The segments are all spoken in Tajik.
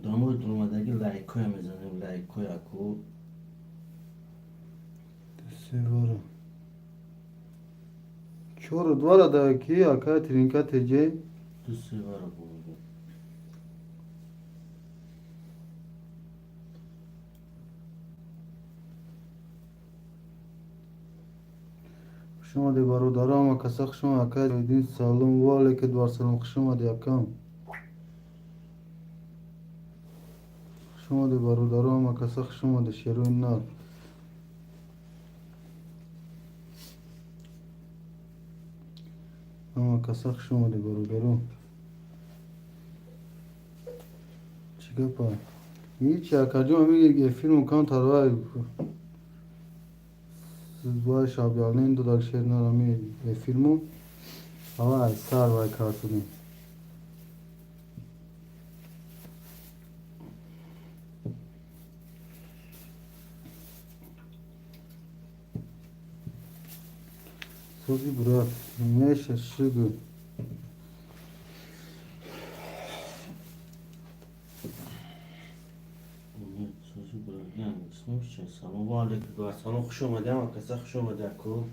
Дамои дуромадаги лайкоя мезанем, лайкоя ку. Севара. Чору двара да ки акай тринка теже. Ду севара буд. Хуш омадед, бародарам, акаса, хуш омад, акай Дин, салом ва алейкум вассалом, хуш омадед, акам. Хуш омадед, бародарам, акаса, хуш омадед, шерои нар. Ама каса, хуш омадед, бародаро. Чӣ гапа? Ҳичи, акаҷон, ами эфирмон камтар вай шабялнен додак шер нар, ами эфирмон. Ава ай сар вай кардудем. Сози, брат, меша шугу. Сози, брат, исмиш. Салом ва алейкум вассалом, хуш омадед, акаса, хуш омадед, ку.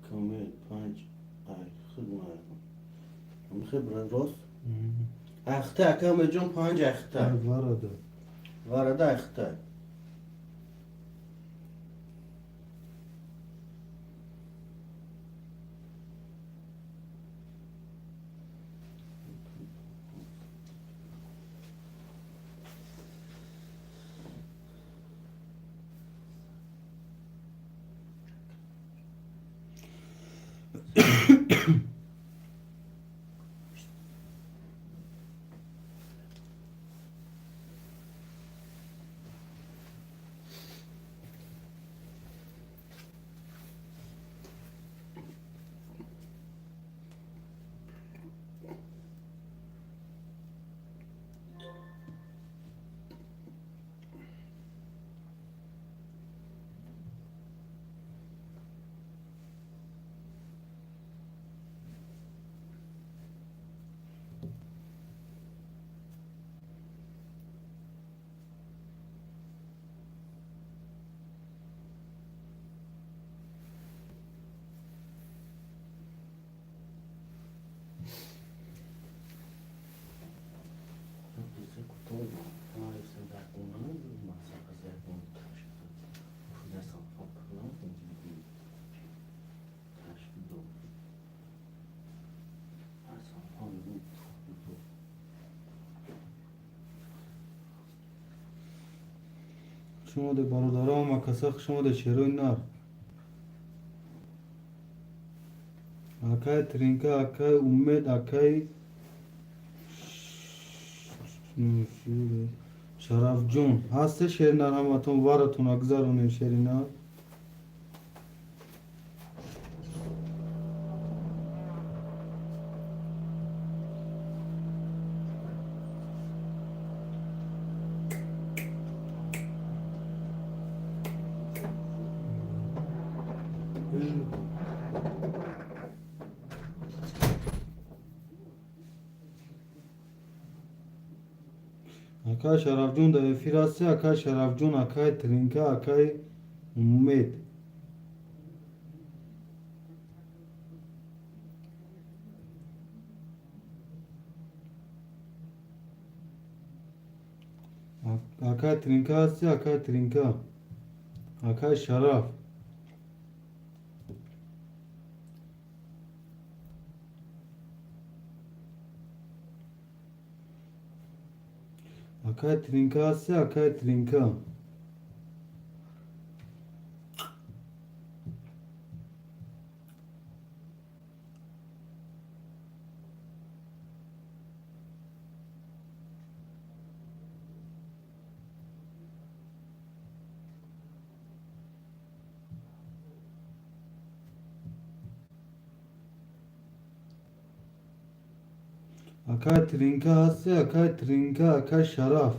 Комил панҷ ай худ мехе, брат, рост ахта, ака Умедҷон, панҷ ахта. Варада. Варада ахта. Хуш омадед, бародарам, акаса, хуш омадед, шерои нар. Акай Тринка, акай Умед, акай Шарафҷон, ҳасте, шери нар, ҳаматон варатон гузаронем, шери нар. Акай Шарафҷон дар эфир ҳасти? Акай Шарафҷон, акай Тринка, акай Умед. Акай Тринка ҳасти? Акай Тринка, акай Шараф. Акай Тринка ҳасти? Акай Тринка. Акай Тринка ҳасти? Акай Тринка, акай Шараф.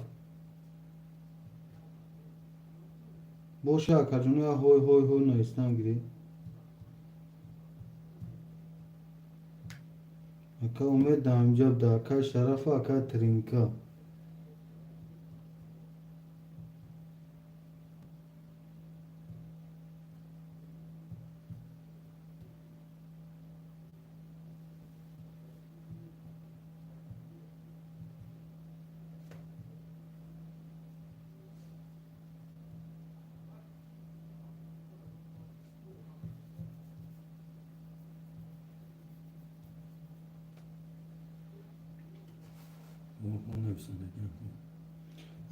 Боша, акаҷоно, я ҳой ҳой ҳой навистам гирӣ. Ака Умед дар ҳамҷа буда, акай Шарафу акай Тринка.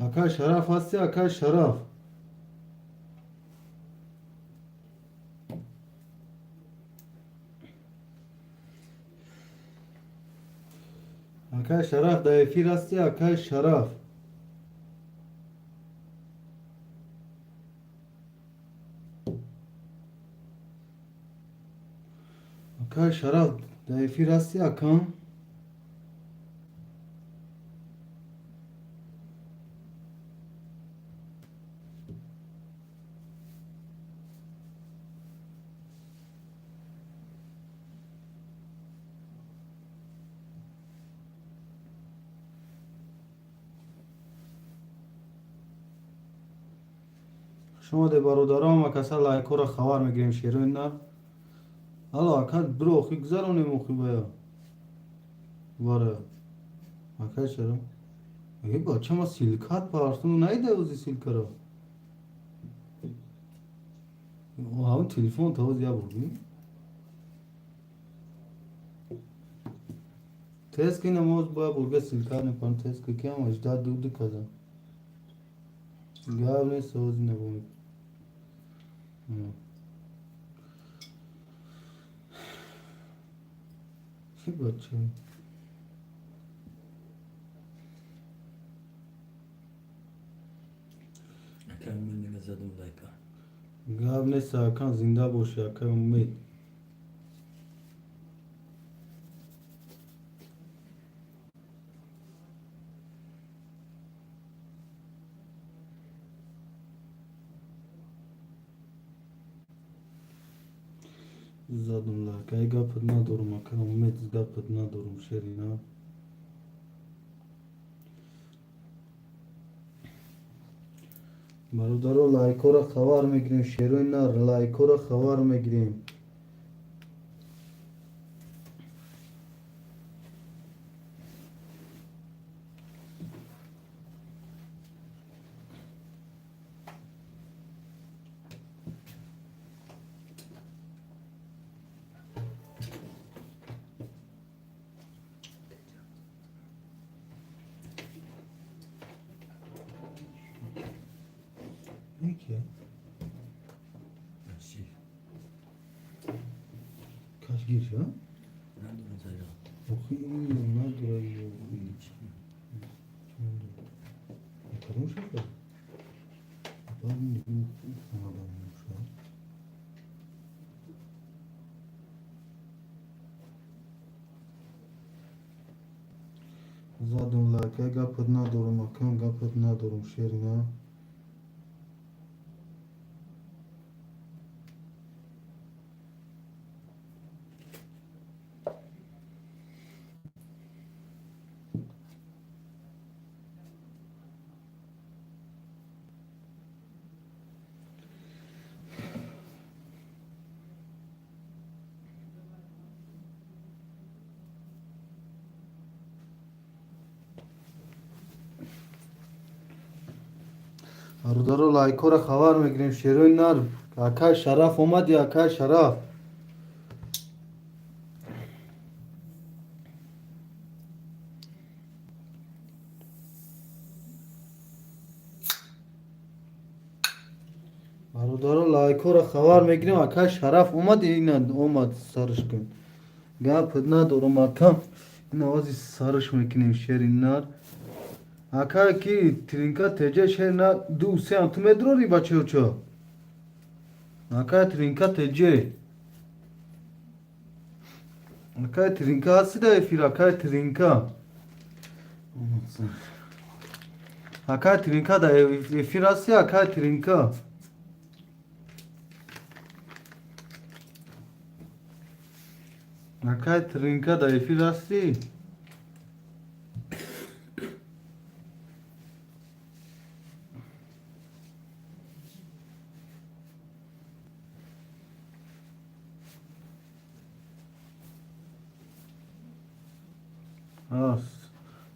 Акай Шараф ҳасти? Акай Шараф. Акай Шараф дар эфир ҳасти? Акай Шараф. Акай Шараф дар эфир ҳасти, акам? Шумо де бародарам, акаса лайкҳоро хабар мегирем, шерои нар. Алло, ака, биро, охи гузаронем, охи бая. Вара. Ака чаро? Э, бача, ма силкат партум найда ози силкаро. Ҳамн телефон та ози я бурдӣ. Тест ки намоз боя бурга силкат мепарам, тест ки киам ажда дуду каза. Гап нест, ози набомед. Чӣ бача? Акай Умед мега задум лайка. Гап нест, акам, зинда бошӣ, акай Умед. Задум лайк. Ай гапат надорум, акай Умед, гапат надорум, шерина. Бародаро, лайкҳоро хабар мегирем, шерои нар, лайкҳоро хабар мегирем. Ки? Чӣ? Кашгир ша? Надорам зайда. Охи, надора ё. Кадом шафа? Баъд омадам ша. Задум лайк, ай гапат надорум, акам, гапат надорум, шерина. Бародаро, лайкҳоро хабар мегирем. Шерои нар, акай Шараф омади, акай Шараф. Бародаро, лайкҳоро хабар мегирем. Акай Шараф омад, ина омад, сарш кун. Гап надорам, акам. Ин овози сарш мекунем шери нар. Ака ки тринка теҷа шер нар ду се ам ту медрори бачаёчо. Ака тринка теҷе. Акай тринка ҳасти дар эфир, акай тринка. Акай тринка дар эфир ҳасти, акай тринка. Акай тринка дар эфир ҳастӣ?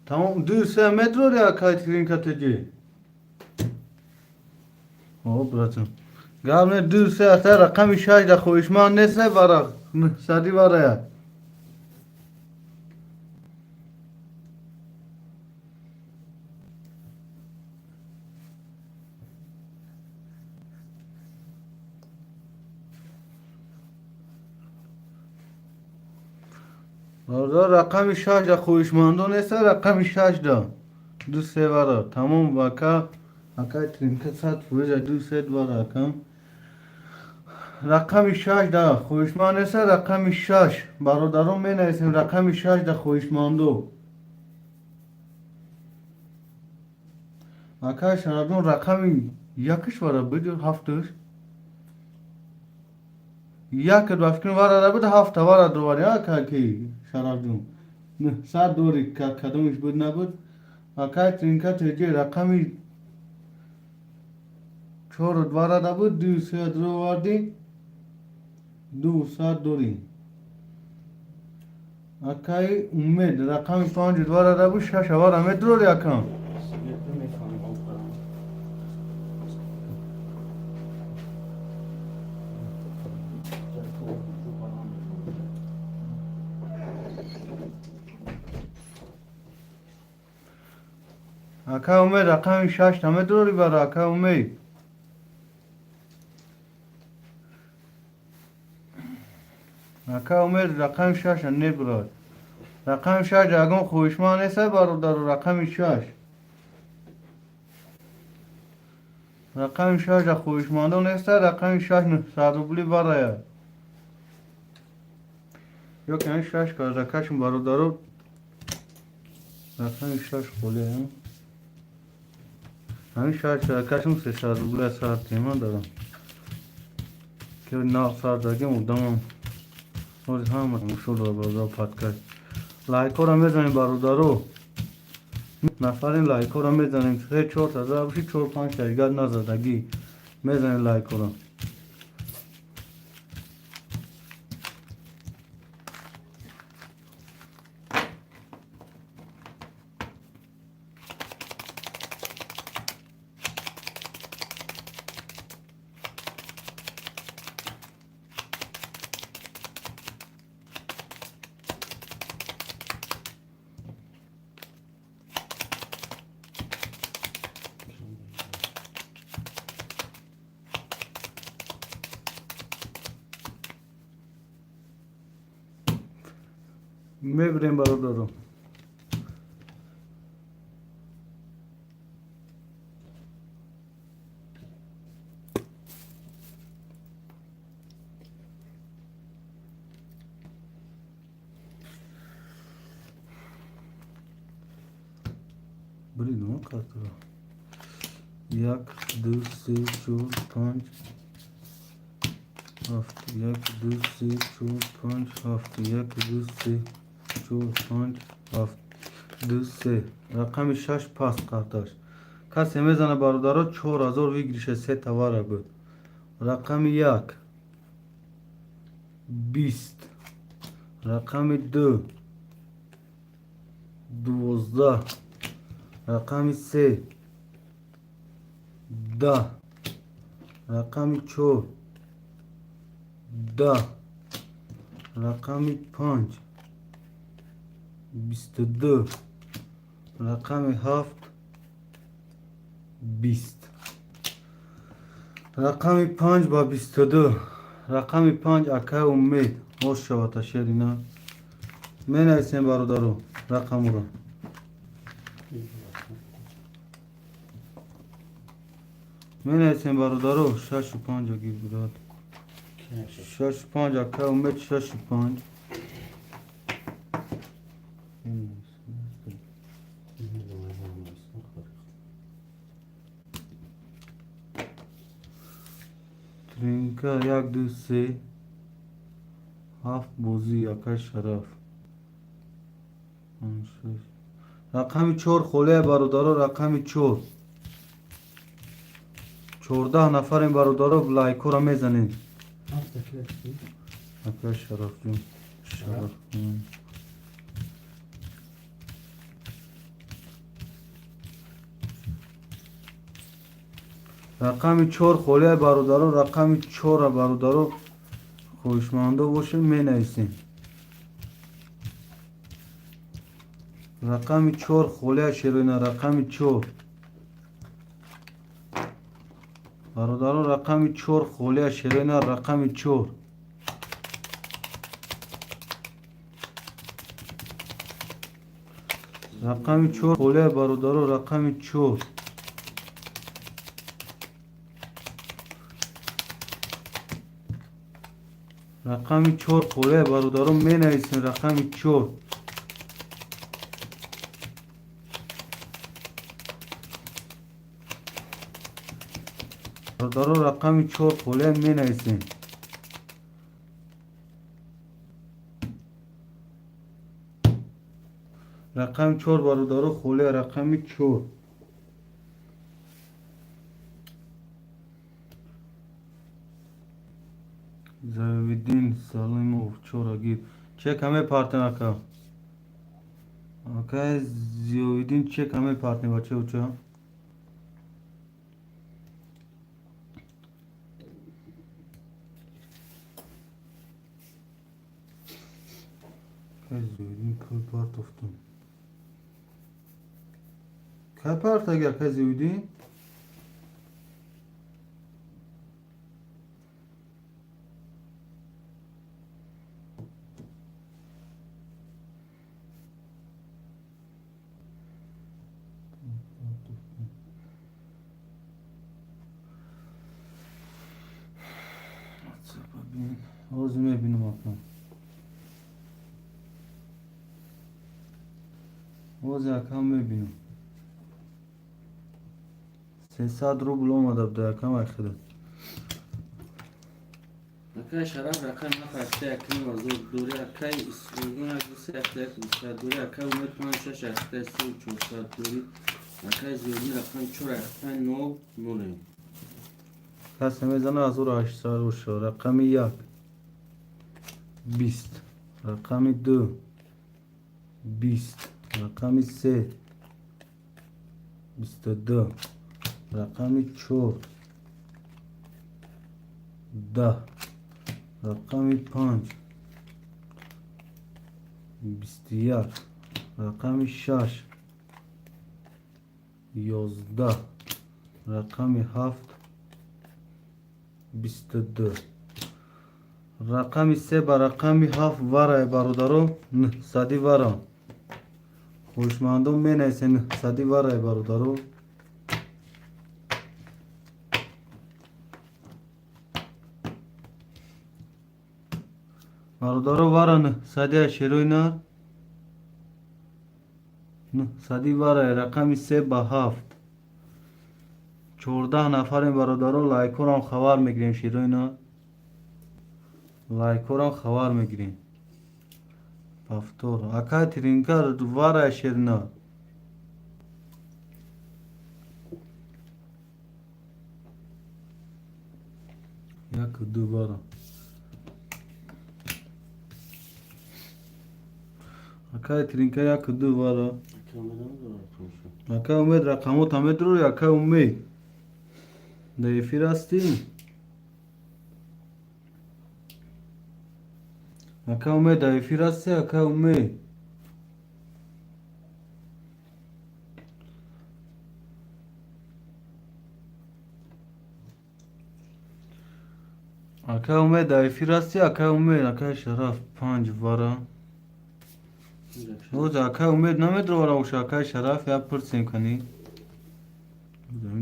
Тамом, ду се медрори, акай тринка теҷи? О, братан. Гап не, ду се ата рақами шаш да хоҳишманд нест, не варақ сади варая. Бародар, рақами шаш да хоҳишмандо нест, рақами шаш да ду се вара. Тамом, ака, акай тринка 100% ду се вара, акам. Рақами шаш да хоҳишманд нест, рақами шаш. Бародарон, менависем рақами шаш да хоҳишмандо. Акай Шарафҷон, рақами якаш вара буд ё ҳафташ? Як ба фикр вара буд, ҳафта вара довари, ака ки Шарафҷон. Сад дори кадомиш буд набуд. Акай тринка теҷи рақами чор варада буд, ду се дровардӣ, ду сад дорӣ. Акай Умед, рақами панҷ варада буд, шаш вара медрори, акам? Мефаҳмам. Акай Умед, рақами шаш намедрори бара, акай Умед? Акай Умед, рақами шаша небурад. Рақами шаш ягон хоҳишманд нест, бародару? Рақами шаш. Рақами шаш хоҳишмандо нест, рақами шаш 900 рубли барая. Ё ки ҳамин шаш карда кашм, бародаро, рақами шаш холия. Ҳамин шаш кашм 300 рубли сар тема дорам. Ки нав сар дагим одамам. Ҳозир ҳама тамошо дорад, бародаро, подкаст. Лайкҳоро мезанем, бародаро. Нафарин, лайкҳоро мезанем. Се чор таза боши, чор панҷ дигар назадагӣ. Мезанем лайкҳоро. Мебирем, бародаро. Блин, картаро. Як, ду, се, чор, панҷ, ҳафт. Як, ду, се, чор, панҷ, ҳафт. Як, ду, се, чор, панҷ, ҳафт. Ду, се. Рақами шаш паст карташ. Касе мезана, бародаро, 4000 выигрыша се товара буд. Рақами як 20, рақами ду 12, рақами се 10, рақами 4, 10, рақами 5, 22, рақами 7, 20. Рақами 5 ба 22, рақами 5, акай Умед, боз шавад шерина. Менависем, бародаро, рақамро. Менависем, бародаро, шашу панҷа гир, брат. Шашу панҷ, акай Умед, шашу панҷ. Тринка, як, ду, се, ҳафт бозӣ, акай Шараф. Панҷ, шаш. Рақами 4 холия, бародаро, рақами 4. 14 нафарем, бародаро, лайкҳоро мезанем. Акай Шарафҷон, Шараф. Рақами 4 холия, бародаро, рақами 4-а, бародаро, хоҳишмандо бошем, менависем. Рақами 4 холия, шероина, рақами 4. Бародаро, рақами 4 холия, шероина, рақами 4. Рақами 4 холия, бародаро, рақами 4. Рақами 4 холия, бародаро, менависем, рақами 4. Бародаро, рақами 4 холия, менависем. Рақами 4, бародаро, холия, рақами 4. Завиддин Салимов, чора гир. Чека мепартем, ака. Акай Зиёвиддин, чека мепартем, бача уча. Акай Зиёвиддин пул партофтум. Кай партаги, акай Зиёвиддин? Ҳозир мебинам, ака. Ҳозир, акам, мебинам. 300 рубл омада буда, акам, айхида. Акай Шараф, рақами ҳафт, ҳашта, як ним ҳазор дори. Акай Исроилон, як, ду, се, ҳашта, як, дусад дори. Акай Умед, панҷ, шаш, ҳашта, се, 400 дори. Акай Зиёдин, рақами чор, ҳашта, нол, ноле. Касе мезана, 1800 боша. Рақами 1, 20, рақами 2, 20, рақами 3, 22, рақами 4, 10, рақами 5, 21, рақами 6, 11, рақами 7, 22. Рақами 3 ба рақами 7 варае, бародаро, нӯҳсади вара. Хоҳишмандон менависен, нӯҳсади варае, бародаро. Бародаро, вара нӯҳсади, шерои нар, нӯҳсади варае, рақами 3 ба 7. 14 нафарем, бародаро, лайкҳорам хабар мегирем, шерои нар, лайкҳорам хабар мегирем. Повтор, акай Тринка, варае, шерина. Як, ду, вара. Акай Тринка, як, ду, вара. Акай Умед. Акай Умед, рақамота медурори, акай Умед. Дар эфир ҳастӣ? Ака Умед, дар эфир ҳастӣ, ака Умед? Ака Умед, дар эфир ҳастӣ, ака Умед? Акаи Шараф, панҷ вара. Оз акаи Умед намедровара оша, акаи Шараф, я пурсем кани.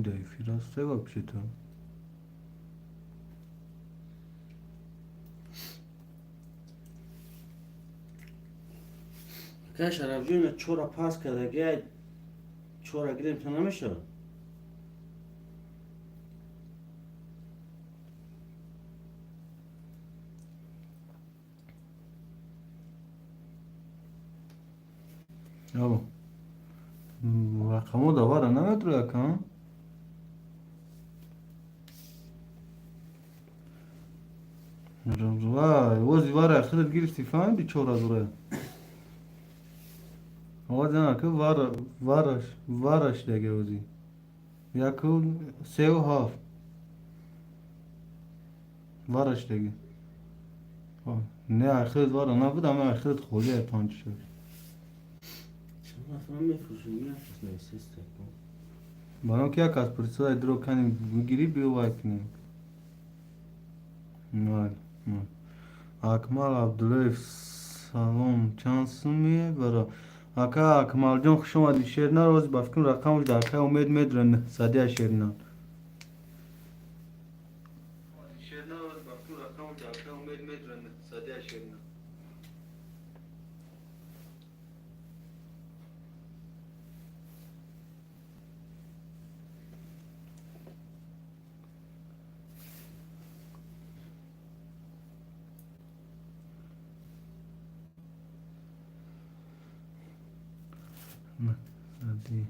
Дар эфир ҳасте вообще-то. Акаи Шарафҷон, чора пас кардаги, чора гирем та намешавад? Алло. Рақамо давара намедрои, ака? Вай, ози вара худат гирифти, фаҳмиди, 4000. Овози ака вара вараш вараш деге ози. Яку сеу ҳафт. Вараш деге. Не, ахират вара набуд, ама ахират холия панҷ шаш. Баром ки як аз пурсидай дро кани бигирӣ, биё вай кунем. Акмал Абдуллоев, салом, чанд сумие бара? Ака Акмалҷон, хуш омадӣ. Шернар ози ба фикрам рақамаш дар акаи Умед медора, нӯҳсадия шернар. Нӯҳсади.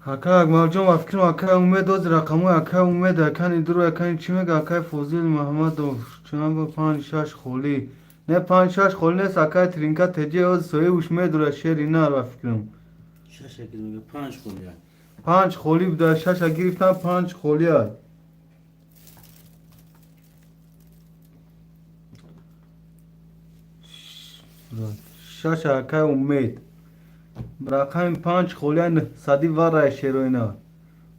Ака Акмалҷон, ба фикрам акаи Умед ози рақамҳои акаи Умед акани дуро акани чӣ мега, акаи Фозил Маҳмадов, чанд ба панҷ шаш холӣ. Не, панҷ шаш холӣ нест, акаи Тринка теҷе ози соҳибуш медора шери нар, ба фикрам. Шаша гир, панҷ холия. Панҷ холӣ буда, шаша гирифтам, панҷ холия. Шаша акаи Умед. Рақами панҷ холия, нӯҳсади варай шероина.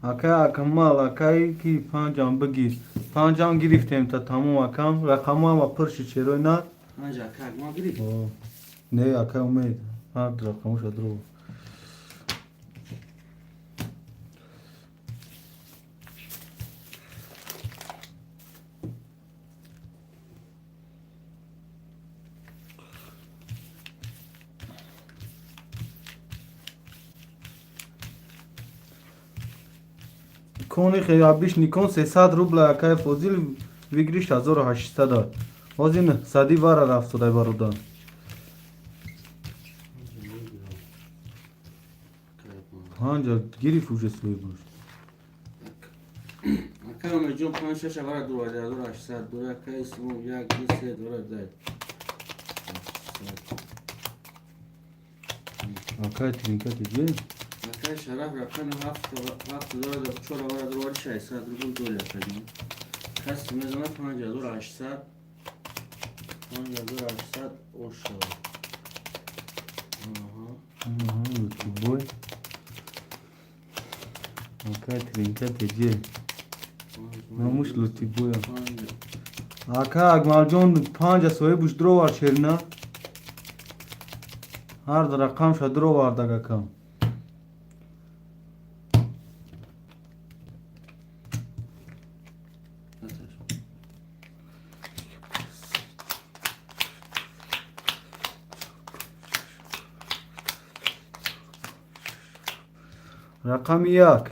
Акаи Акмал, акаи ки панҷам бигир. Панҷам гирифтем та тамом, акам. Рақамҳо ҳама пур шуд, шероина. Панҷ ака Акмал гирифт? Не, акаи Умед. Ҳар рақамоша дро. Кони хеябиш Никон 300 рубла, акаи Фозил, выигрыш 1800. Ҳозир нӯҳсади вара рафтодай, бародар. Панҷа гирифт уже соҳибаш. Акаи Умедҷон, панҷ шаша вара дувоздаҳ ҳазору ҳаштсад дора. Акаи Ислом, як ду се дора дай. Акаи Тринка теҷе? Акаи Шараф, рақами ҳафт ҳафт дора, чора вара дувори 600 рубл доли, акаҷон. Каси мезанад 5800, 5800 ош шавад. Бой. Акаи Тринка теҷе? Номуш Лутибоя. Ака Акмалҷон, панҷа соҳибуш дровард шерина. Ҳар рақамша дровард, акам. Рақами як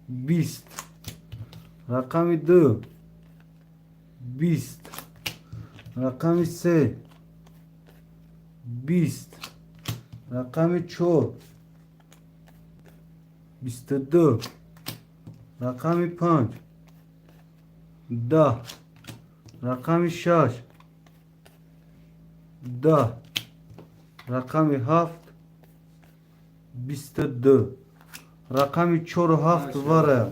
20, рақами ду 20, рақами се 20, рақами чор 22, рақами панҷ 10, рақами шаш 10. Рақами 7 22. Рақами 4 7 вара.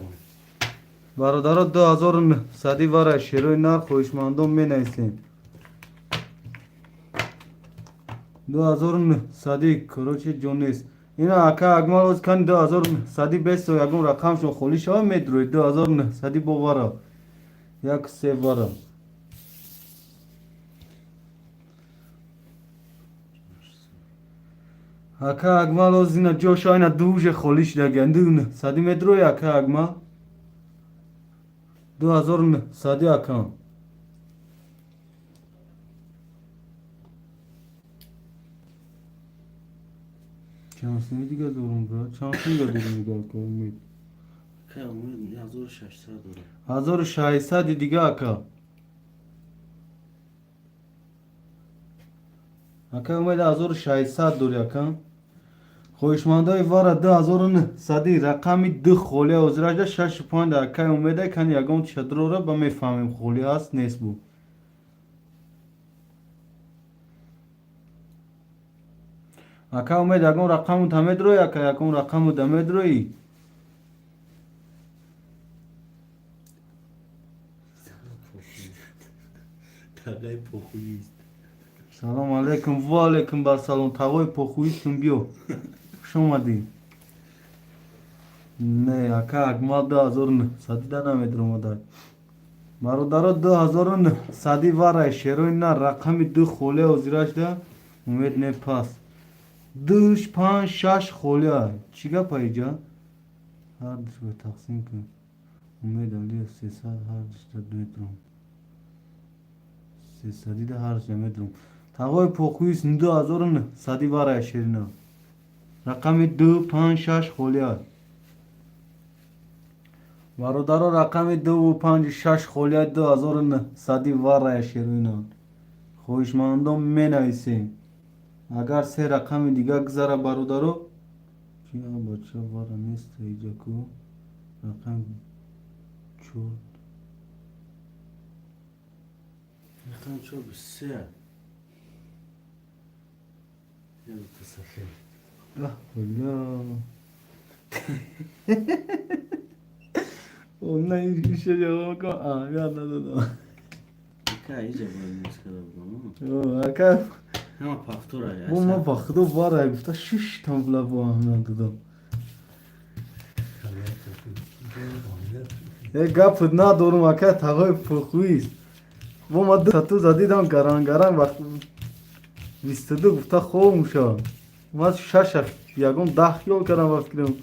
Бародаро 2900 вара шерои нар хоҳишмандон менависем. 2900 короче ҷон нест. Ина ака Акмал оз кани 2900 бесо ягон рақамшон холӣ шава медрои 2900 бо вара. 1 3 вара. Ака Акмал оз ина ҷоша ина дуже холӣ шидаги. 2900 медрои ака Акмал. 2900 акам. Чанд сумми дига дорум брат? Чанд сумми дига дорум дига ака Умид? Ака Умид 1600 дорам. 1600 дига ака. Ака Умид 1600 дори ака. Хоҳишмандои вара 2900 рақами 2 холия ҳозиражда 6 5 акаи Умеда кани ягон чадрора ба мефаҳмем холӣ ҳаст нест бу. Ака Умед ягон рақаму та медрои ака ягон рақаму да медрои? Тағай похуист. Салом алейкум, ва алейкум бар салом. Тағои похуистум биё. Хуш омадӣ. Не, ака Акмал 2900 да намедромада. Бародаро 2900 варай шерои на рақами 2 холия ҳозирашда Умед не пас. 2 5 6 холия. Чӣ гапа иҷа? Ҳар душба тақсим кун. Умед Алиев 300 ҳар душта медром. 300 да ҳар душта медром. Тағои похуист 2900 варай шерина. Рақами 2 5 6 холия. Бародаро рақами 2 5 6 холия 2900 варай шерина. Хоҳишмандон менависем. Агар се рақами дига гузара бародаро, чи бача вара нест иҷа ку? Рақами 4 Рақами 4 23. Я тасафир. Бля. Онна иша ҷавоб кун. А, ёд надодам. Ака иҷа бояд мускала будам. Ака Ҳама пахтура. Бо ма ба худо вара гуфта шиш тамбла бо аҳмият додам. Е гап надорум ака тағои пухуист. Бо ма ду тату задидам гаран гаран вақт 22 гуфта хоб мушавам. Ма шаша ягон 10 хиёл кардам ба фикрам.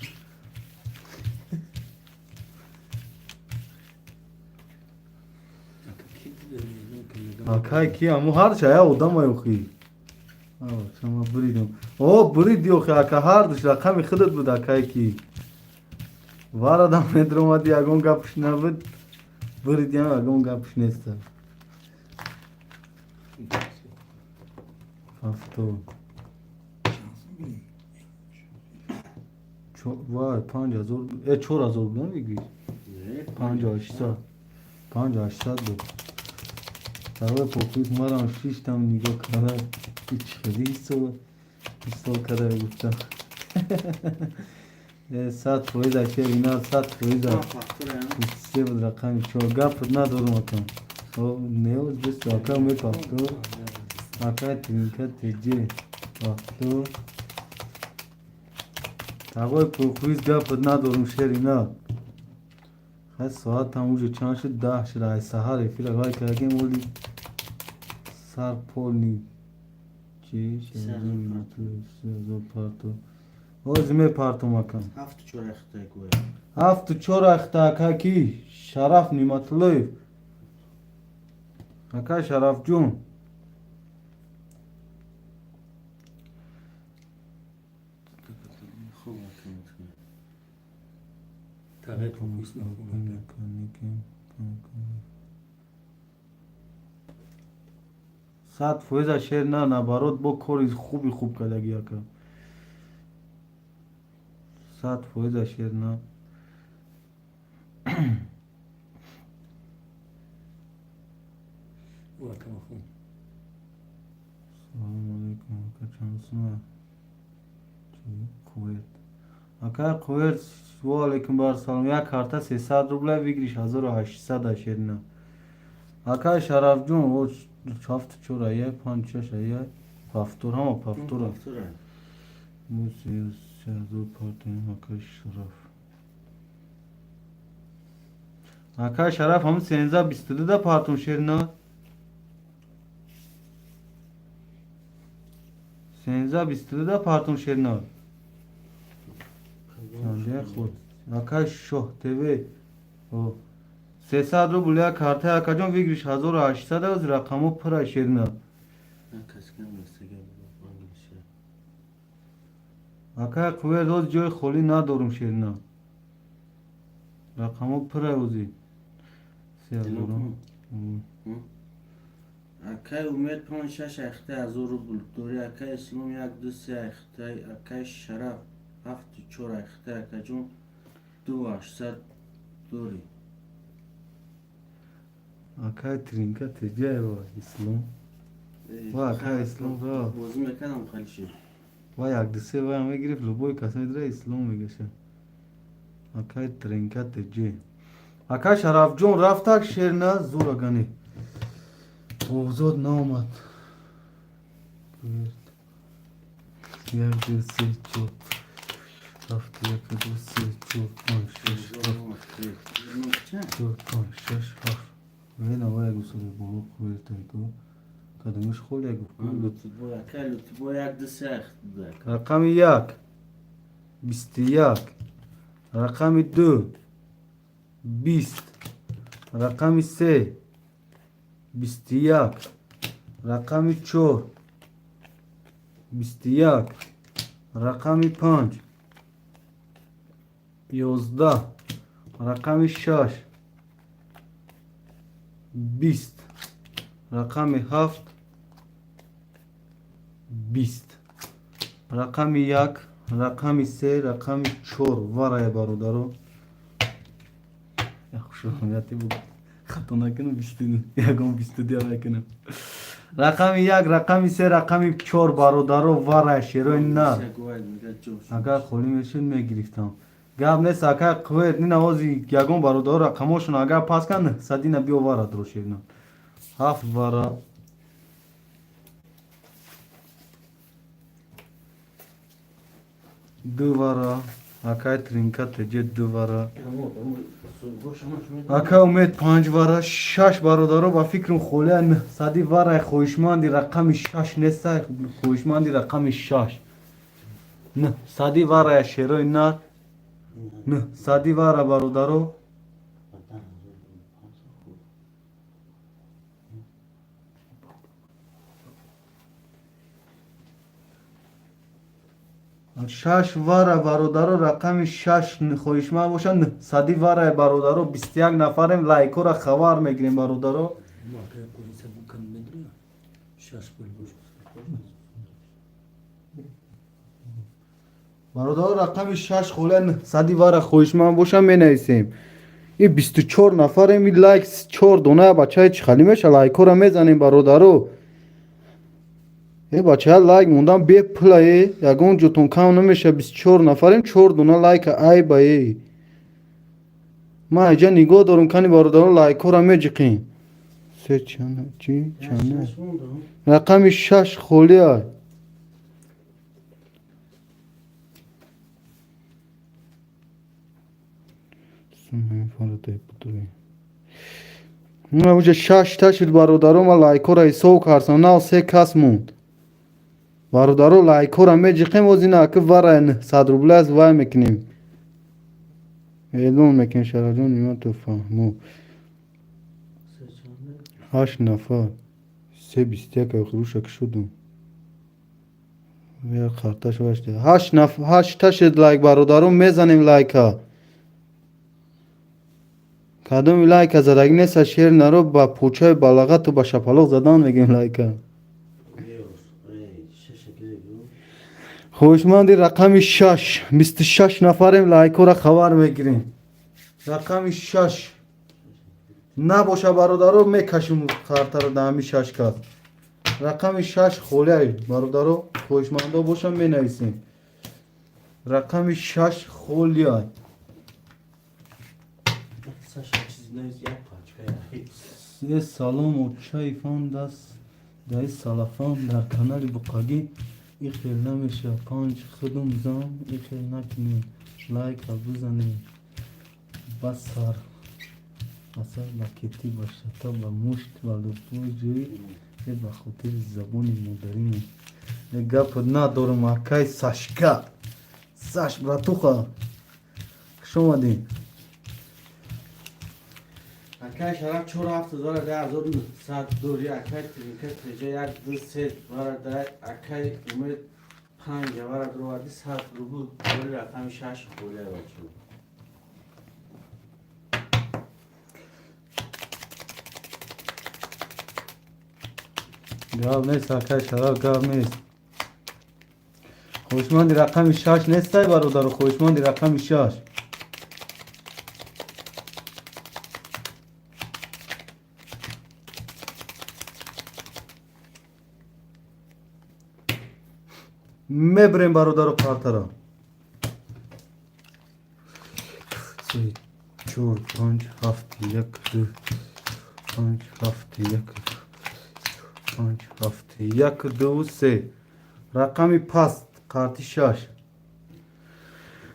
Акай ки аму ҳарча я одамай охи. Шама буридам. О, буриди охи ака ҳар душ рақами худат буд акай ки. Варадам медромади ягон гапш набуд. Буридиам ягон гапш неста. Ҳафто. Вай, 5000, 4000 буд, мегӯӣ? 5800. 5800 буд. Тағои похуист марам шиштам нигоҳ карда. Ҳеч хеле ҳисол карда гуфтам. 100% ака ина 100%. 23 буд рақами 4. Гап надорум акам. Не, бис ака мепахтур. Ака тринка ТЖ. Пахтур. Тағои похуист гап надорум шерина. Хай соат там уже чанд шуд? 10 шуд. Ай саҳар эфира вай кардем оли сар полни чи парту. Ҳозир мепартум акам. 7 4 ахта гӯя. 7 4 ахта ака ки? Шараф Ниматуллоев. Ака Шарафҷон. Хуб ака. Тағай похуист нахум. 100% шер на наоборот бо кори хуби хуб кардаги ака. 100% шер на. Ака махум. Салому алейкум, ака, чанд сума? Қуввет, ака, қуввет. Ва алейкум бар салом. Як карта 300 рубля, выигрыш 1800 шерина. Ака Шарафҷон, ҳафту чор ая, панҷ шаш ая, повтор, ҳама повтора. 3000 партоем, ака Шараф. Ака Шараф, ҳамн 13 22 да партум, шерина. 13 22 да партум, шерина. Худ ака Шоҳ ТВ, 300 рубл як карта, акаҷон, выигрыш 1800 аз рақамо пура, шерина. Ака Қуввет, оз ҷои холӣ надорум, шерина, рақамо пура ози. Се ҳазорум. Акай Умед, панҷ шаш айхтай ҳазор рубл дори. Акай Ислом, як ду се айхтай. Акай Шараф, ҳафту чор айхтай. Акаҷон, 2800 дори. Акай Тринка Теҷаева, Ислом ва акай Ислом ва Бозӣ мекардам халиши. Ва як ду се вая мегирифт, любой кас медира, Ислом мегаша. Акай Тринка Теҷе, акай Шарафҷон, рафтак, шерна зур агани озод наомад. Як, ду, се, чор, ҳафт, як, ду, се, чор, панҷ, шаш, ҳафт, чор, панҷ, шаш, ҳафт. Вена вая гусоли боло қувертайку кадомиш холия гуфт. Акай Лутбо, як ду се айхтай. Рақами як 21, рақами ду 20, рақами се 21, рақами чор 21, рақами панҷ 11, рақами шаш 20, рақами ҳафт 20, рақами як, рақами се, рақами чор варая, бародаро. Хушояти буд, хато накунам, бисту ягон 22 накунам. Рақами як, рақами се, рақами чор, бародаро, варая, шерои нар. Агар холӣ мешуд, мегирифтам, гап нест. Ака Қуввет, нина ози ягон бародаро рақамошон агар пас кан садина биё вара дро, шерина. Ҳафт вара. Ду вара, акай Тринка Теҷе, ду вара. Ака Умед, панҷ вара, шаш. Бародаро, ба фикрам холия сади варай. Хоҳишманди рақами шаш нестай? Хоҳишманди рақами шаш, сади варая, шерои нар, сади вара, бародаро. Шаш вара, бародаро, рақами шаш хоҳишманд бошанд, сади варай, бародаро. 21 нафарем, лайкора хабар мегирем, бародаро. Мо акай полиса букан медри шаш пул бош. Бародаро, рақами шаш холия, сади вара хоҳишманд бошанд, менависем. И 24 нафарем, и лайк чор дона. Бачаи чӣ хали меша? Лайкора мезанем, бародаро. Э, бачая, лайк мондан бепула, е ягон ҷотон кам намеша. 24 нафарем, чор дона лайка, айба е. Ман айҷа нигоҳ дорум, кани, бародаро, лайкора меҷиқем. Се чана чи чана? Рақами шаш холия. Уже шашта шуд, бародаро. Ма лайкора ҳисоб кардам, нав се кас монд, бародаро. Лайкора меҷиқем. Озина аки вара 100 рубля аст, вай мекунем, эълон мекунем. Шарафҷон, нимато фаҳмо. Ҳашт нафар, се 21 охируша ки шудум. Қарташ ҳашта шуд лайк, бародаро, мезанем лайка. Кадоми лайка задагӣ неста, шер наро, ба пӯчаи балағату ба шапалоқ задан мегем лайка. Хоҳишманди рақами шаш, 26 нафарем, лайкора хабар мегирем. Рақами шаш набоша, бародаро, мекашим картаро. Даҳами шаш кас. Рақами шаш холиай, бародаро, хоҳишмандо бошам, менависем. Рақами шаш холиай. Е, салом, очаи фан даст даи салафан дар канали буқагӣ ихел намеша. Панҷ худум зан ихел накунем, лайка бизанем. Басар асар ба кетӣ, ба шата, ба мушт, ба лупои ҷӯи е, ба хотири забони модаримон. Е, гап надорам. Акай Сашка, Саш, братуха, хуш омадӣ. Акай Шараф чор ҳафт ҳазора 10 900 дори. Акай Тринка Теҷа як ду се вара дай. Акай Умед панҷ вара дуроварди, 100 рубл дори. Рақами шаш холия, бачо. Гап нест, акай Шараф, гап нест. Хоҳишманди рақами шаш нестай, бародару, хоҳишманди рақами шаш. Мебирем, бародару, қартара. Се, чор, панҷ, ҳафт, як, ду, панҷ, ҳафт, як, панҷ, ҳафт, як, ду, се. Рақами паст, қарти шаш.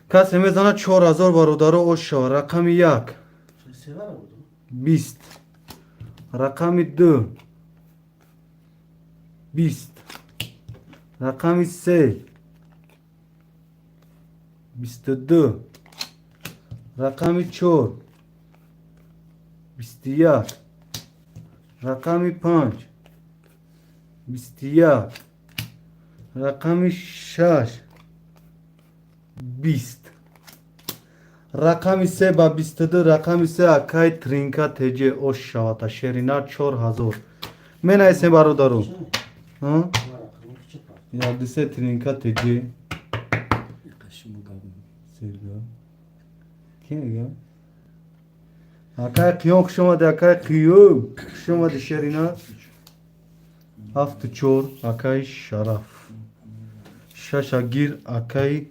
Касе мезанад, 4000, бародаро, ош шава. Рақами як 20, рақами ду 20, рақами се 22, рақами чор 21, рақами панҷ 21, рақами шаш 20. Рақами се ба 22, рақами се, акай Тринка Теҷе, ош шавата, шерина, 4000 менависем, бародару. Як, ду, се, Тринка Теҷе. Серга ки мега? Акай Қиём, хуш омади. Акай Қиём, хуш омади, шерина. Ҳафту чор, акай Шараф. Шаша гир, акай.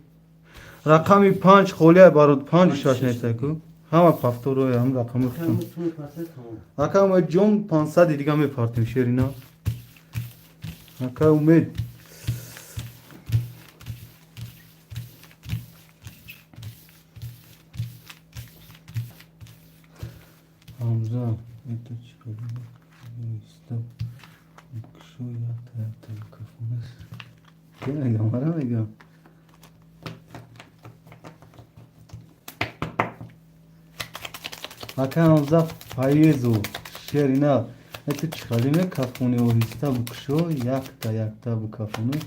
Рақами панҷ холия, барод. Панҷу шаш нестаку, ҳама повторои ҳам рақами худтон. Ака Умедҷон, 500-и дига мепартем, шерина. Ака Умед. Ҳамза, это чӣ? Кшо якта якта микрофон аст. Ки мегам? Мара мегам. Ака Ҳамза Фаезу, шерина. Это чӣ хали мекафони? Оҳиста букшо, якта якта букафони.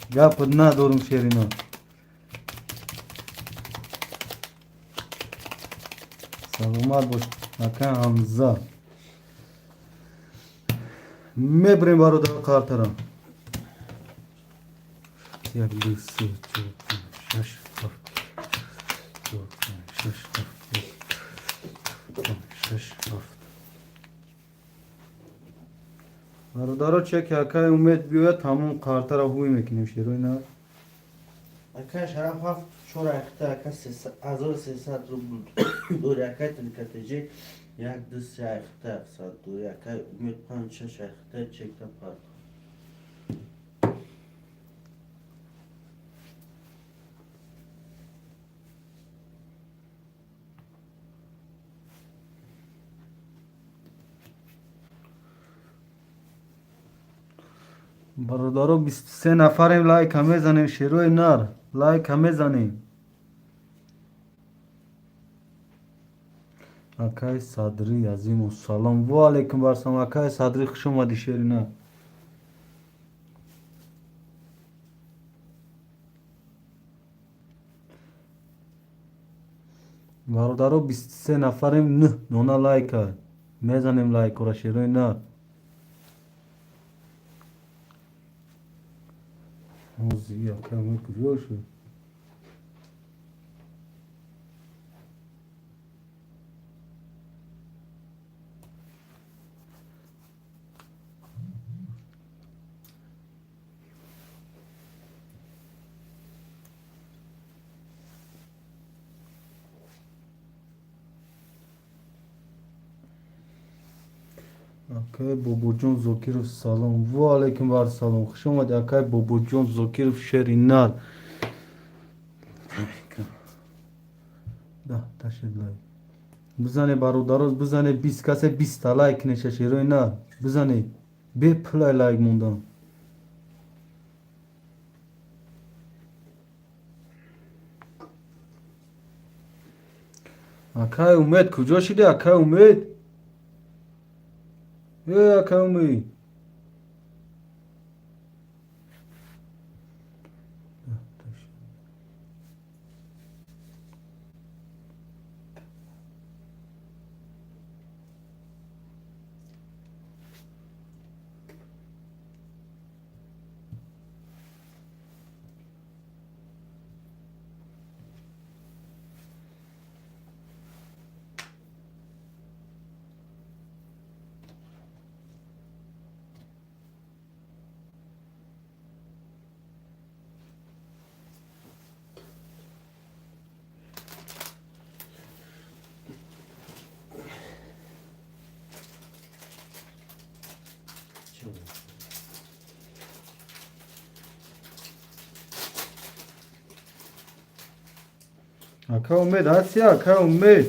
Гап надорум, шерина. Саломат бош, ака Ҳамза. Мебирем, бародар, қартара. Як, ду, се, чор, панҷ, шаш, ҳафт, чор, панҷ, шаш, ҳафт, як, панҷ, шаш, ҳафт. Бародаро, чеки акаи Умед биёяд, ҳамон қартара ҳуй мекунем, шерои на. Акай Шараф ҳафт чор ахта, ака 1300 рубл дори. Акай Тринкатеҷи як, ду, се ахта 700 дори. Акай Умед панҷ шаш ахта чекта парт. Бародаро, 23 нафарем, лайка мезанем, шерои нар, лайка мезанем. Акай Садрӣ Азиму, салом. Ва алайкум барсалом, акай Садрӣ, хуш омадӣ, шерина. Бародаро, 23 нафарем, нӯҳ дона лайка мезанем, лайкора, шерои нар. Ҳозир акай Умед куҷо шуд? Акай Бобоҷон Зокиров, салом. Ва алайкум вассалом. Хуш омадӣ, акай Бобоҷон Зокиров, шери нар. Да, ташед лайк. Бизане, бародароз, бизане, 20 касе 20-та лайк неша, шерои нар. Бизане. Бепулай лайк мондан. Акай Умед куҷо шиди, акай Умед? Э, акай Умед. Ака Умед ҳасти, ака Умед?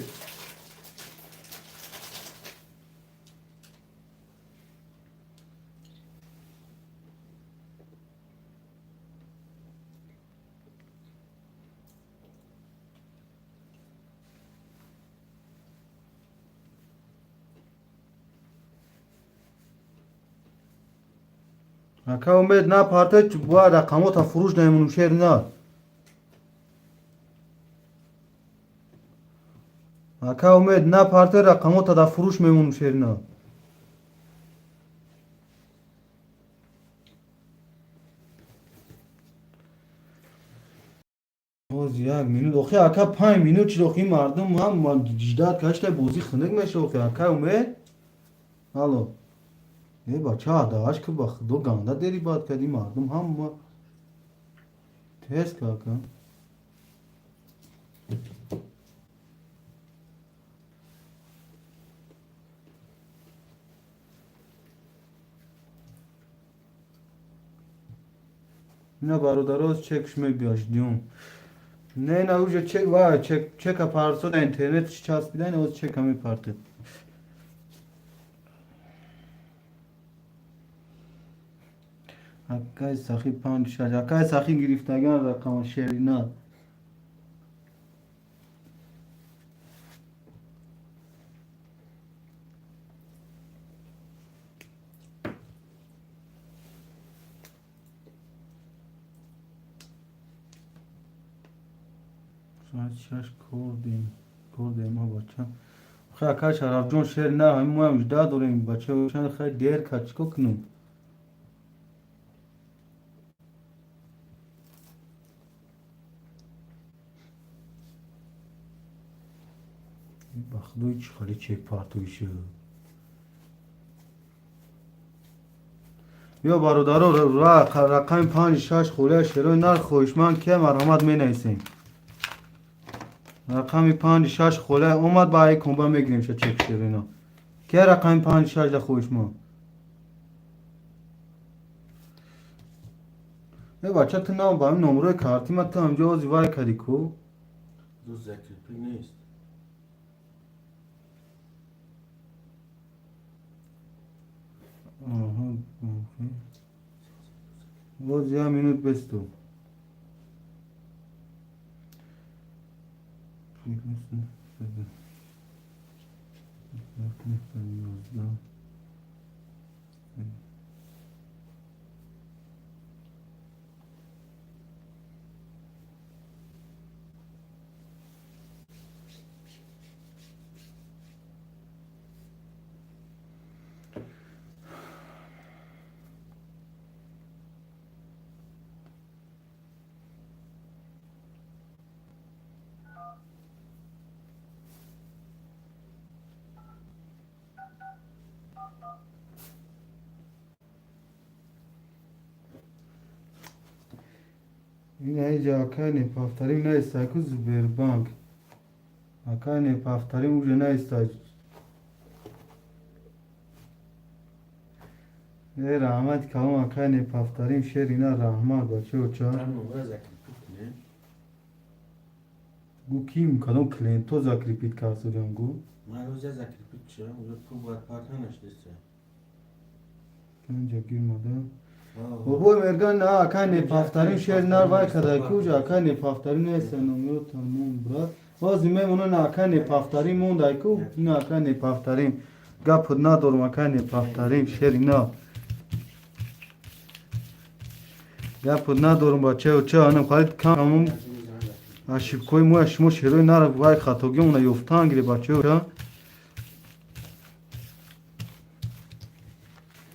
Ака Умед, на парте, бояд рақамота фурӯш намемонум, шер на. Ака Умед, на парте, рақамота дар фурӯш мемонум, шерина. Боз як минут, охи, ака, 5 минут чид, охи, мардум ҳам ждать кашта, бозӣ хунук меша, охи, ака Умед. Алло. Э, бача, адааш ки, ба худо, ганда дери бад кади, мардум ҳама тез ка, ака. Ина, бародароз, чекш мебиёш дюм. Не, на уже чек, ва чек, чека парсо да интернет часпида, ина оз чека мепартед. Акай Сахи, 5 6. Акай Сахи гирифтаган рақама, шерина. Соат 6 кордем. Кордем, ма бача. Хай, акай Шарафҷон, шер на, ҳамин моям жда дорем, бача, хай дер кард, чикор кунем? Ба худои, чӣ хали чек партои шуд. Биё, бародаро, рақами 5 6 холия, шерои нар, хоҳишманд ке марҳамат менависем. Рақами 5 6 холия омад, ба ай комба мегирем ша чек шероина. Ке рақами 5 6 да хоҳишманд? Э, бача, ту нам ба ҳамин номерои карти ма ту ҳамҷо ози вай кади ку? Зуд закрепи нест. Аҳа, боз як минут бесту. 11. Ин аиҷа акай неповторим наиста ку, Сбербанк. Акай неповторим уже наиста. Э, раҳмати калом, акай Непафтарим, шерина, раҳмат, бачаоча. Гу ким, кадом клиентҳо закрепить кардам, гу? Ман рӯза закрепить шудам, уже пул бояд парта нашдеста. Панҷа гирмада. Бобои Мерган, на, акай Непафтарим, шер нар вай кадай куҷа, акай Непафтарим неста номеро тамом, брат. Ҳозир мемона, на, акай Непафтарим мондай ку, на, акай Непафтарим. Гап надорам, акай Непафтарим, шери на. Гап надорам, бачаоча, анам халид камам ошибкои моя, шумо шерои нара вай хатогиомона ёфтан гире, бачаоча.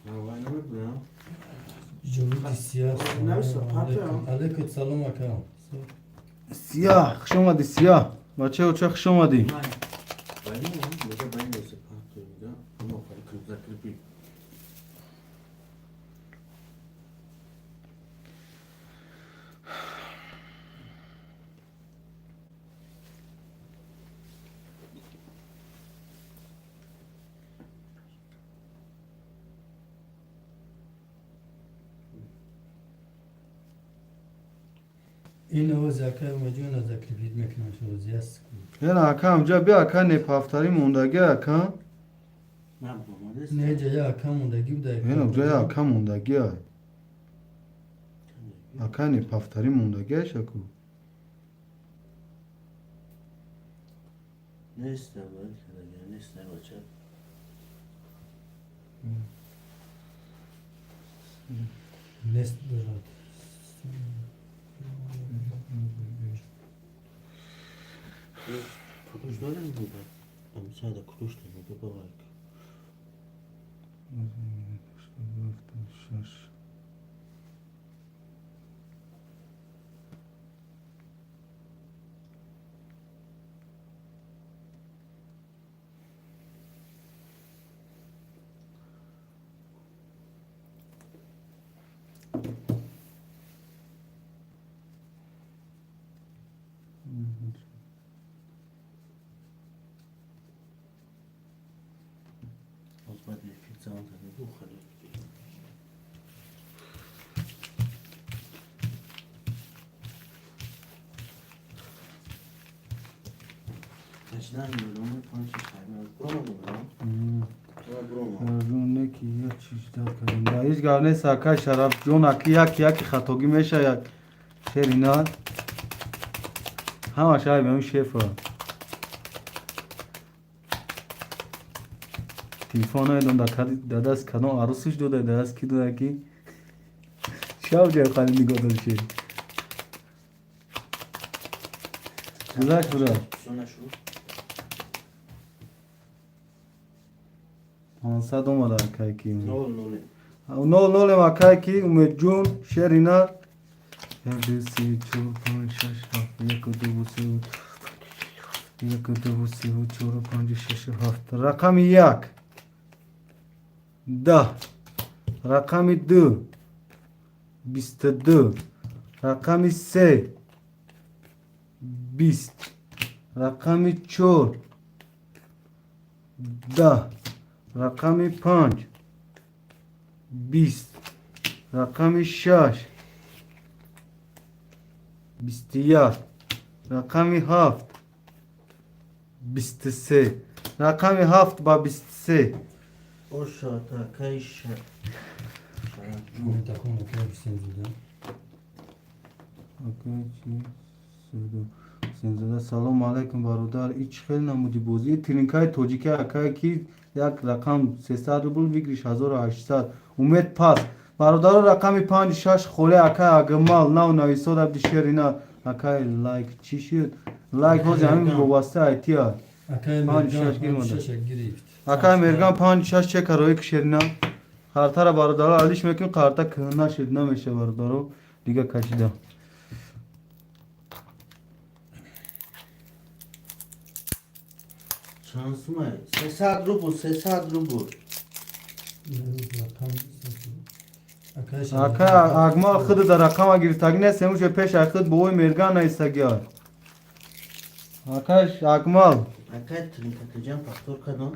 Вай намебурам. Ҷовиди Сияҳ. Алейкум салом, ака. Сияҳ, хуш омадӣ, Сияҳ. Бачаоча, хуш омадӣ. Вай мега бай неста парта мега. Ама халид закрепить. Ин овози акай Умедҷон закрепить мекунам, шумо аст. Ена, ака, амҷа бия, ака Непафтарим мондаги, ака. На, бомадест. Не, ҷа я ака мондагӣ буда. Ена, ҷа я ака мондаги ай. Ака Непафтарим мондаги ай шаку. Неста, вай кадаги, неста, бача. Нест дорад. Кудуш дорем буба. Амсада кудуш дорем, буба вай. Шаш. Боз баъд эфир занг зада гу халид. 18 миллион панҷ шаш ҳашт брома бубрам. Брома. Неки як чиз дад кардем. Да, ҳеҷ гап нест, акай Шарафҷон, аки як яки хатогӣ меша, як шери на. Ҳамаш айб ҳамин шефа. Телефон намедонам дар даст кадом арӯсиш дода, дар даст ки дода, ки шав ҷай хали нигоҳ дошти. Гузашт, брат. Сона шуд. 500 омада, акай ки. 0-0. 0-0 акай ки Умедҷон, шери нар. Як, ду, се, чор, панҷ, шаш, ҳафт, як, ду, се, як, ду, се, чор, панҷ, шаш, ҳафт. Рақами як. 10. Рақами ду. 22. Рақами се. 20. Рақами чор. 10. Рақами панҷ. 20. Рақами шаш. 21. Рақами ҳафт. 23. Рақами ҳафт ба 23. Оша акай Шарафҷон. Моментакон акай Ҳусейнзода. Акай чи? Ҳусейнзода, салому алайкум, бародар. И чӣ хел намуди бозӣ? Тринкаи тоҷики, акай ки як рақам 300 рубл, выигрыш 1800. Умед пас. Бародаро, рақами панҷ шаш холе, акай Агмал нав нависод абди шерина. Акай, лайк чӣ шуд? Лайк ҳозир ҳамин вобаста айтия. Акай Панҷ Мерган шаш гир монда. шаша гирифт. Акай Мерган панҷ шаш чека рои ки шерина. Қартара, бародаро, алиш мекунем, қарта кӯҳна шуд, намеша, бародаро. Дига кашида. Чанд сумай? 300 рубл, 300 рубл. Рақам акай Ака Агмал худ дар рақама гирифтагӣ нест, эмуше пеш ай худ бовои Мерган наистагиа. Акаш Акмал. Акай тринкатаҷан повтор кардам.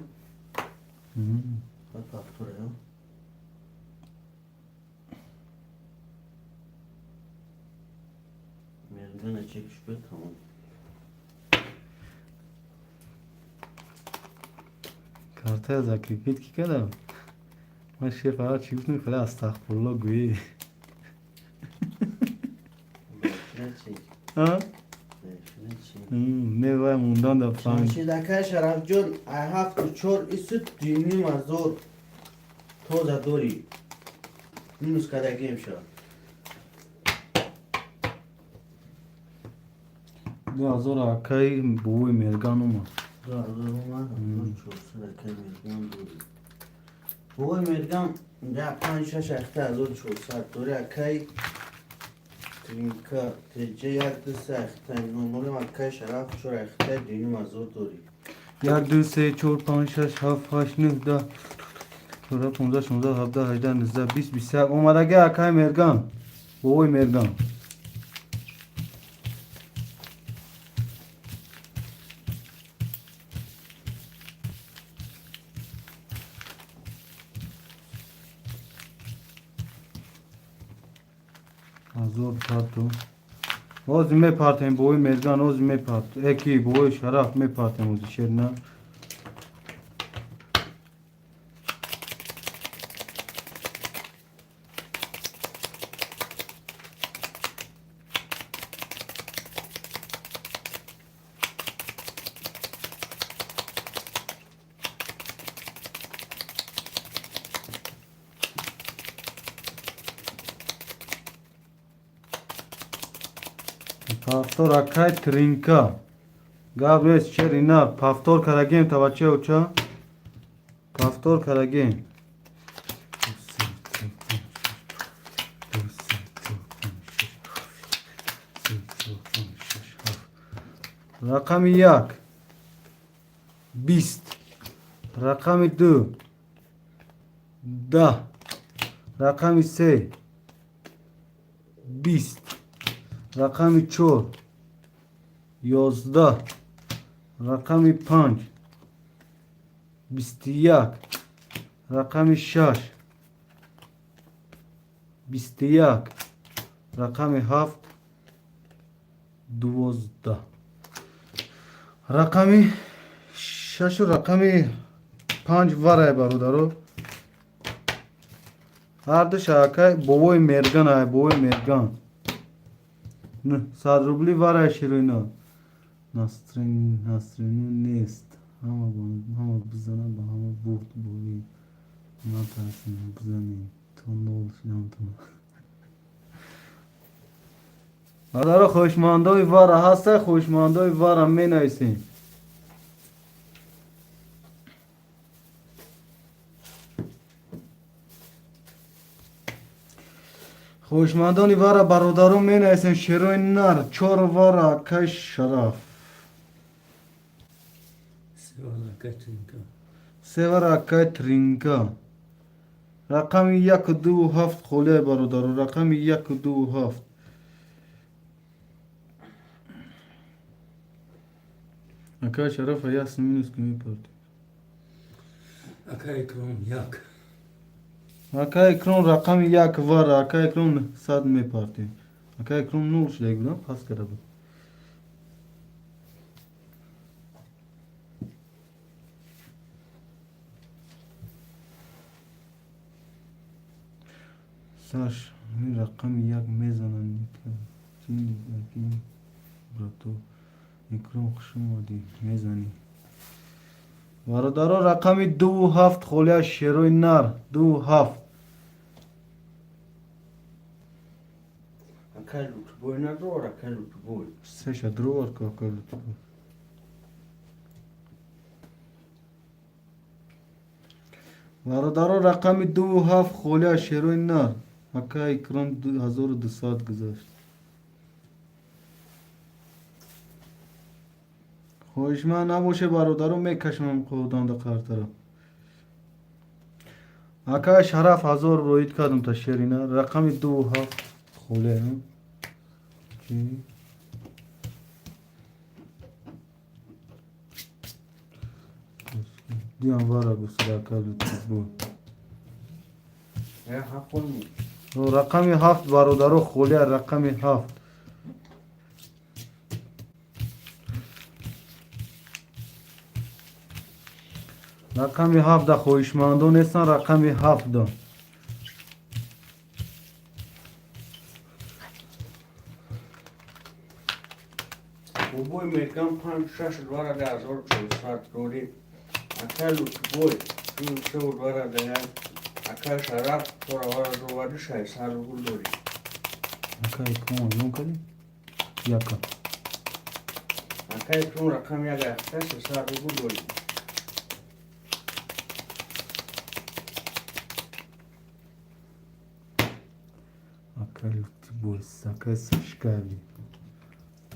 Баъд повтор ё. Тринкана чекиш бе тамом. Карта закрепить ки кардам? Ман шеф ҳар чӣ гуфтам, хеле астағфирулло гӯӣ. Не, вай мондан да панҷ. Шамшидака Шарафҷон, ай ҳафту чор ису диним ҳазор тоза дорӣ. Минус кардагием шо. 2000 акаи бувои Мерган омад. 2000 омад, 1400 акаи Мерган дорӣ. Бувои Мерган да панҷ шаш ахта 1400 дорӣ, акаи Тринка теҷа як ду се ахта нол нолем, акаи Шараф чор ахта диним ҳазор дорӣ. 1, 2, 3, 4, 5, 6, 7, 8, 9, 10, 14, 15, 16, 17, 18, 19, 20, 21. Омадаги акаи Мерган. Бувои Мерган. Ҳазор парту. Ҳозир мепартем бувои Мерган, ҳозир мепарт. Эки бувои Шараф мепартем ҳозир шерна. Повтор акай Тринка. Гап нест, шери на. Повтор карагем тавачча оча. Повтор карагем. Рақами як 20, рақами ду 10, рақами се 20, рақами чор 11, рақами панҷ 21, рақами шаш 21, рақами ҳафт 12. Рақами шашу рақами панҷ варай, бародаро. Ҳарду шаакай бобои Мерган ай, бобои Мерган. 100 рубли варай широина. Настроение нест. Ҳама бизана, ба ҳама бурд бовӣ. Натарсем, бизанем. То нол шидам то. Бародаро, хоҳишмандои вара ҳаста, хоҳишмандои вара менависем. Хоҳишмандони вара, бародаро, менависем шерои нар, чор вара акай Шараф. Се вара акай Тринка. Рақами яку дуву ҳафт холия, бародаро, рақами яку дуву ҳафт. Акай Шарафа ясн минус ки мепарти. Акай Икром як. Акай Икром рақами як вара, акай Икром 100 мепартем. Акай Икром нол шуда будам, пас карда буд. Саш, ин рақами як мезананд. Брато, Икром, хуш омадӣ, мезанӣ. Бародаро, рақами дуву ҳафт холия, шерои нар, дуву ҳафт. Акай Лутбой надор, акай Лутбой. Сеша дровар ку акай Лутбой. Бародаро, рақами дуву ҳафт холия, шерои нар. Акай Икром 1200 гузашт. Хоҳишманд набоше, бародаро, мекашам қоданда қартара. Акай Шараф 1000 роид кардам та шерина. Рақами дуву ҳафт холия. Чи? Диам вара гуфта акай Лутбой. Рақами ҳафт, бародаро, холия, рақами ҳафт. Рақами ҳафта хоҳишмандон нестанд, рақами ҳафта. Бобои мегам панҷ шаш двара 1400 дорӣ. Акай Лутбой се двара як. Акай Шараф чор довари 600 рубл дорӣ. Акай Икром азон кардӣ? Яка. Акай Икром рақами як ахта 300 рубл дорӣ. Акай Лутбой, акай Сашкави.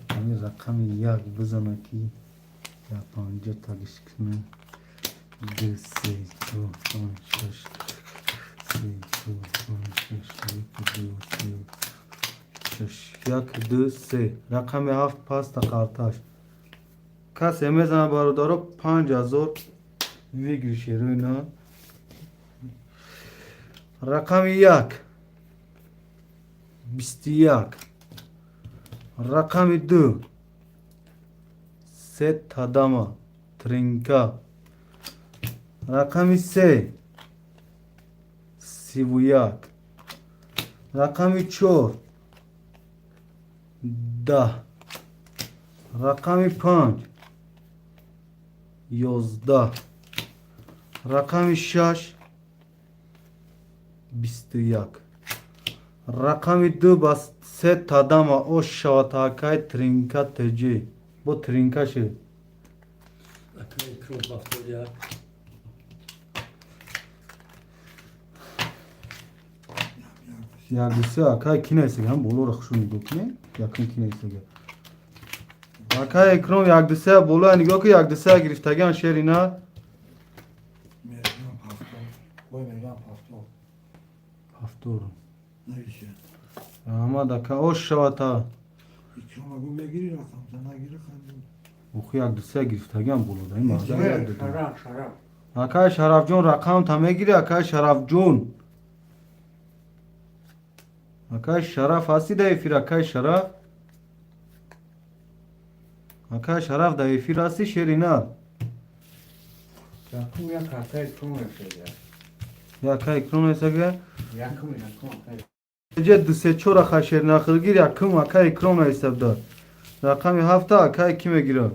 Ҳамин рақами як бизана ки я панҷо тагиш кунем. Ду, се, чор, панҷ, шаш, се, чор, панҷ, шаш, як, ду, се, шаш, як, ду, се. Рақами ҳафт паста қарташ. Касе мезана бародаро 5000 вигри шерои на. Рақами як 21, рақами ду се тадама тринка, рақами се 31, рақами чор 10, рақами панҷ 11, рақами шаш 21, рақами ду ба се тадама ош шавад акай Тринка тж бо тринка шед. Акай Икром 71. Як ду се акай ки наистага ҳам болоро хушу нигоҳ кунем, якум ки наистага. Акай Икром як ду се болоя нигоҳ кун, як ду се гирифтагиам шери на. Мергам ҳафтод. Ой, мергам ҳафтод. Ҳафтор. Навише. Раҳмат ака, ош шавад та. Икрома гу мегири рақам, та нагири ханди. Охи як ду се гирифтагиам боло да ин марда як ду. Шараф, Шараф. Акай Шарафҷон рақам та мегири, акай Шарафҷон. Акай Шараф ҳастӣ дар эфир, акай Шараф? Акай Шараф дар эфир ҳастӣ, шери на? Якум як акай Икром расида. Акай Икром расида? Якум, якум акай. Ҷа ду се чор ака шери нахилгир, якум акай Икром наистабда. Рақами ҳафта акай ки мегирад?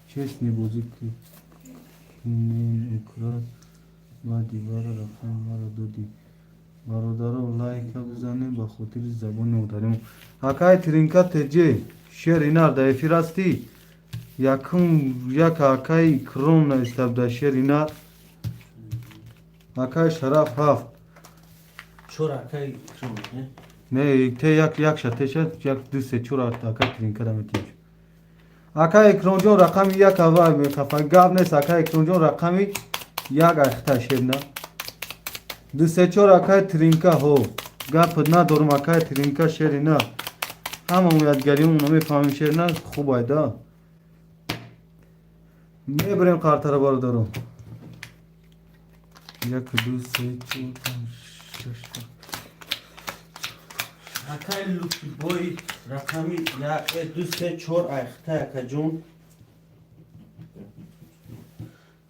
Честный бозӣ кунем украд баъди вара рақам вара додӣ. Бародаро лайка бизанем ба хотири забони модаримо. Акай Тринка ТЖ шери нар дар эфир ҳастӣ? Якум як акай Икром наистабда шери нар. Акай Шараф ҳафт. Чор акай Икром, не? Не, те як як ша теша як ду се чор акай Тринка да метиҳем. Акай Икромҷон рақами як аввал мехафа. Гап нест, акай Икромҷон рақами як ахта шерна. Ду се чор акай Тринка ҳо. Гап надорум акай Тринка шери на. Ҳама муядгаримон намефаҳмем шери на, хуб айда. Мебарем қартара бародаро. Як ду се чор панҷ шаш ҳафт. Акай Лутбой рақами як ду се чор айхта акаҷон.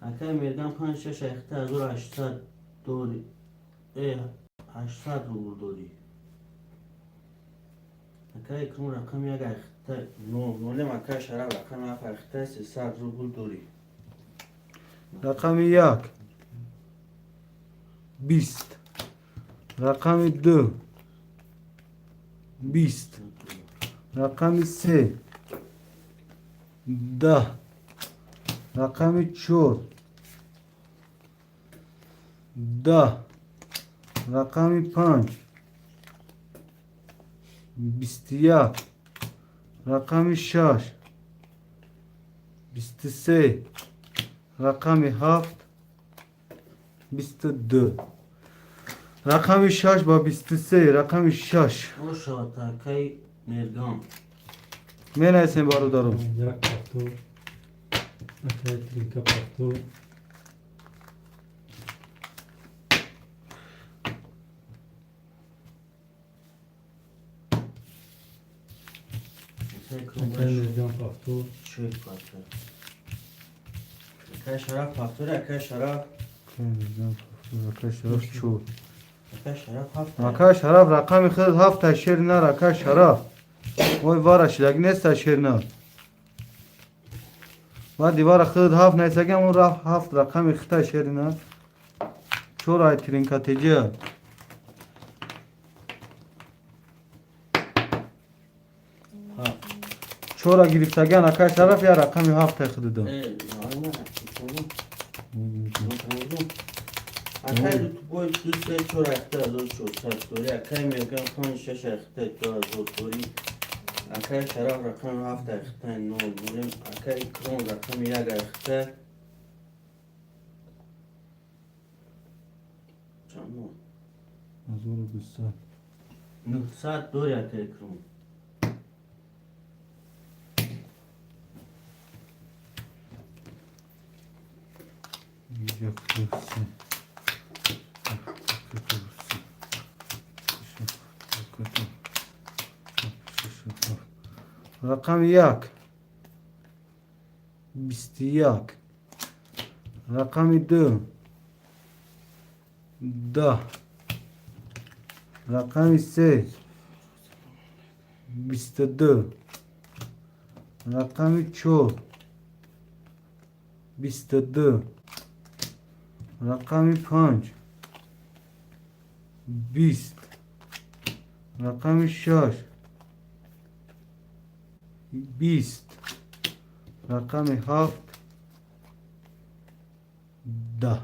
Акай Мерган панҷ шаш айхта 1800 дорӣ. 800 рубл дорӣ. Акай Икром рақами як айхта нол нолем акай Шараф рақами ҳафт айхта 300 рубл дорӣ. Рақами як 20, рақами ду 20, рақами се 10, рақами чор 10, рақами панҷ 21, рақами шаш 23, рақами ҳафт 22, рақами шаш ба 23, рақами шаш. Ошавад акай Мерган. Менависем бародаро. Як ҳафтод. Акай Тринка ҳафтод. Акай Мирҷон повтор. Чой повтор. Акай Шараф повтор, акай Шараф. Акай Шараф чор. Акай Шараф ҳафт. Акай Шараф рақами худ ҳафта шер нар, акай Шараф. Ой вара шидаг неста шер нар. Баъди вара худ ҳафт несагам, он ҳафт рақами хута шер нар. Чор ай тринкатеҷа. Чора гирифтаган акай Шараф я рақами ҳафта худуда. Акай Лутбой 2 3 4 7 1400 дори. Акай Мерган 5 6 7 2000 дори. Акай Шараф рақами 7 7 0 дорем. Акай Икром рақами 1 7. Чанд? 1200. 900 дори акай Икром. Як, ду, се. Рақами як 21, рақами ду 10, рақами се 22, рақами чор 22, рақами панҷ 20, рақами шаш 20, рақами ҳафт 10,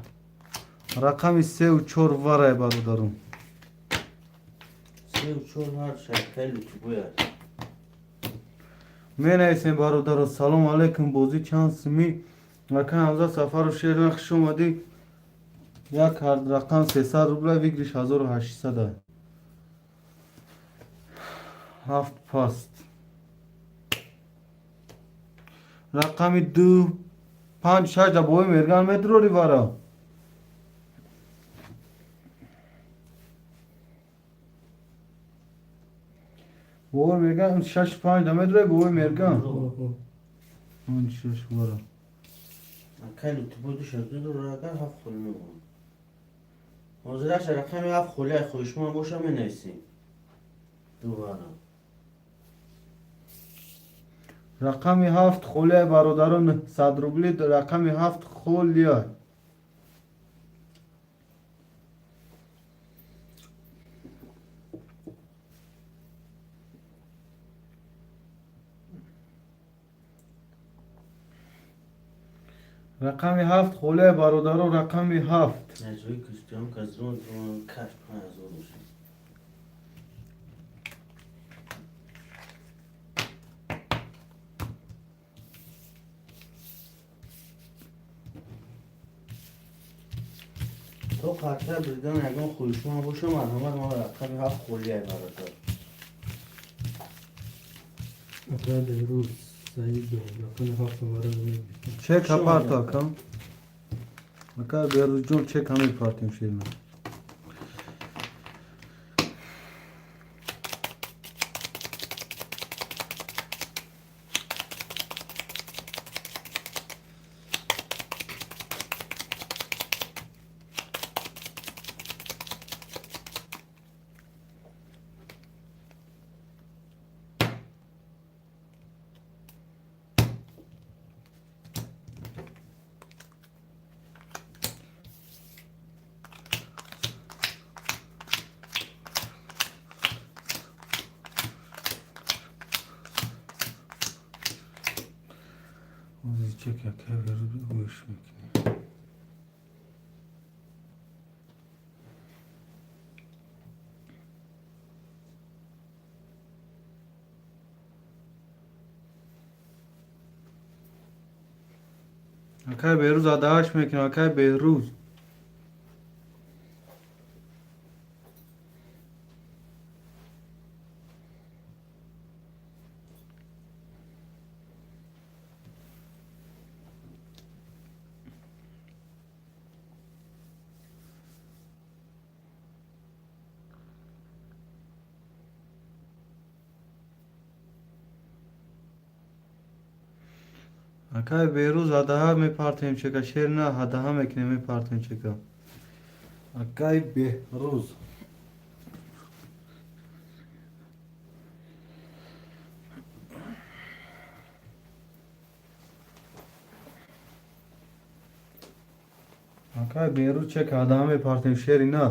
рақами сеу чор варай бародарум. Сеу чор ҳар шаркаи Лутбой аст. Менависем бародаро, салом алейкум, бозӣ чанд сумӣ? Акай Ҳамза Сафаров шерна, хуш омадӣ. Як рақам 300 рубла, выигрыш 1800. Ҳафт паст. Рақами ду панҷ шаш да бои мерган медурори вара. Бои мерган шаш панҷ да медурори бои мерган. Панҷ шаш вара. Акай Лутбой ду шаш ду дорад, агар ҳафт холи мебурам. Ҳозираш рақами ҳафт холи ай хоҳишманд боша менависем. Ду вара. Рақами ҳафт холия бародарон, 100 рубли, рақами ҳафт холия. Рақами ҳафт холия бародарон, рақами ҳафт. Наҷои Кристиан Казрон каш 5000 бошад. То хатар бридан ягон хоҳишманд боша, марҳамат, ман рақами ҳафт холия бародар. Акай Беҳрӯз Саидов рақами ҳафт вара мегирифтам. Чек апарто акам. Акай Беҳрӯзҷон, чек ҳамин партим ширна. Чек акай Беҳрӯз гӯш мекунем. Акай Беҳрӯз адааш мекунем, акай Беҳрӯз. Акай Беҳрӯз, ҳадаҳа мепартем чека, шер на, ҳадаҳа мекунем, мепартем чека. Акай Беҳрӯз. Акай Беҳрӯз, чека ҳадаҳа мепартем, шери на.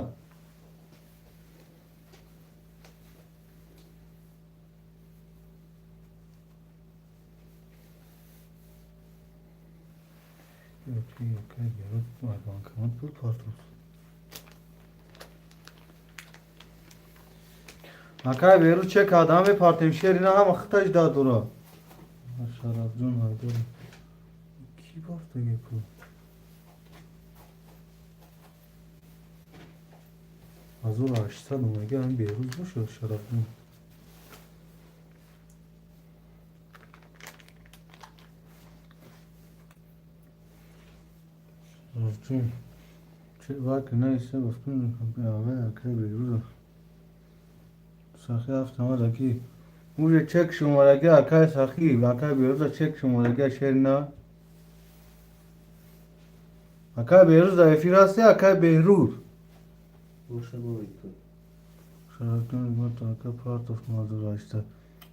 Акай Беҳрӯз банкомат пул партофт. Акай Беҳрӯз, чека ҳадаҳа мепартем, шери на, ҳама хиташ дад дора. Шарафҷон ҳайдора. Кӣ партоги пул? 1800 омага, ҳамин Беҳрӯз боша, Шарафҷон. Шарафҷон. Че вак наиса гуфтум, акай Беҳрӯз. Сахи ҳафт омада ки уже чек шумораги, акай Сахи, акай Беҳрӯза чек шумораги, шер на. Акай Беҳрӯз дар эфир ҳасти, акай Беҳрӯз? Боша бовид кун. Шарафҷон, мата ака партофт 1800.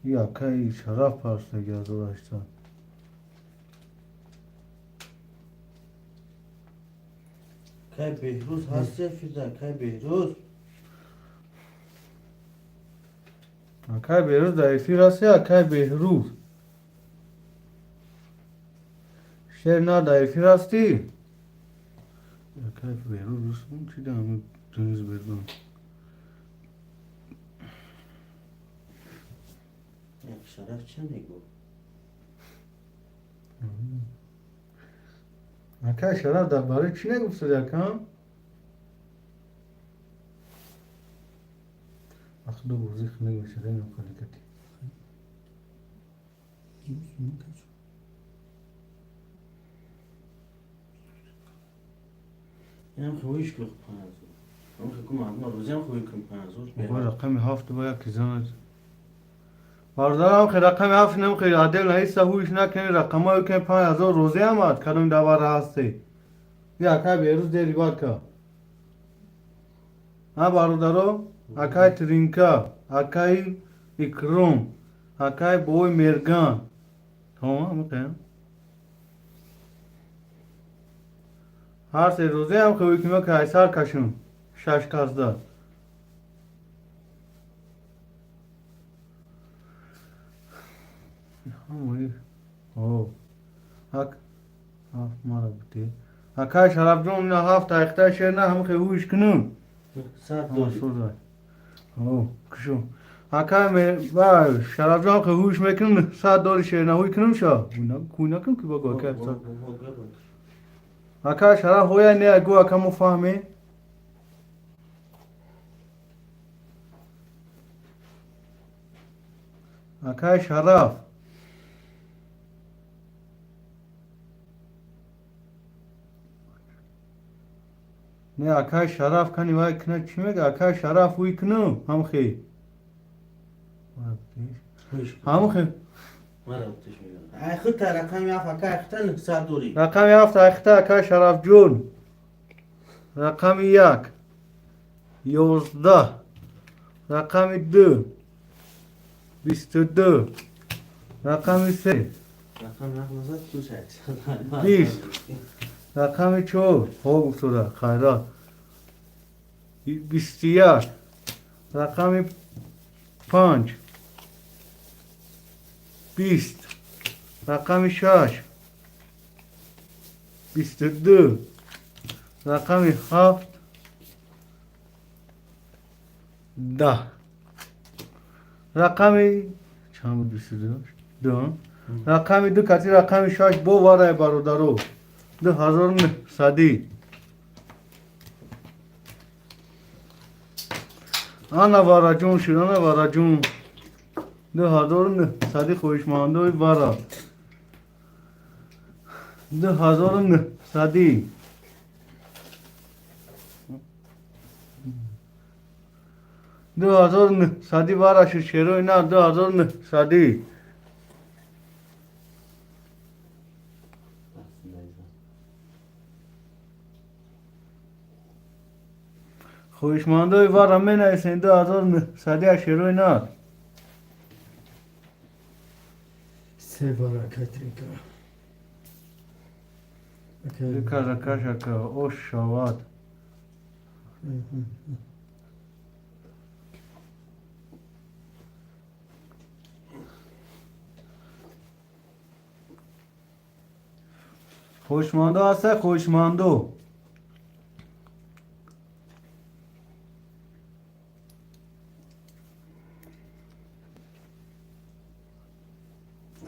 И акай Шараф партоги 1800. Кай Беҳрӯз ҳасти эфирда, акай Беҳрӯз? Акай Беҳрӯз дар эфир ҳасти, акай Беҳрӯз? Шер на, дар эфир ҳастӣ? Акай Беҳрӯз русмон чӣ дар дунёз бердон? Як Шараф чӣ мегӯ? Акай Шараф дар барои чӣ нагуфтади, ака? Ахду бозӣ хунук мешава ин қаликати. Инам хӯиш ку 5000. Ам хе кум ма рӯзиам хӯи кум 5000. Бо рақами ҳафт ба яке занад. Бародарам, хе рақами ҳафт нам хе адел наиса ҳуиш накунед, рақамҳое ки 5000 розӣ омад, кадом давара ҳасте. И акай Беҳрӯз дери бака. Ҳа бародаро, акай Тринка, акай Икром, акай Бой Мерган. Тамом, амиқем. Ҳар се рӯзе ҳам хӯи кима кайсар кашум. Шаш казда. Ҳамои. О. Ак ҳафт мара бути. Акай Шарафҷон, ина ҳафт айхта шер на ҳам хе ҳуиш кунум. Сад Ҳа, дори. созай. О, кушу. Акай ме ва Шарафҷон хе ҳуиш мекунум, 100 дори шер на ҳуй кунум ша. Куй накун ки баго акай. Акай Шараф ҳоя не гу ака мо фаҳмем. Акай Шараф. Не, акай Шараф кани вай кна чӣ мега? Акай Шараф ҳуй кунум ҳамхе. Ҳамхе. Мара бутиш мегӯям. Ай хута рақами ҳафт акай хута 900 дори. Рақами ҳафт айхта, акай Шарафҷон. Рақами як 11, рақами ду 22, рақами се Рақами ҳафт назад плюс 800. 20, рақами чор ҳо гуфтода хайрат 21, рақами панҷ 20, рақами шаш 22, рақами ҳафт 10, рақами чанд буд, 22 ду, рақами ду кати рақами шаш бо варай бародаро 2900. Ана вараҷон шуд, ана вараҷон 2900, хоҳишмандои вара 2900. 2900 вара шуд, шерои на 2900. Хоҳишмандои вара менависен 2900 шерои нар. Се бара акай тринка. Акай. Дикажа кашака ош шавад. Хоҳишмандо ҳаста, хоҳишмандо.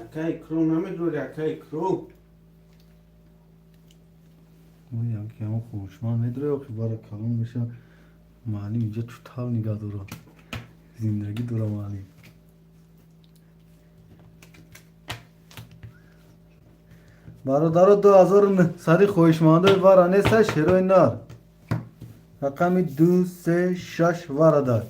Акай Икром намедори, акай Икром. Якямо хоҳишманд медорӣ, охи бара калон меша. Маълим инҷа чутал нигаҳ дора. Зиндагӣ дора маълим. Бародаро, 2900 хоҳишмандои вара неста, шерои нар. Рақами ду, се, шаш варадар.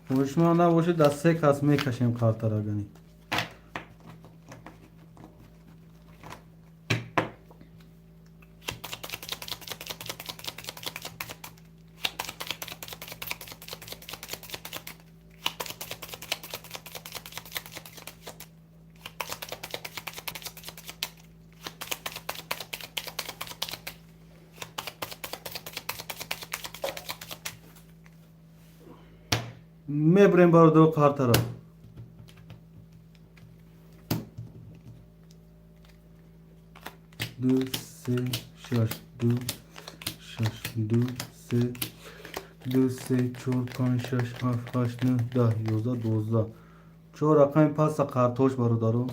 Хоҳишманд набошед, дар се кас мекашем қартарагани. Мебурем, бародаро, қартара. Ду, се, шаш, ду, шаш, ду, се, ду, се, чор, панҷ, шаш, ҳафт, ҳашт, нӯҳ, 10, 11, 12. Чор рақами паста қартош, бародаро.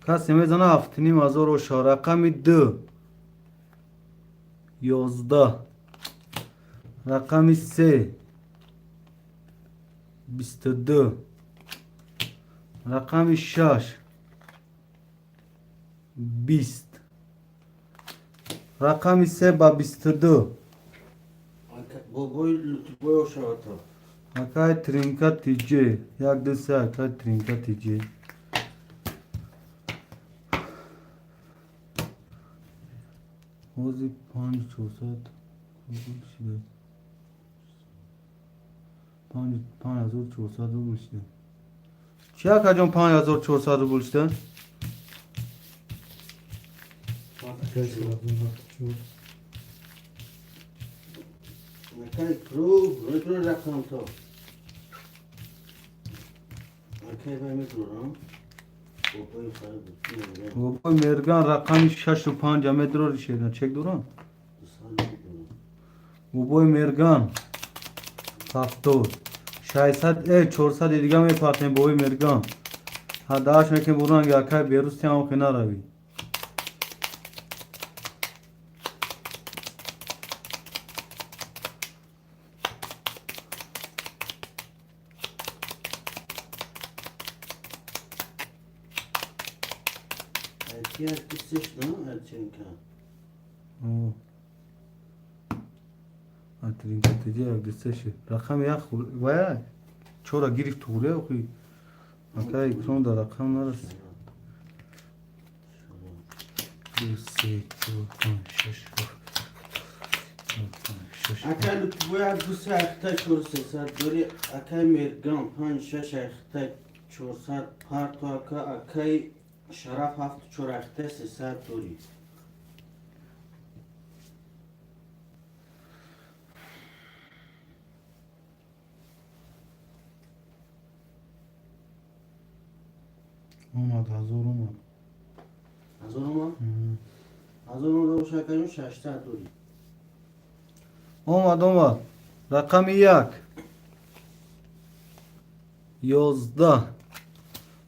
Касе мезана, 7500 оша. Рақами ду, 11, рақами се, 22, рақами шаш, 20, рақами се ба 22. Бобои Лутбой ошавата. Акай Тринка тиҷе, як, ду, се, акай Тринка тиҷе. Ҳозир 5400 рубл шуда. 5400 рубл шуда. Чи, акаҷон, 5400 рубл шуда? Акай 94. Акай Икром, медори рақамто. Акай вай медорам. Бобои фарид. Бобои Мерган рақами шашу панҷа медрори, шера чек дорам. Бобои Мерган 70, 600, 400 дига мепартем. Бобои Мерган ҳадааш мекем буранги акай Берус тиам хе наравӣ. Як ду се шуда, Арченка. Атринка тиҷа як, ду, се шуд. Рақами як вая чора гирифт туғре, охи акай Икром дар рақам нарасид. Ду, се, чор, панҷ, шаш, ҳафт, панҷ, шаш. Акай Лутбой як, ду, се ахта чор сесад дори, акай Мерган панҷ, шаш ахта 400 парто, ака акай Шараф ҳафту чор ахта 300 дори. Омад, 1000 омад. 1000 омад? 1000 омада боша, акаҷон, 600 дори. Омад, омад. Рақами як, 11,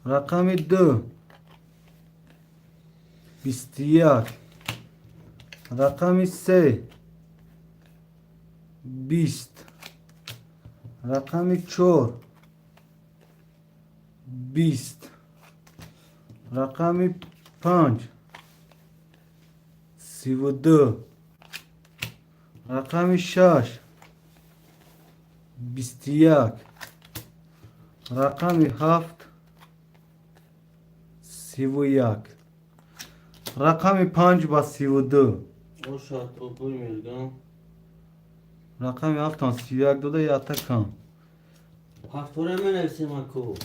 рақами ду, 21, рақами се, 20, рақами чор, 20, рақами панҷ, 32, рақами 6 21, рақами 7 31, рақами 5 ба 32. Ошад бобои мерган. Рақами 7 31 дода, якта кам. Ҳафтора менависем аку.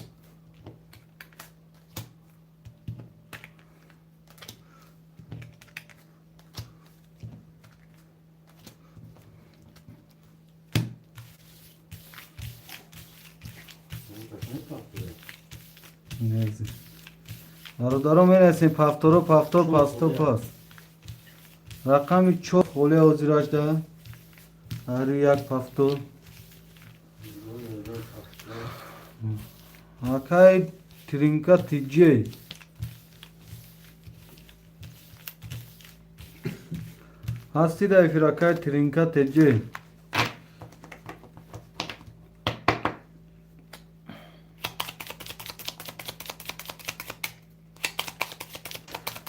Бародаро, менависем пафторо, пафтор, пасто, пас. Рақами 4 холия ҳозиражда. Ҳар як пафтор. Акай Тринка Тиҷей. Ҳастӣ дар эфир, акай Тринка Тиҷей.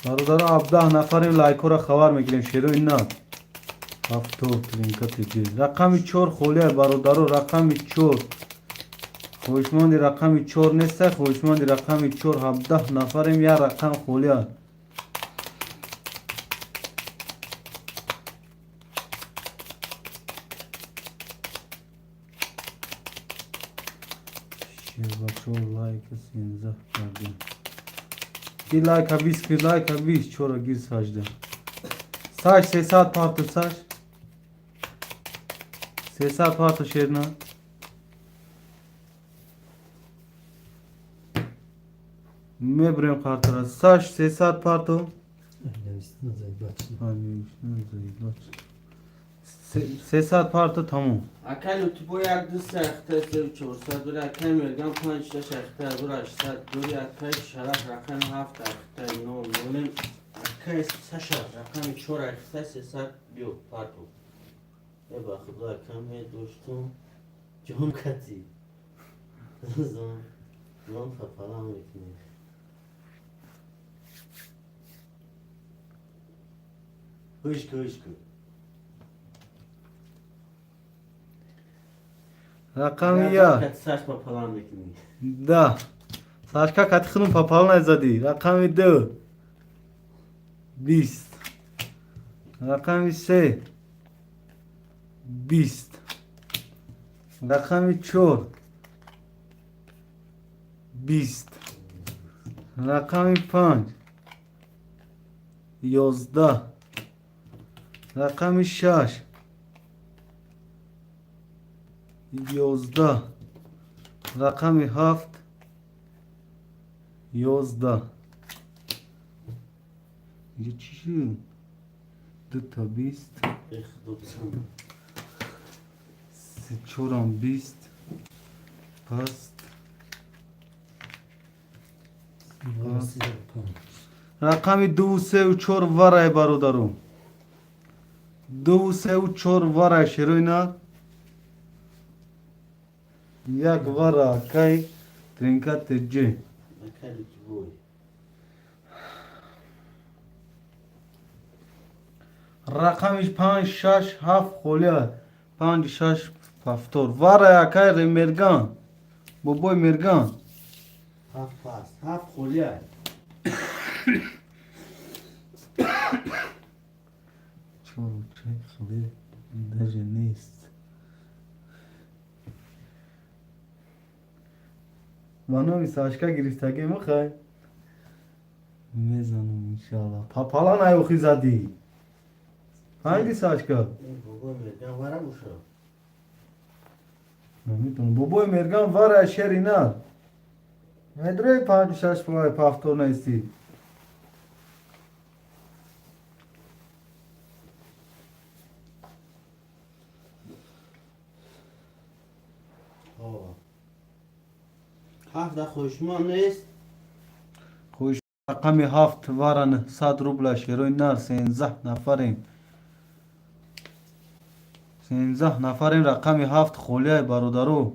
Бародаро, 17 нафарем, лайкҳоро хабар мегирем. Шерои на. Ҳафтор Тринка Тиҷей. Рақами 4 холия, бародаро, рақами 4. Хоҳишманди рақами 4 неста, хоҳишманди рақами 4 17 нафарем, як рақам холия. Шербачо лайка 13 кардем. Ки лайка 20 ки лайка 20 чора гир сажда. Саш 300 парту саш. 300 парту шерна. Мебрем картара. Саш 300 парту. 300 парту тамом. Акай лутбо 1 2 3 3 400 дури, акай мерган 5 6 7 800 дури, акай Шараф рақами 7 7 0 0, акай Саша рақами 4 8 300 биё парту. Е ба худо акам доштум ҷон кати. Зон зон папалам мекунӣ. Гӯш гӯш кун. Рақами 1. Саш папалам мекунӣ. Да. Сашка кати худум папал назадӣ. Рақами 2. 20. Рақами 3. 20. Рақами 4. 20. Рақами 5. 11. Рақами 6. 11. Рақами 7. 11. Инҷа чӣ шуд? 2 та 20. 3 4 20. Паст. Рақами 2 3 4 варай, бародаро. 2 3 4 варай, шероина. Як вара акай Тринка Тиҷей. Акай лутбой. Рақамиш 5 6 7 холия. 5 6 7 вара акай Мерган. Бобои Мерган. 7 пас. 7 холия. 4 чай холия даже нест. Ба номи Сашка гирифтагӣ михай? Мезанам иншалло. Папала наёхи задӣ. Фаҳмидӣ, Сашка? Бобои Мерган вара боша. Намедонам. Бобои Мерган вара, шери на. Медрои 5 6 пафтор нестӣ. 7 хоҳишманд нест. Хоҳиш рақами 7 вара 900 рубла, шерои нар. 13 нафарем. 13 нафарем, рақами 7 холияй, бародаро.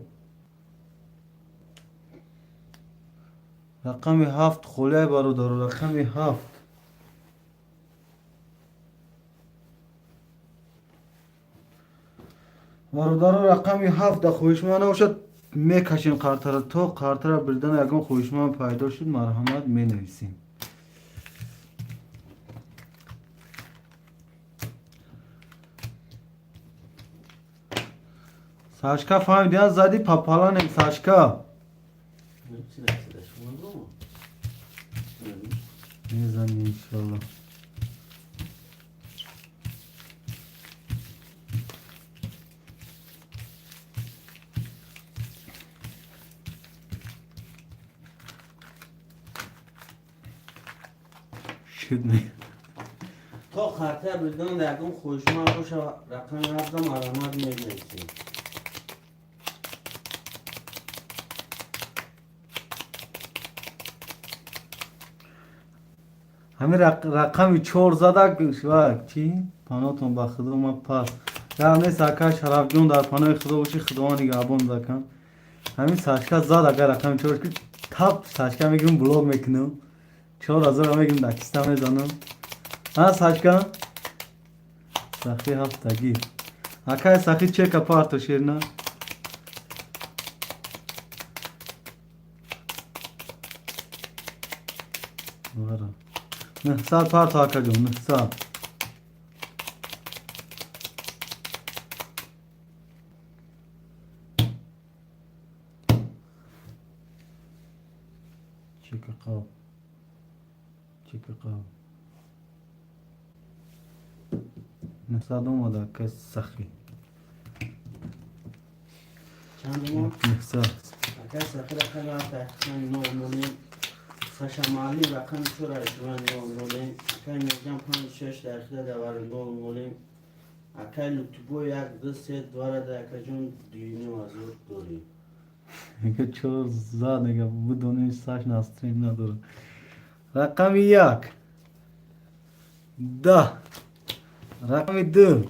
Рақами 7 холияй, бародаро, рақами 7. Бародаро, рақами 7 да хоҳишманд набошад, мекашем қартара, то қартара бирдан ягон хоҳишманд пайдо шуд, марҳамат, менависем. Сашка, фаҳмидиан, зади папаланем, Сашка. Мезанем, иншалло. Шуд. То қартая бирдан ягон хоҳишманд боша, рақами 7 марҳамат, менависем. Ҳамин рақами 4 зада ва чӣ, панотон ба худо, ма пас гап нест. Ака Шарафҷон, дар паноҳи худо бошӣ, худованд нигаҳбон дакан. Ҳамин Сашка зад, агар рақами 4 ки тап, Сашка мегирам, блок мекунам, 4000 мегирам, дар киста мезанам. А Сашка Сахи ҳафтагӣ, акай Сахи, чека парто шерна. Вара. 900 парто, акаҷон, 900. Чека қав. Чека қав. 900 омада, акай Сахи. Чанд? 900. Акай Сахи, рақами 7 нол нолем. Саша Маалим, рақами 4 ҳаштман нол нолем. Акай Мирҷан, 5 6 дақиқа давари нол нолем. Акай Лутбо, 1 2 3 дварада, акаҷон, 2500 дорем. Мега чор зад, мега бидонем, Саш на стрим надорад. Рақами 1 10, рақами 2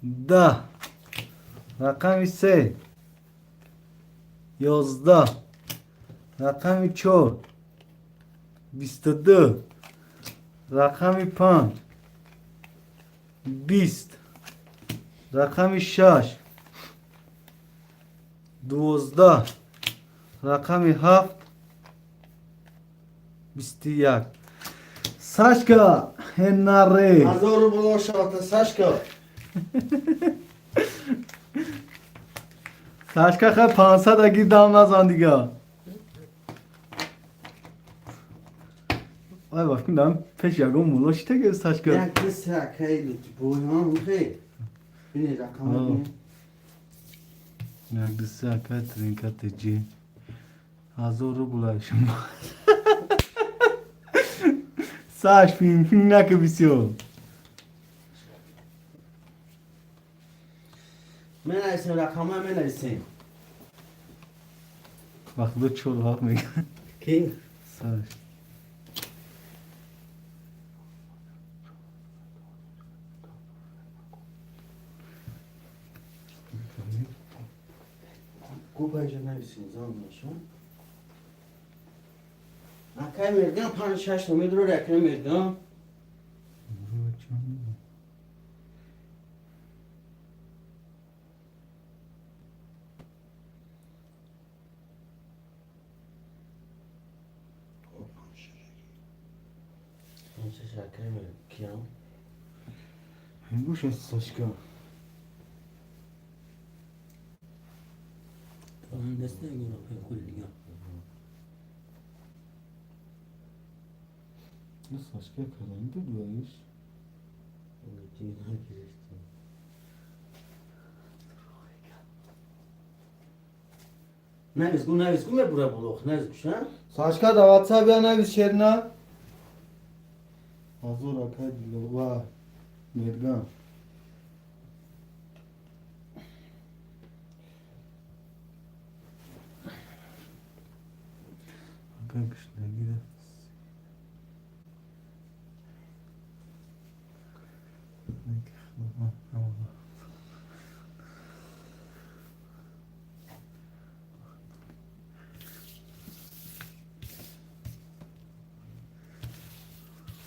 10, рақами 3 11, рақами 4 22, рақами 5 20, рақами 6 12, рақами 7 21. Сашка Хенаре. 1000 рубл шавата, Сашка. Сашка, хай, 500 аги дам назан дига. Ай, вафкин дам пеш ягон мулло шитаге, Сашка. 1 2 3, акай Лутбо, хе. Бини рақам бини. 1 2 3, акай Тринка Теҷи. 1000 рубл ай шумо. Саш, фин фин нака бисёр. Менависем, рақама менависем. Вақт чор вақт мега. Ки? Саш. Гу инҷа нависем, зан нашон. Акай Мирган, 5 6 номидро, акай Мирган. 5 6, акай Мирган. Киям? Гӯш, Сашка. Даст нагирам, хули дига. Сашка кардани буд ваиш. Дига нагирифтем. Навис, гу навис, гу мебура булох, навис гуша. Сашка, да WhatsApp я навис шерна. Ҳазор, акай Дилова Мерган. Акай гушнагида.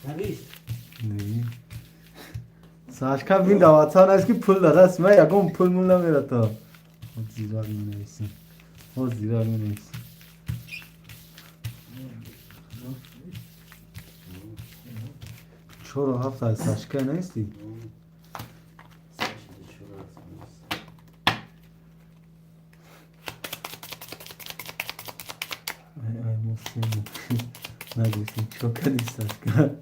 Навис. Не. Сашка бин даватсан аст ки пул дадаст ма ягон пул мул намерата. Зирак менависем. Зирак менависем. Чору ҳафт аз Сашка нестӣ? Ай ай мо сему нагирифтем. Чикор кардӣ, Сашка?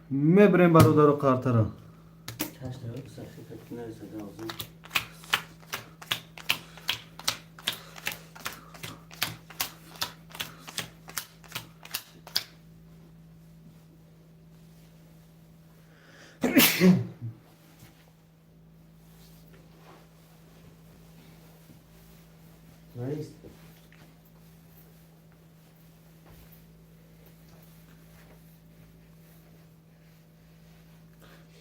Мебирем, бародару, қартара. Ҳашт Сашка ки нависада озон. Наист.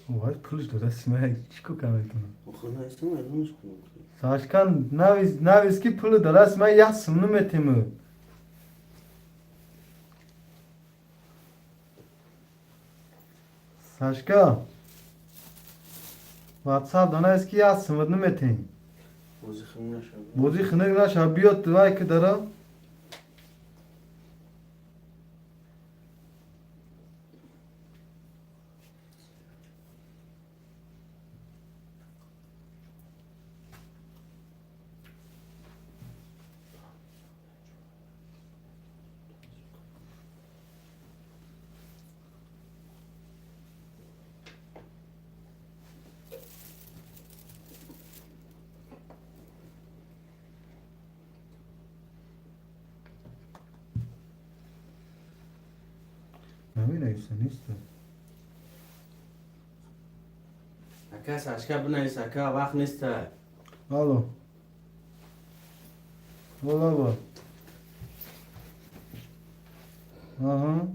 Вай, пулш додасти ма, чӣ кор метавонам? Охир наистам, ягонаш кунам. Сашка, навис, навис ки пули додасти ма, як сум наметему. Сашка, ватсап донавис ки як сумат наметем. Бозӣ хунук нашавад. Бозӣ хунук нашавад, биёд вай ки дара. Наминависа, неста. Ака Сашка, бинавис, ака, вақт неста. Алло. Алло, Ага.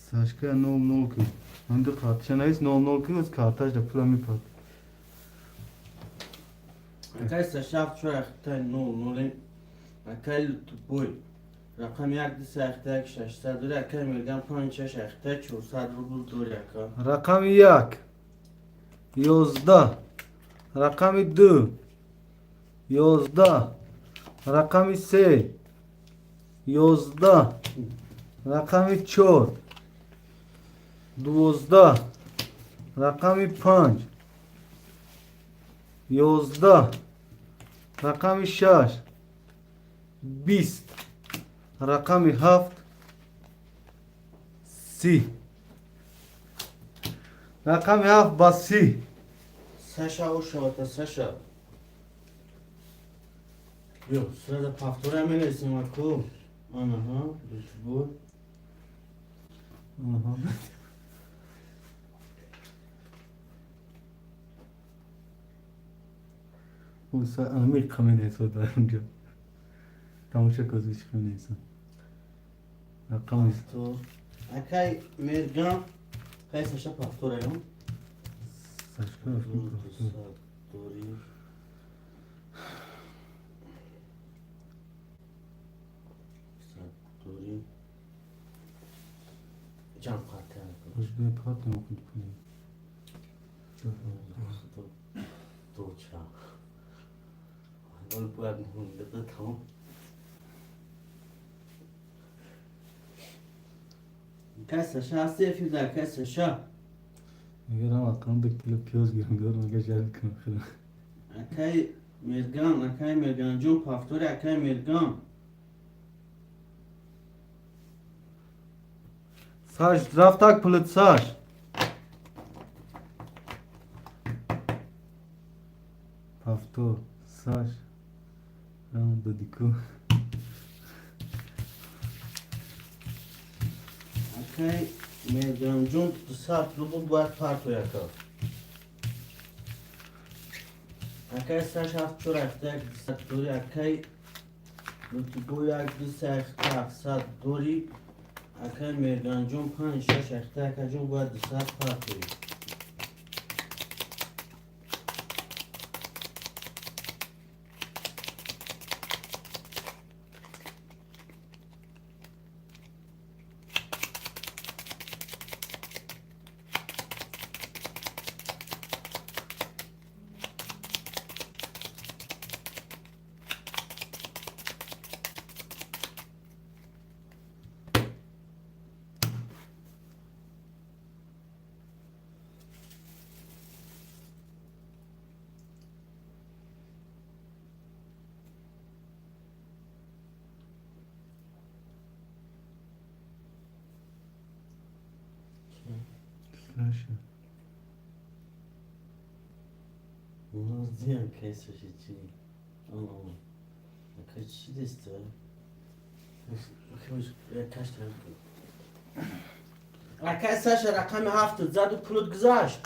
Сашка 0-0 ки. Ҳамду карташа навис 0-0 ки, оз карташ да пула мепад. Акай Саша, ҳафт чор ахтай нол нолем. Акай Лутубой. Рақами як ду се ахта як 600 дори. Акай мегам панҷ шаш ахта 400 рубл дори, ака. Рақами як 11, рақами ду 11, рақами се 11, рақами чор 12, рақами панҷ 11, рақами шаш 20, рақами ҳафт 30, рақами ҳафт ба 30. Саша ошавата, Саша. Ё, сразу повторяй менависем, аку. Анаҳа, Лутубой. Аҳа. Амиқ менависад дар онҷо. Тамоша козӣ чӣ менависад. Рақами Повтор. Акай Мерган. Кай Саша, повторяем. Сашка рафтем. 200 дорӣ. Дорӣ. Ҷамъ қатъ. Бош бе партем охи пули. Доча. Вол бояд мунда тамом. Каса ша ҳасти фил дар каса ша. Мегӯям ақаллан 2 кило пиёз гирам, дорам ага жарид кунам хеле. Акай Мерган, акай Мерганҷон, повтори акай Мерган. Саш рафтак пулит Саш. Повтор Саш. Рам додику. Акай Мерганҷон 200 рубл бояд партои ака. Акай Саш ҳафт чор ҳафта як 200 дори акай Лутибо як ду се ҳафта 700 дори акай Мерганҷон панҷ шаш ҳафта акаҷон бояд 200 партои. Саша. Зиям кайсаши чи? Акай чӣ деста? Акай Саша рақами ҳафт заду пулут гузашт.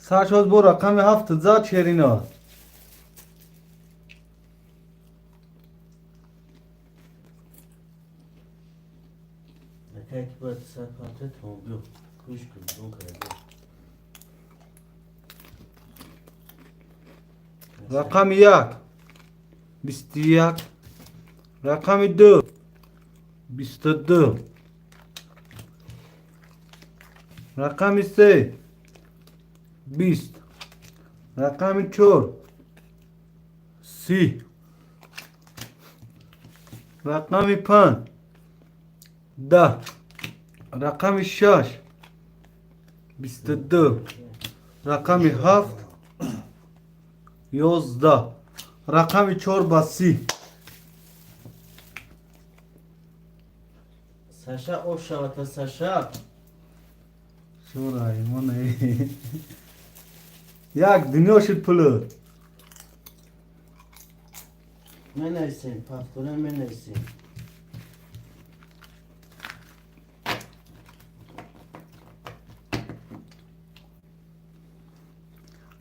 Саш боз бо рақами ҳафт зад шерина. Акай ки бояд сад партои тамом биё. Гӯш кун, дон карда. Рақами як 21, рақами ду 22, рақами се 20, рақами чор 30, рақами панҷ 10, рақами шаш 22, рақами ҳафт 11, рақами чор ба 30. Саша об шавата Саша. Шура имон як дунё шуд пулут. Менависем, повтора менависем.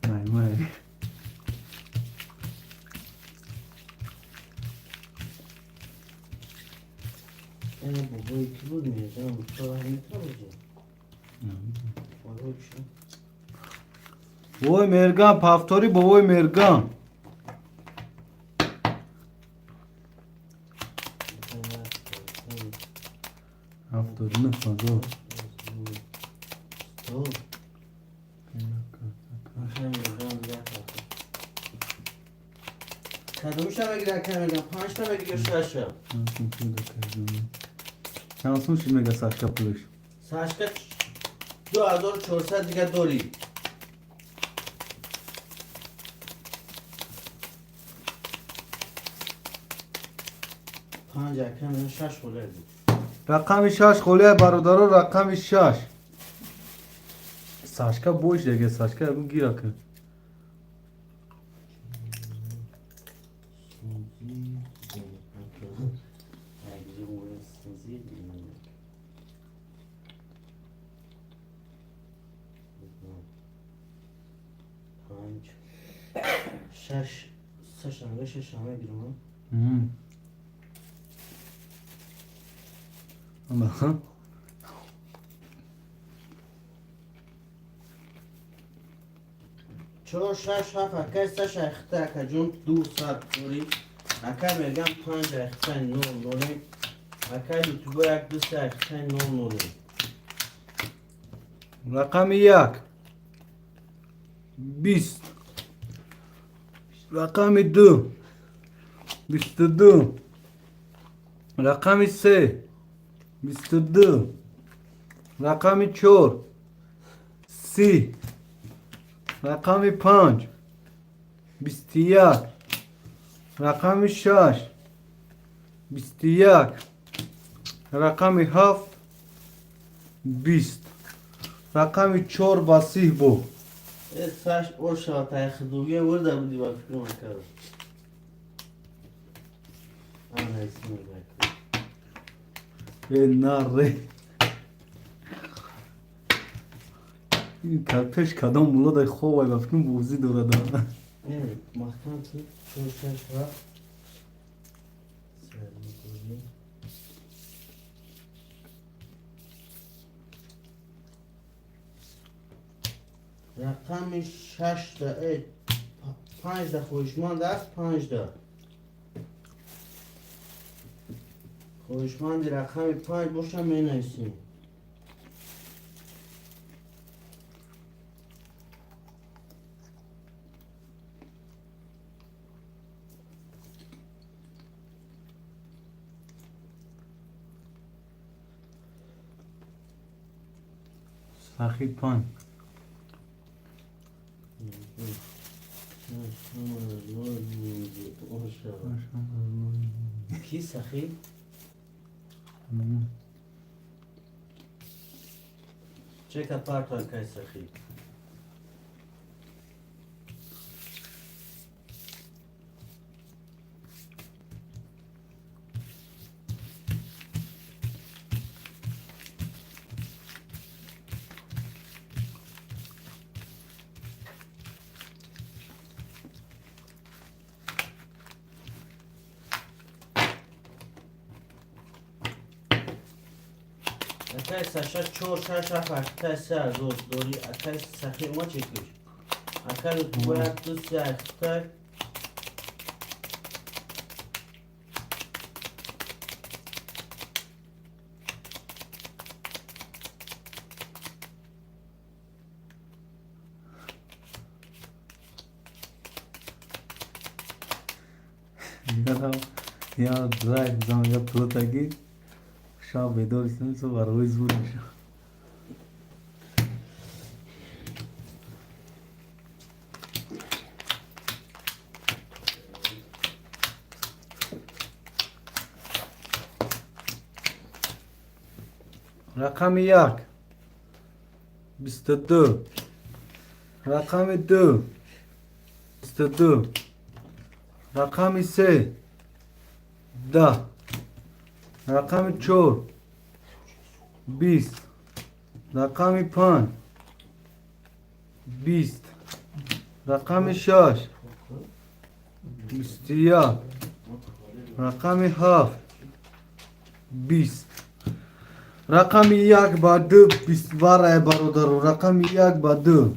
Наймай. Эна бобои ки буд мезанам, то метавози. Бобои чӣ? Бобои Мерган, повтори бобои Мерган. 79 000. Сто. Кадомша мегира акай Мерган? Панҷта мегира шаша? Чанд сум шуд мега Сашка пулаш? Сашка 2400 дига дорӣ. Панҷ акай Мерган шаш холия буд. Рақами шаш холия бародаро, рақами шаш. Сашка бош дега, Сашка ягон гира кун. Шаш, сешанбе, шешанбе гирам. Аха. Чор, шаш, ҳафт, акай саш айхта, акаҷон, 200 дорӣ. Акай мегам панҷ айхта нол дорем. Акай ютубо як, ду, се айхта нол нолем. Рақами як 20, рақами ду 22, рақами се 22, рақами чор 30, рақами панҷ 21, рақами шаш 21, рақами ҳафт 20, рақами чор ба сиҳ бо. Э, саш ошава тайхдуге вурда буди ба фикр макардам. Ана исми бака. Э, наре. Ин пеш кадом мулодай хобай, ба фикрам бозӣ дорад. Э, маҳкам ту, чор, шаш, ҳафт. Се, дорӣ. Рақами шашта, э, панҷта хоҳишманд аст, панҷта. Хоҳишманди рақами панҷ боша, менависем. Сахи панҷ. Ки сахӣ? Чека парто, акай сахӣ. Акай Саша чор, шаш, ҳафт, ҳашта, се ҳазор дорӣ. Акай сахӣ ма чекиш. Акай ютубо як, ду, се, ҳашта. Я драйв зам, я плотаги шаб бедор истам, субҳ барои зур мешавам. Рақами як 22, рақами ду 22, рақами се 10, рақами чор 20, рақами панҷ 20, рақами шаш 21, рақами ҳафт 20, рақами як ба ду бист варае, бародару, рақами як ба ду.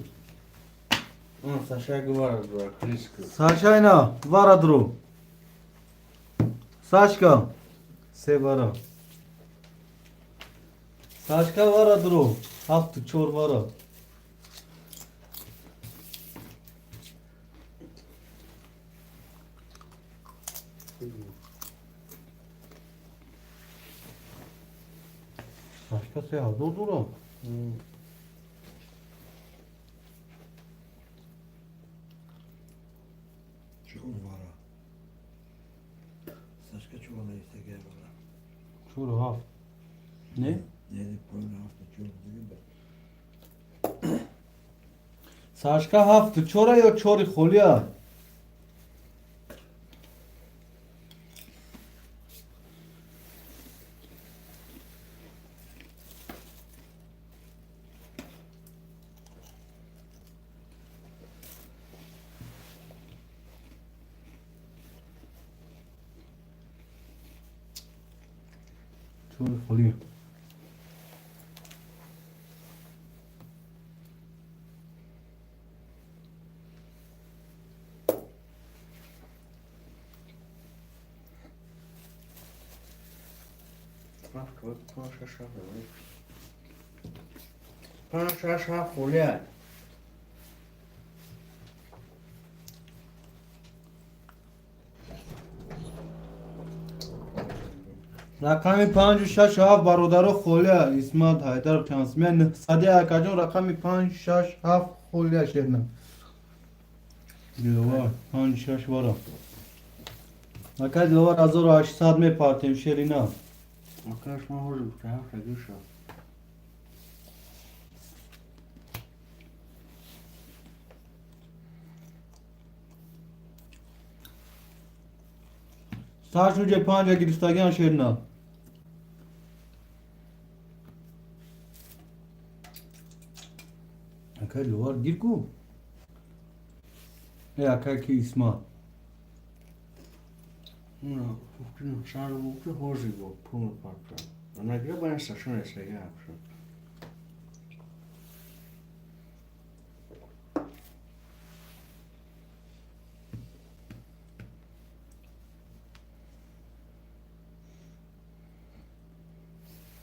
Саша гувара дура, кришка. Сашайна варадру. Сашка се вара. Сашка варадру ҳафту чор вара. Сашка 3000 дора. Чор вара. Сашка чор наистагай вара. Чору ҳафт. Не? Не, поён ҳафта чор дига ба. Сашка ҳафту чора ё чори холия? Чор холӣ. Панҷ, шаш, ҳафт. Панҷ, шаш, ҳафт холия. Рақами панҷу шашу ҳафт, бародаро, холия. Исмат Ҳайдаров чансмия нӯҳсади, акаҷон. Рақами панҷ, шаш, ҳафт холия, шерна Диловар, панҷ, шаш вара. Ака Диловар, 1800 мепартем, шерина. Акаш ман ҳозир гуфта ҳафта гирша. Саршуҷе панҷа гирифтагиан, шерина. Ака Диловар, гир ку. Э, ака ки, Исмат. Шарбуки ҳозир бо пул мепартам. Нагира баян сашон эсага ҳабша.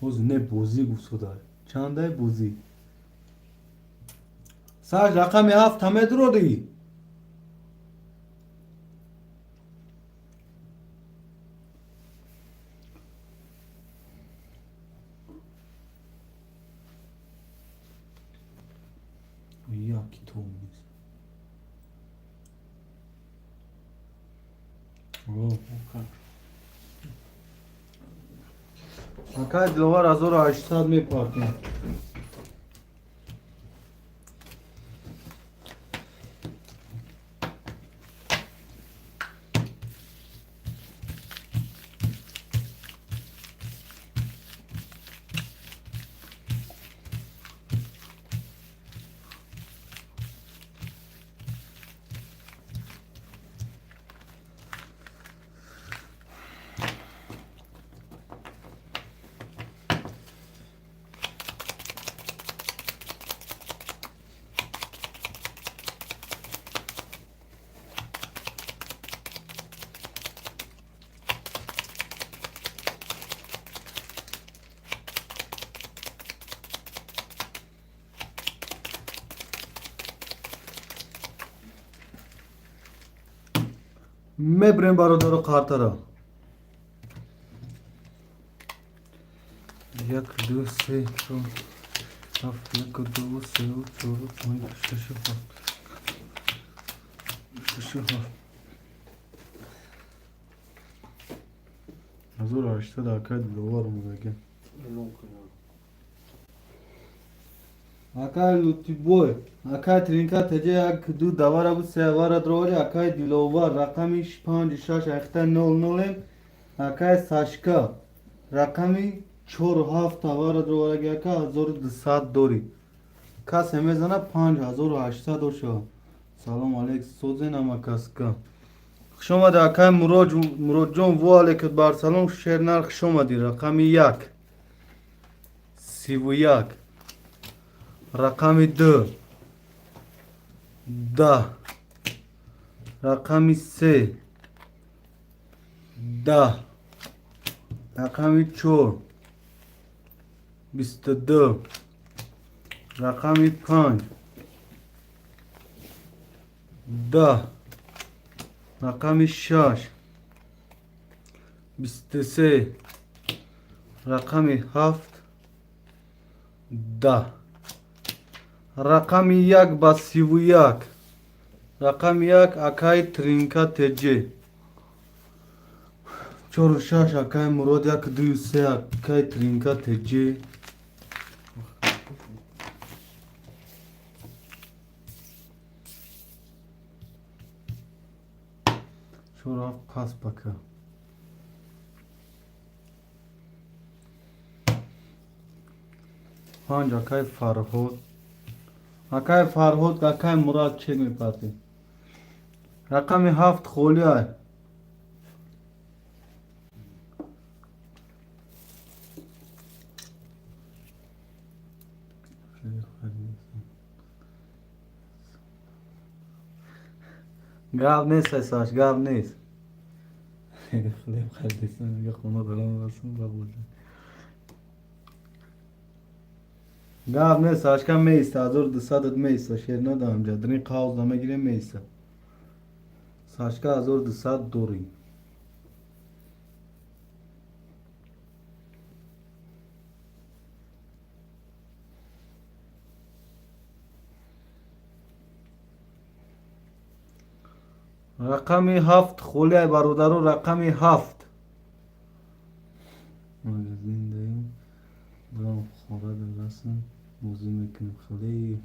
Ҳозир не, бозӣ гуфтода. Чандай бозӣ? Саш, рақами ҳафт ҳамедуродӣ? Як китоб нест. Акай Диловар, 1800 мепартем. Мебирем, бародаро, қартара. Як, ду, се, чор, ҳафт, як, ду, се, чор, панҷ, шаш, ҳафт, шашу ҳафт. 1800, акай Диловар, омадаги. Акай Лутибой, акай Тринка теҷа, як, ду давара буд, се авара дровари. Акай Диловар, рақами панҷу шаш ахта нол нолем. Акай Сашка, рақами чору ҳафт авара дровараги, ака, 1200 дорӣ. Касе мезана, 5800 оша. Салом алейк, созен амакаска. Хушомади, акай Муроҷ, Муроҷҷон, во алейкум бар салом, шернар, хушомадӣ. Рақами як, 31, рақами ду, 10, рақами се, 10, рақами чор, 22, рақами панҷ, 10, рақами шаш, 23, рақами ҳафт, 10. Рақами як ба 31, рақами як, акай Тринка теҷе, чору шаш, акай Мурод, як, дую, се, акай Тринка теҷе. Чору ҳафт пас бака. Панҷ, акай Фарҳод, акай Фарҳод, акай Мурад, чек мепартем. Рақами ҳафт холӣ ай. Гап нест, Саш, гап нест. Хлеб харидистам, мега хона дорам, расм бабоҷон. Гап нест, Сашка меиста, 1200 меиста, шер надам ҷа, дрин қавз намегирем меиста. Сашка 1200 дорӣ. Рақами 7 холиай бародаро, рақами 7. Магазин даем. Брам хора дарасм, бозӣ мекунем хеле.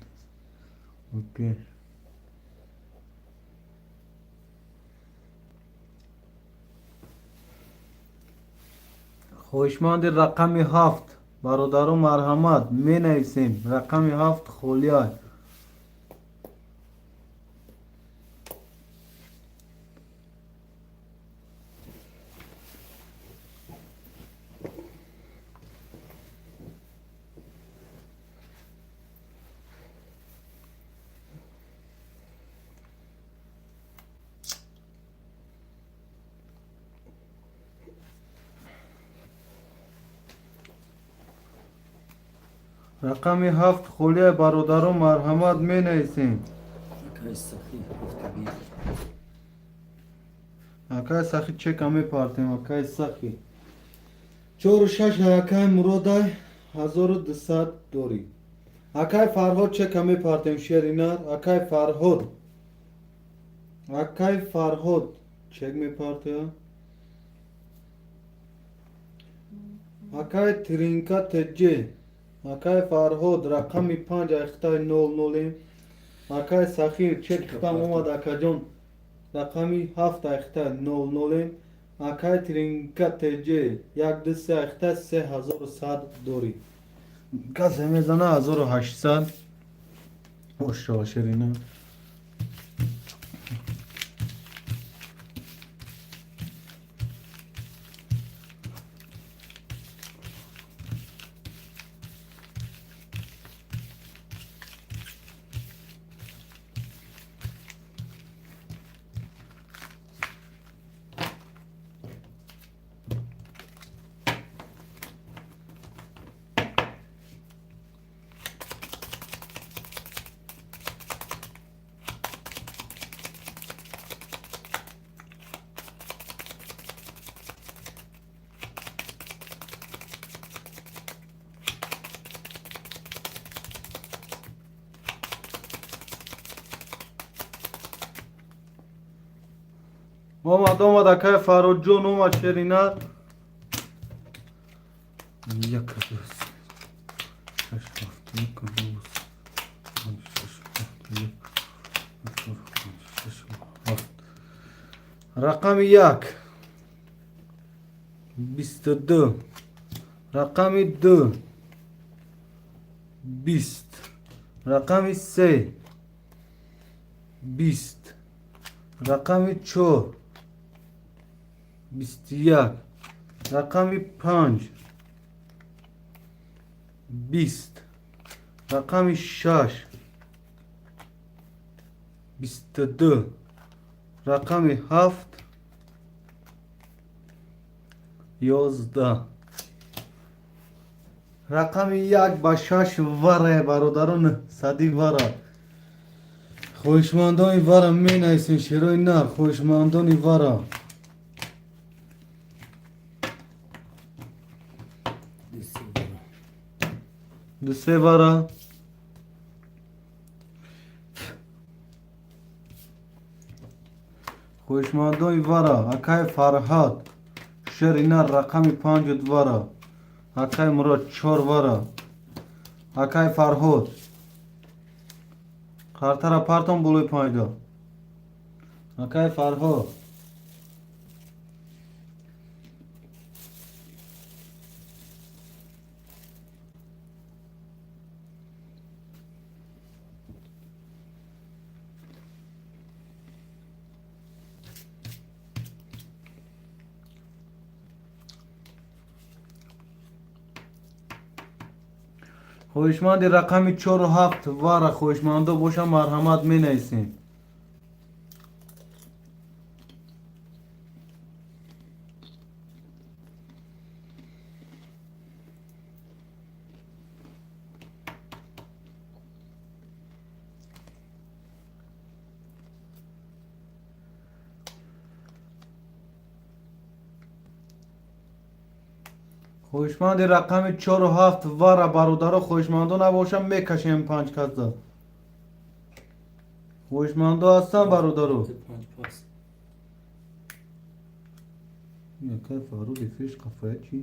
Окей. Хоҳишманди рақами 7 бародаро марҳамат менависем. Рақами 7 холиай. Рақами 7 холиай бародаро марҳамат менависем. Акай Сахи ҳафтаги. Акай Сахи чека мепартем, акай Сахи. 4-6 акай Муродай 1200 дорӣ. Акай Фарҳод чека мепартем шеринар, акай Фарҳод. Акай Фарҳод чек мепартем. Акай Тринка ТЖ. Акай Фарҳод рақами 5 айхтай 00. Акай Сахир чек хитам омад акаҷон. Рақами 7 айхтай 00. Акай Тринка ТЖ 1 2 3 айхтай 3100 дорӣ. Касе мезана 1800. Ошо ширина. Омад, омад, акай Фарҳодҷон омад шеринар. 1 2 6 7 1 2 5 6 7 1 4 5 6 7. Рақами 1 22. Рақами 2 20. Рақами 3 20. Рақами 4 21. Рақами 5 20. Рақами 6 22. Рақами 7 11. Рақами 1 ба 6 вара бародарон сади вара. Хоҳишмандони вара менависем шерои нар, хоҳишмандони вара. 2-3 вара. Хоҳишмандони вара, акай Фарҳад шери нар рақами 5 вара. Акай Мурод 4 вара. Акай Фарҳод қартара партон болои 5. Акай Фарҳод хоҳишманди рақами 4 7 вара хоҳишмандо боша марҳамат менависем. Хоҳишманди рақами чору ҳафт вара, бародаро, хоҳишмандо набошам, мекашем панҷ каса. Хоҳишмандо ҳастан, бародаро? Панҷ пас. Якай Фаррух фиш қафая чӣ?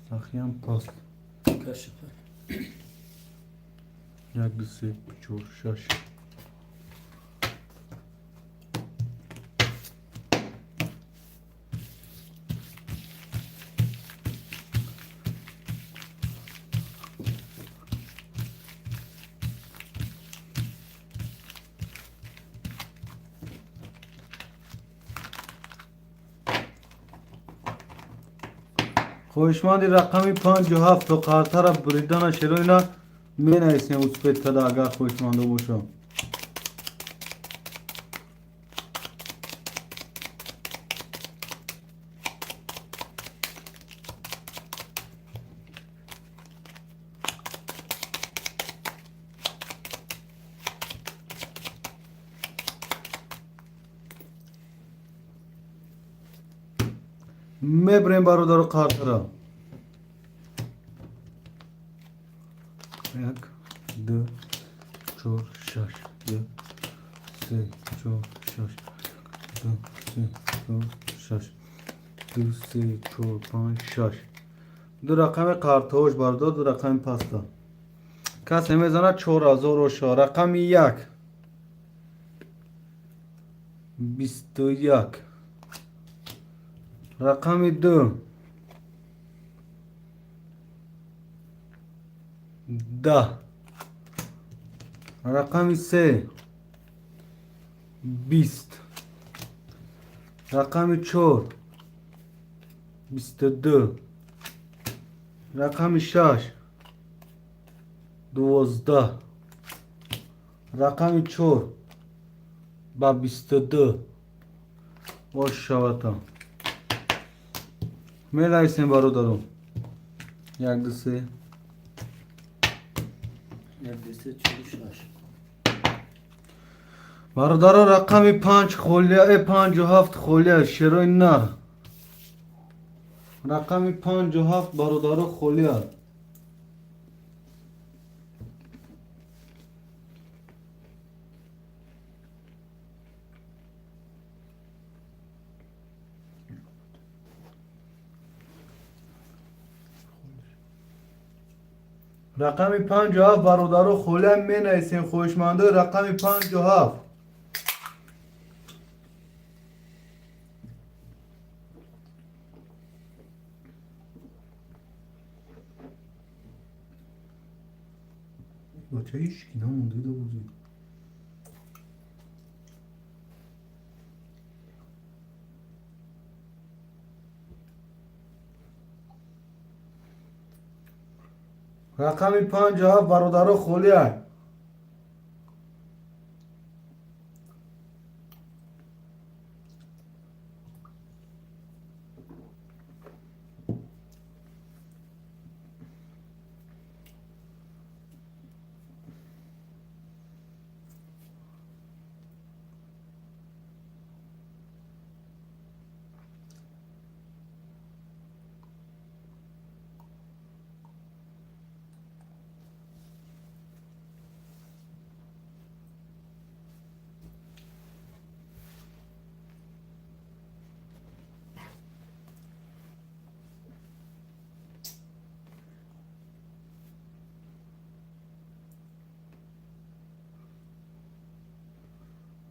Сахиям паст. Каши. Як, ду, се, чор, шаш. Хоҳишманди рақами панҷу ҳафт то қартара буридана шероина менависем, успеть када, агар хоҳишмандо бошам. Мебурем, бародаро, қартара. Як, ду, чор, шаш. Ду, се, чор, шаш. Ду, се, чор, шаш. Ду, се, чор, панҷ, шаш. Ду рақами қартҳош, бародар, ду рақами паста. Касе мезанад, 4000 оша. Рақами як. 21. Рақами ду. 10. Рақами се. 20. Рақами чор. 22. Рақами шаш. 12. Рақами чор. Ба 22. Бош шавата. Менависем, бародаро. Як, ду, се. Як, ду, се, чор, шаш. Бародаро, рақами панҷ холия, панҷу ҳафт холия, шерои нар. Рақами панҷу ҳафт, бародаро, холия. Рақами панҷу ҳафт, бародаро, холия, менависем, хоҳишмандои рақами панҷу ҳафт. Бача, ҳечки намонда бозӣ. Рақами панҷу ҳафт, бародаро, холия.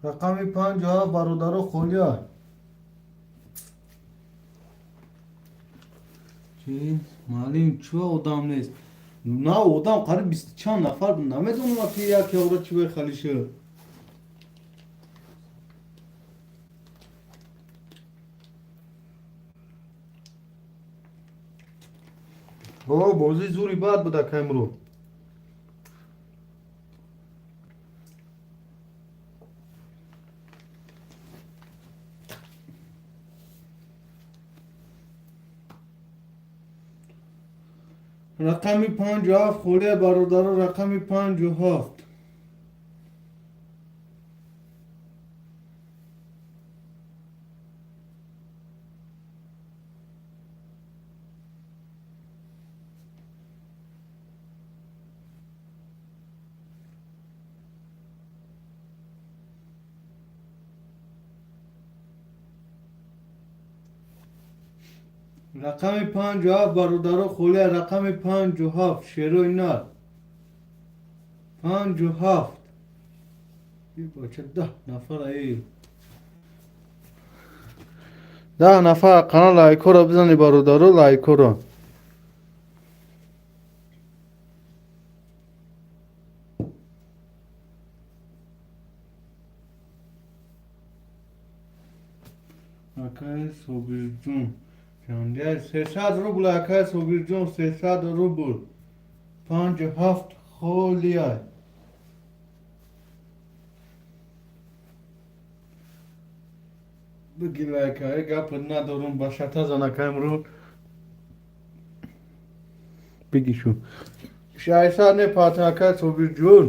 Рақами панҷу ҳафт, бародаро, холия. Чи маълим, чӯ одам нест? На, одам қариб бисту чанд нафар, намедонам, ки як ёвра чӣ бой хали шуд. О, бозӣ зури бад буда камрӯ. Рақами 57 холия, бародаро, рақами 57. Рақами 57, бародаро, холия, рақами 57, шерои нар. 57. Бача, 10 нафар ай. 10 нафар қана лайкҳоро бизанед, бародаро, лайкҳоро. Акай Собирҷон. Чандия 300 рубл, акай Собирҷон, 300 рубл. 57 холия. Биги лайка, гап надорум, ба шата занакаем ру. Биги шу. 600 не пата, акай Собирҷон.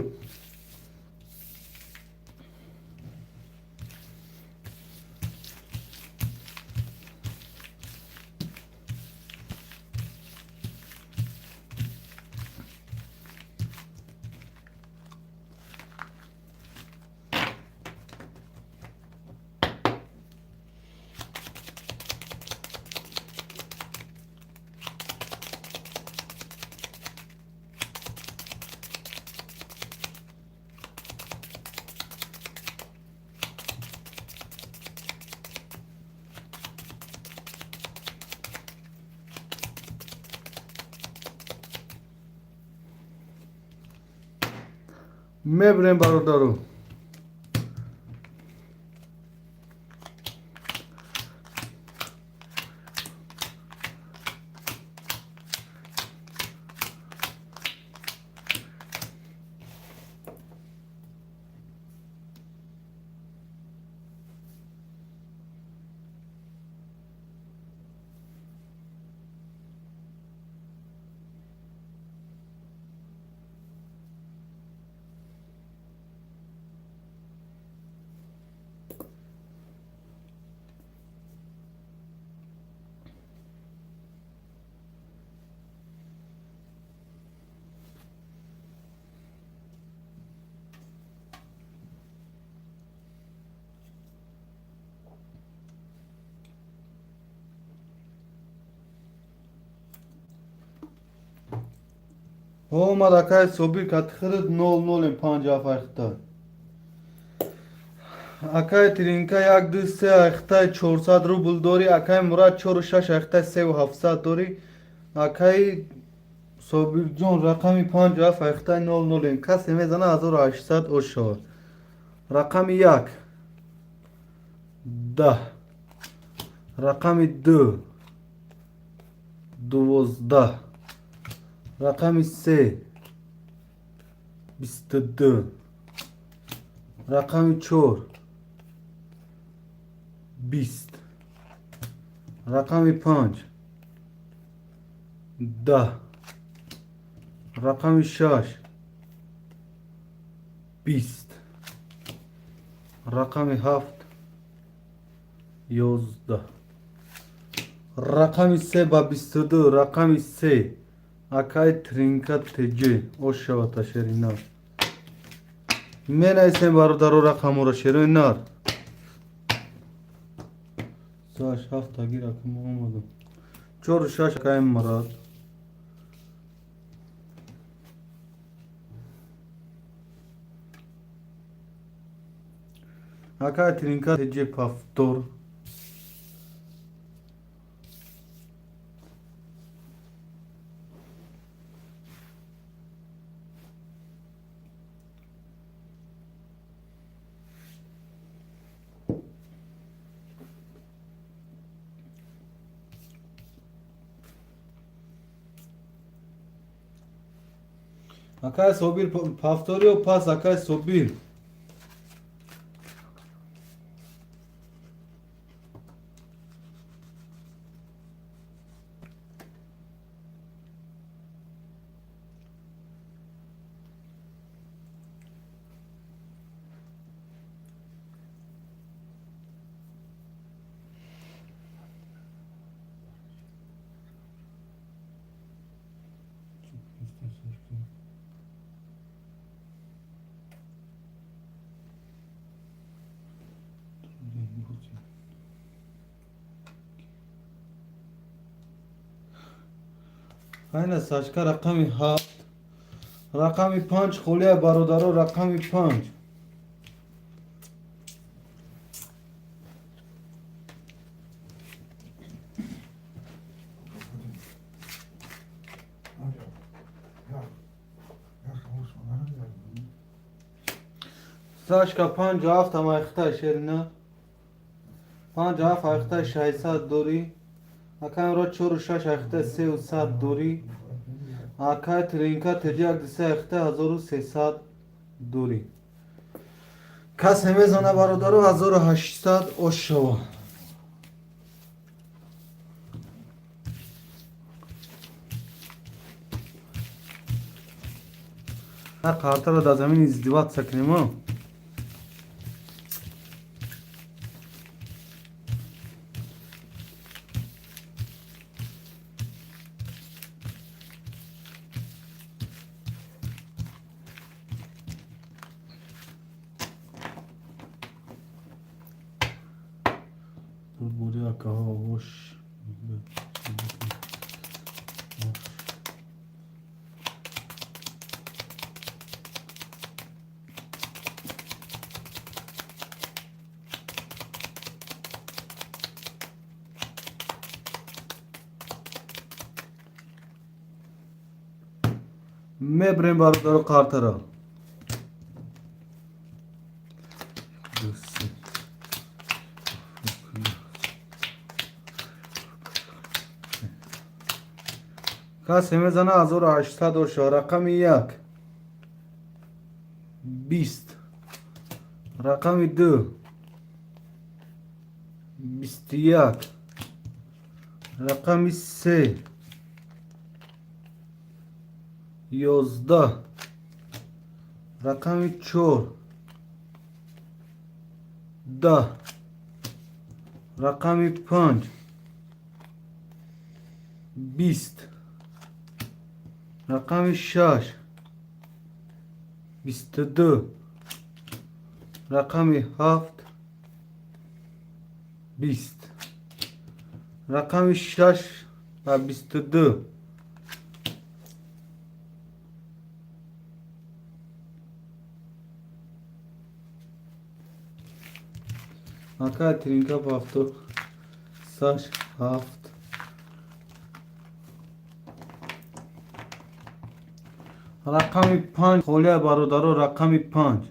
Мебирем, бародаро. Омад, акай Собир, катхирид 0-0 5 айхта. Акай Тринка 1 2 3 айхта 400 рубл дори, акай Мурад 4 6 айхта 3700 дори. Акай Собирҷон рақами 5 айхта 0-0. Касе мезана 1800 ош шавад. Рақами 1 10, рақами 2 12, рақами 3 22, рақами 4 20, рақами 5 10, рақами 6 20, рақами 7 11, рақами 3 ба 22, рақами 3 акай Тринка ТЖ ош шавата, шери нар. Менависем, бародаро, рақаморо, шерои нар. 6 7 таги рақам омадам. 4 6 акай Мурад. Акай Тринка ТЖ повтор. Акай Собир, повторио пас, акай Собир. Хайна Сашка рақами 7, рақами 5 холия бародаро, рақами 5. Сашка 57 ҳам айхта шерина. 57 айхта 600 дорӣ. Акаимро 4,6 айхта 300 дорӣ. Акай тринка теҷи 1,3 айхта 1300 дорӣ. Касе мезана бародаро, 1800 ош шава. Қартаро дар замини издеваться кунем. Бури акаҳо, ош. Мебрем бародаро қартаро. Ду, се. Касе мезана, 1800 оша. Рақами 1 20, рақами 2 21, рақами 3 11, рақами 4 10, рақами 5 20, рақами 6 22, рақами 7 20, рақами 6 ва 22. Акай тринка повтор саш 7, рақами 5 холия бародаро, рақами 5.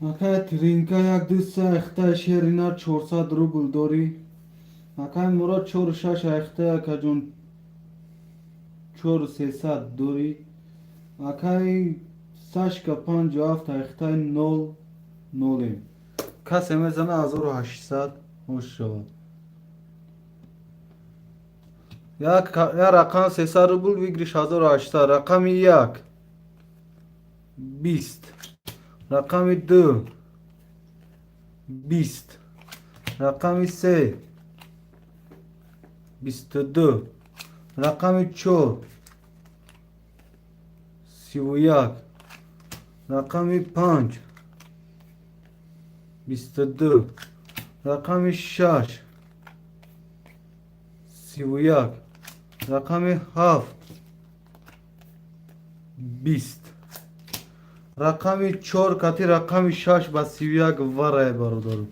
Акай тринка 1 2 3 айхта шерина 400 рубл дорӣ. Акай Мурод 4,6 айхта, акаҷон, 4300 дорӣ. Акай Сашка 57 айхтаи 0 нолем. Касе мезана, 1800 ҳош шавад. Як рақам 300 рубл выигрыш 1800. Рақами 1 20, рақами 2 20, рақами 3 22, рақами 4 31, рақами 5 22, рақами 6 31, рақами 7 20, рақами 4 кати рақами 6 ба 31 варае бародару.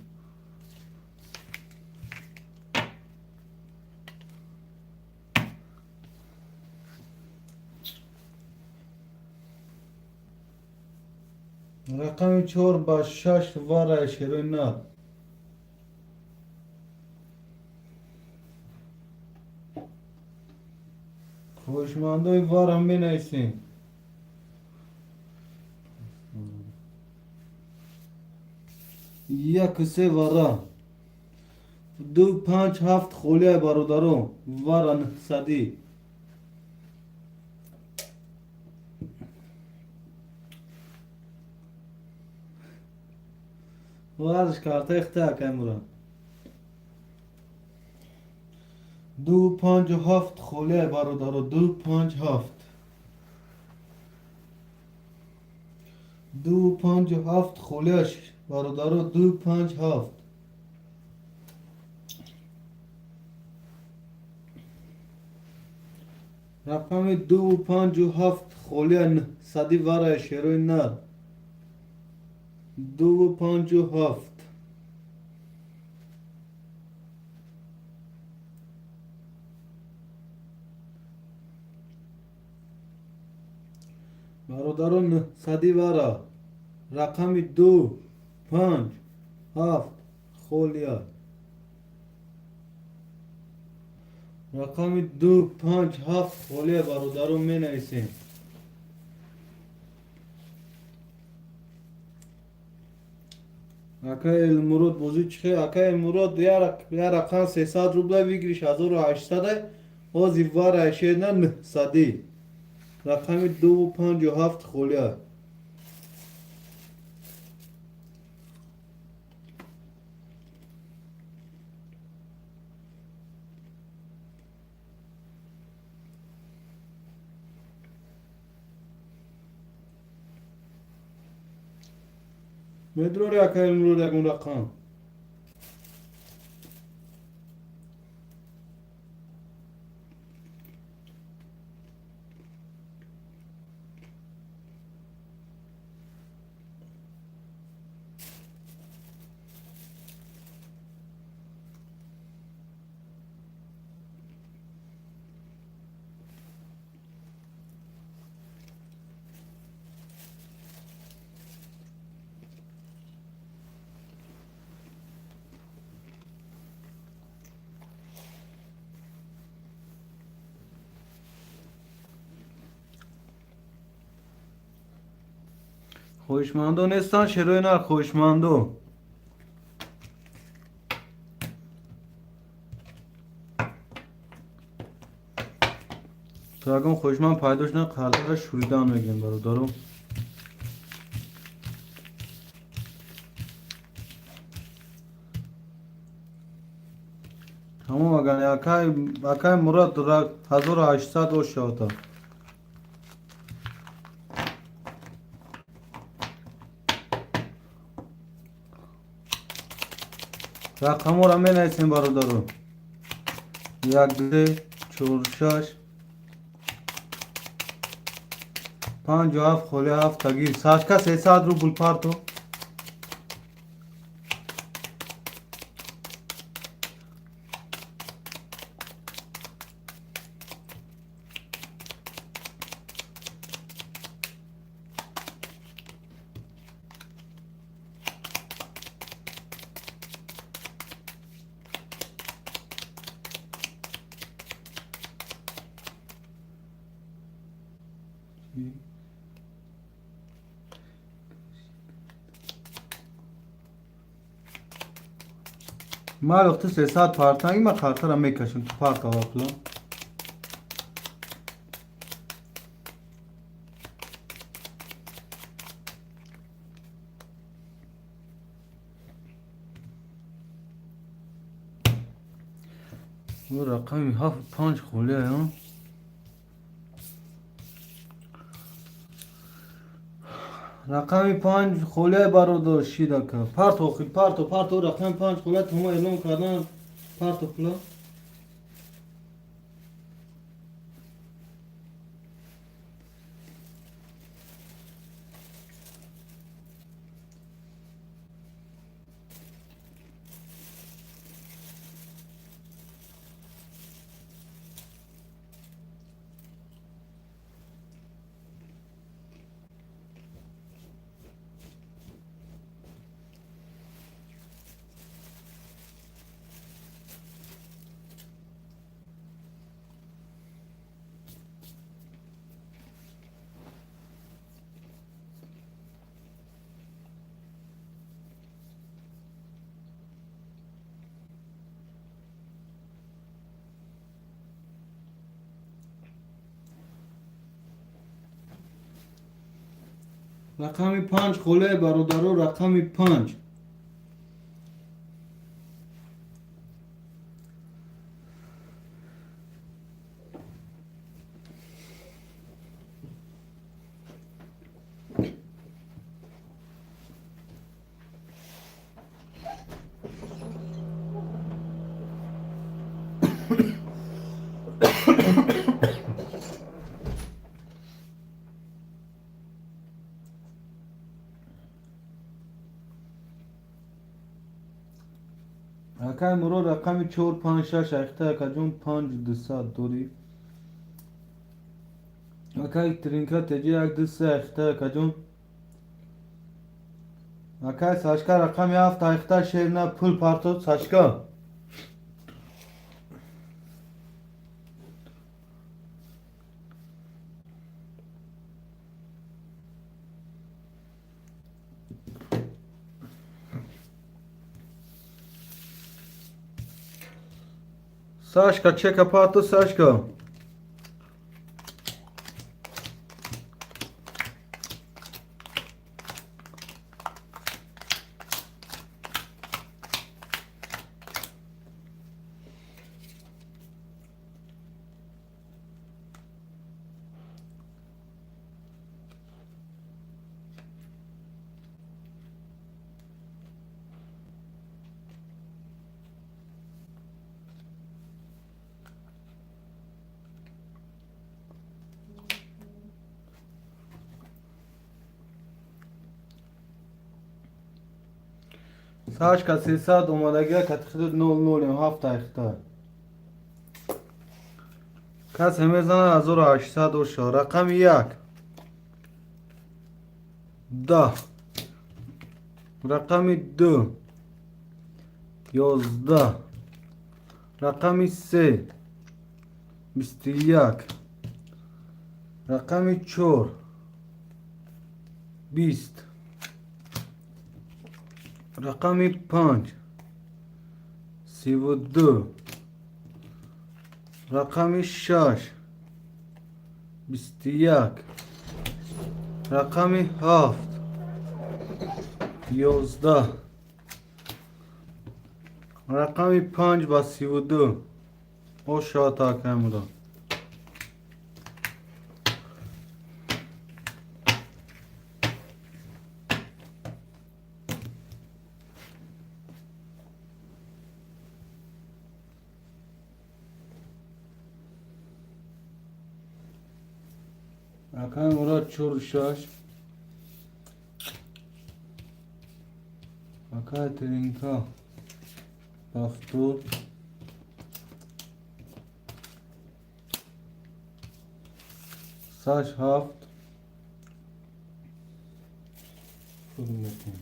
Рақами 4 ба 6 вара шерои нар. Хоҳишмандои вара менависем. Як се вара. 2 5 7 холия бародаро. Вара 900. Варш карта ихта камера. 2 5 7 холия бародаро. 2 5 7. 2 5 7 холия бародаро. 2 5 7. Рақами 2 5 7 холия 900 вара шерои нар. 2 5 7. Бародарон 900 вара. Рақами 2 5 7 холия. Рақами 2 5 7 холия бародарон менависем. Акай Элмурод бозӣ чихе? Акай Элмурод я рақам 300 рубла выигрыш 1800 ҳози вара шена 900. Рақами 2 5 7 холия. Медрори акай Элмурод ягон рақам. Хоҳишмандо нестанд шерои нар хоҳишмандо. То ягон хоҳишманд пайдо шудан қалтара шуридан мегирем бародаро. Тамом агар акай Мурод 1800 ош шавата. Рақамҳоро менависем бародаро. 1 2 4 6 5 7 холи 7 таги. Сашка 300 рубл парто. Ман вақти 300 партанги ман қартара мекашам ту парта вақла. У рақами 7 5 холия. Рақами 5 холия бародар шидака. Парто хил парто парто рақами 5 холия тума эълон кардан парто пула. Рақами 5 холе, бародаро, рақами 5. Акай Мурод, рақами 4, 5, 6 айхта, акаҷон, 5 200 дорӣ. Акай Тринка теҷи, 1, 2, 3 айхта, акаҷон. Акай Сашка, рақами 7 айхта, шерна пул партод, Сашка. Сашка, чека парто, Сашка. Сашка 300 омадагия, катихидуд 00 7 айхта. Касе мезанад 1800 оша. Рақами 1. 10. Рақами 2. 11. Рақами 3. 21. Рақами 4. 20. Рақами 5. 32. Рақами 6. 21. Рақами 7. 11. Рақами 5 ба 32. Ошоата, акай Мурод. Акай Мурод, 4 6. Акай Тринка 70. 6 7. Шурӯъ мекунем.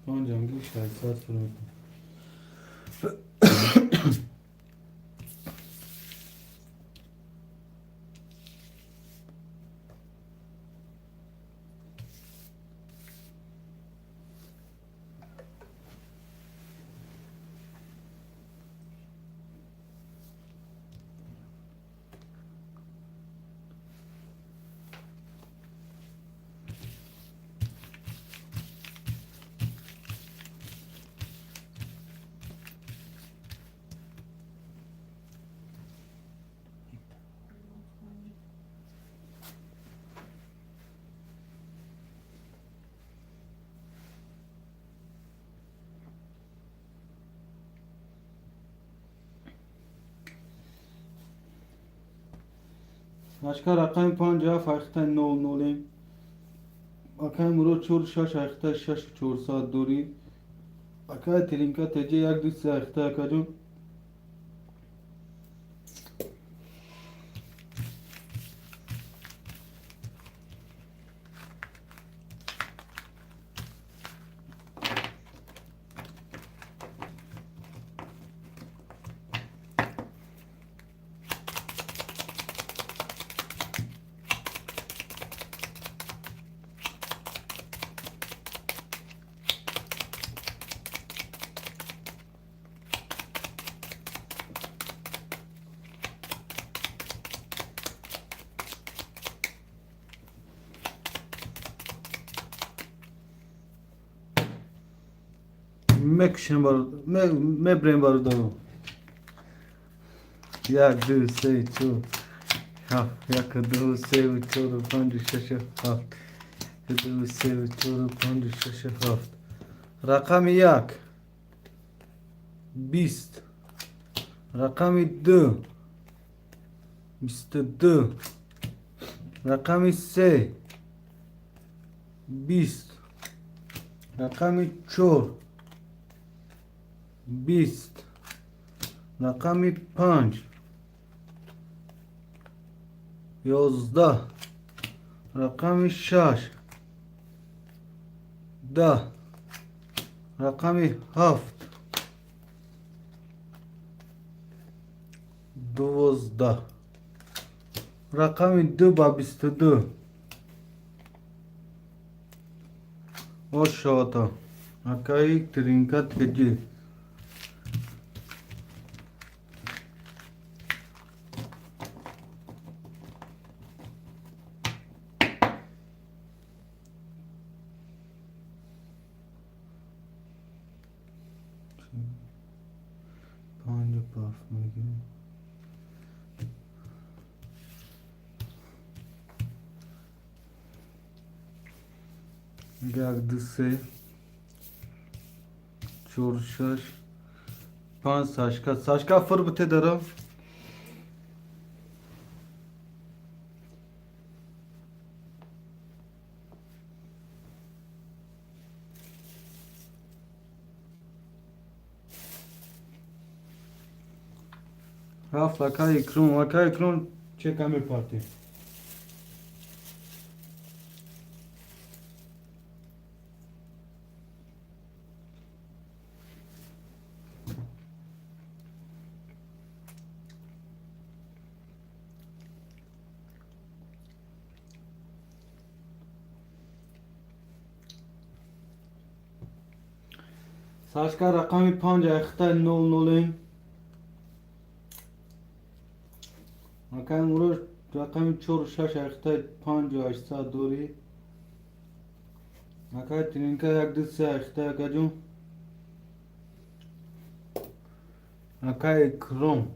5 ҷанги 600 фурӯ мекунем. Сашка рақами 5 7 айхта 0 0. Акай Мурод 4 6 айхта 6 400 дорӣ. Акай Тиринка ТЖ 1 2 3 айхта акаҷон. Мекушем мебрем бародаро. 1 2 3 4 7 1 2 3 4 5 6 7 2 3 4 5 6 7. Рақами 1 20, рақами 2 22, рақами 3 20, рақами 4 20, рақами 5 11, рақами 6 10, рақами 7 12, рақами 2 ба 22. Ошота акаи Тринка ТЖ. Панҷу ҳафт мегирем. Як ду се чор шаш панҷ. Сашка, Сашка, фур бите дара. Рафт акай Икром, акай Икром чека мепартем. Сашка рақами 5 айхта 0 0. Акай Мурод рақами 4 6 айхта 5 800 дорӣ. Акай Тринка 1 2 3 айхта акаҷон. Акай Икром.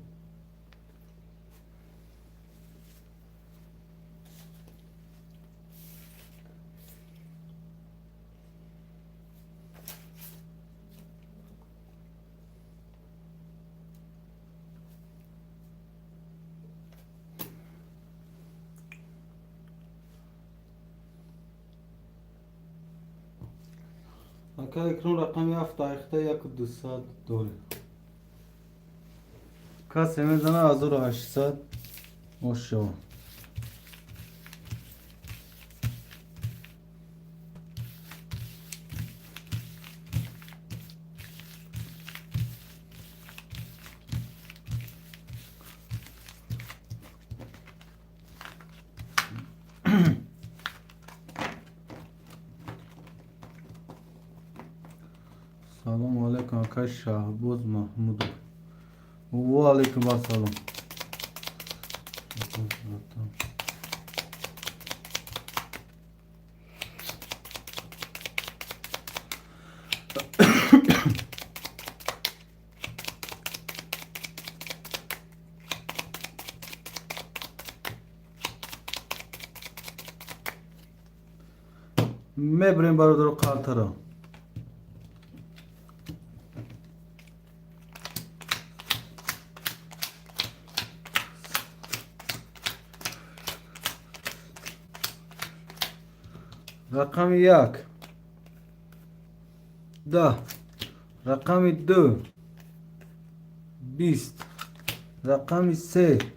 Акай Икром рақами 7 айхта 1 200 дорӣ. Касе мезана 1800 ошо. Салому алейкум, акай Шаҳбоз Маҳмудов. Ва алейкум ассалом. Мебарем бародаро қалтаро. Рақами 1 10, рақами 2 20, рақами 3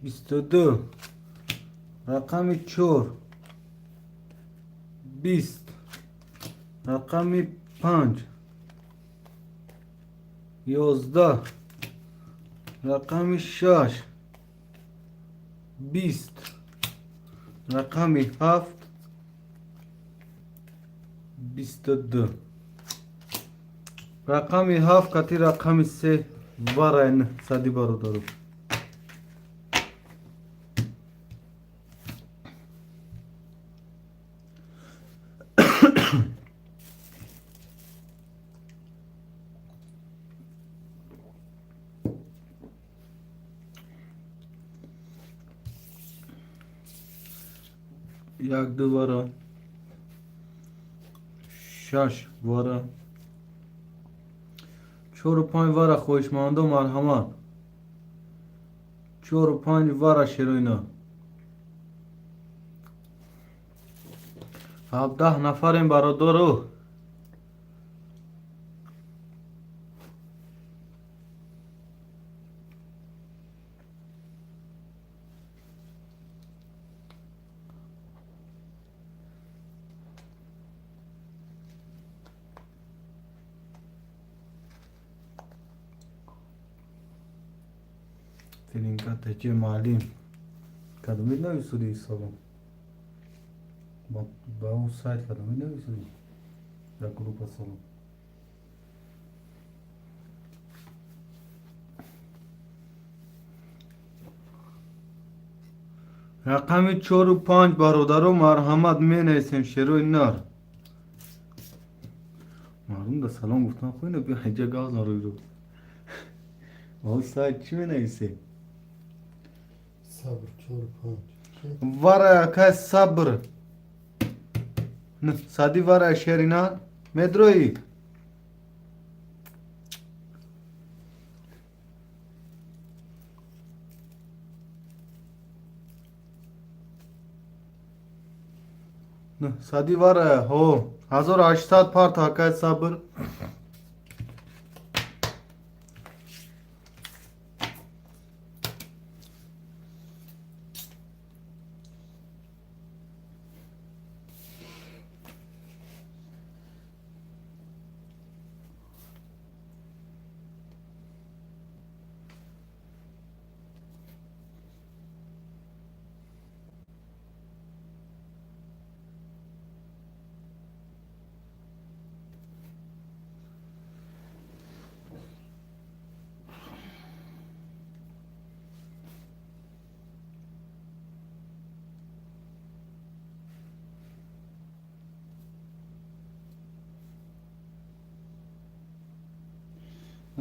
22, рақами 4 20, рақами 5 11, рақами 6 20, рақами 7 22. Рақами 7 кати рақами 3 варайн сади бародару. Як 2 вара, 6 вара, 4 5 вара. Хоҳишмандо, марҳамат, 4 5 вара шероина. 17 нафарем, бародару. Филинка теҷе маълим кадомид нависуди? Салом, ба ӯ сайт кадомид нависуди дар группа? Салом. Рақами 4-у 5, бародаро, марҳамат, менависем шерои нар. Мардум да салом гуфтан хоина, бия ҳиҷа гавзан рӯйро. О сайт чӣ менависем? Сабр 4 5. Вара, акай Сабр, сади вара шерина медрои. Сади вара ҳо 1800 парт, акай Сабр.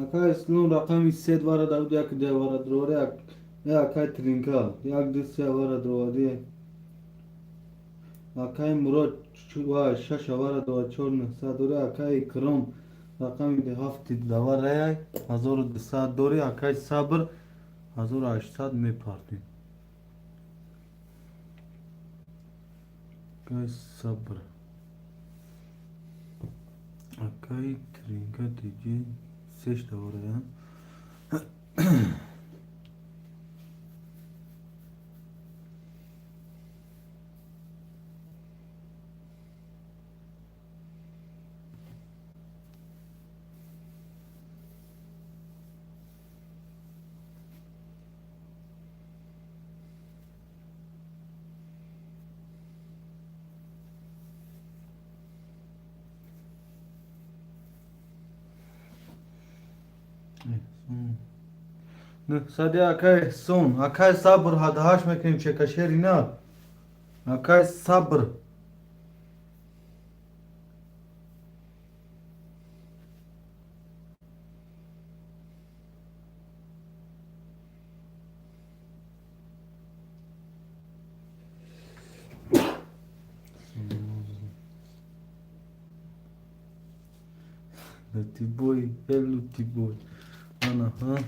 Акай Ислом, рақами 3 вара дауд, як 2 вара дровари, акай Тринка, як 2 3 вара дровари, акай Мурод ва 6 вара дова, 4 900 дори, акай Икром, рақами 7 даварай, 1200 дори, акай Сабр, 1800 мепартем. Акай Сабр, акай Тринка, тиҷи сеш даварая. Сади, акай Эҳсон, акай Сабр, ҳадаҳаш мекунем чекашери на, акай Сабр. Лутибой, лутибой. Ана, ха.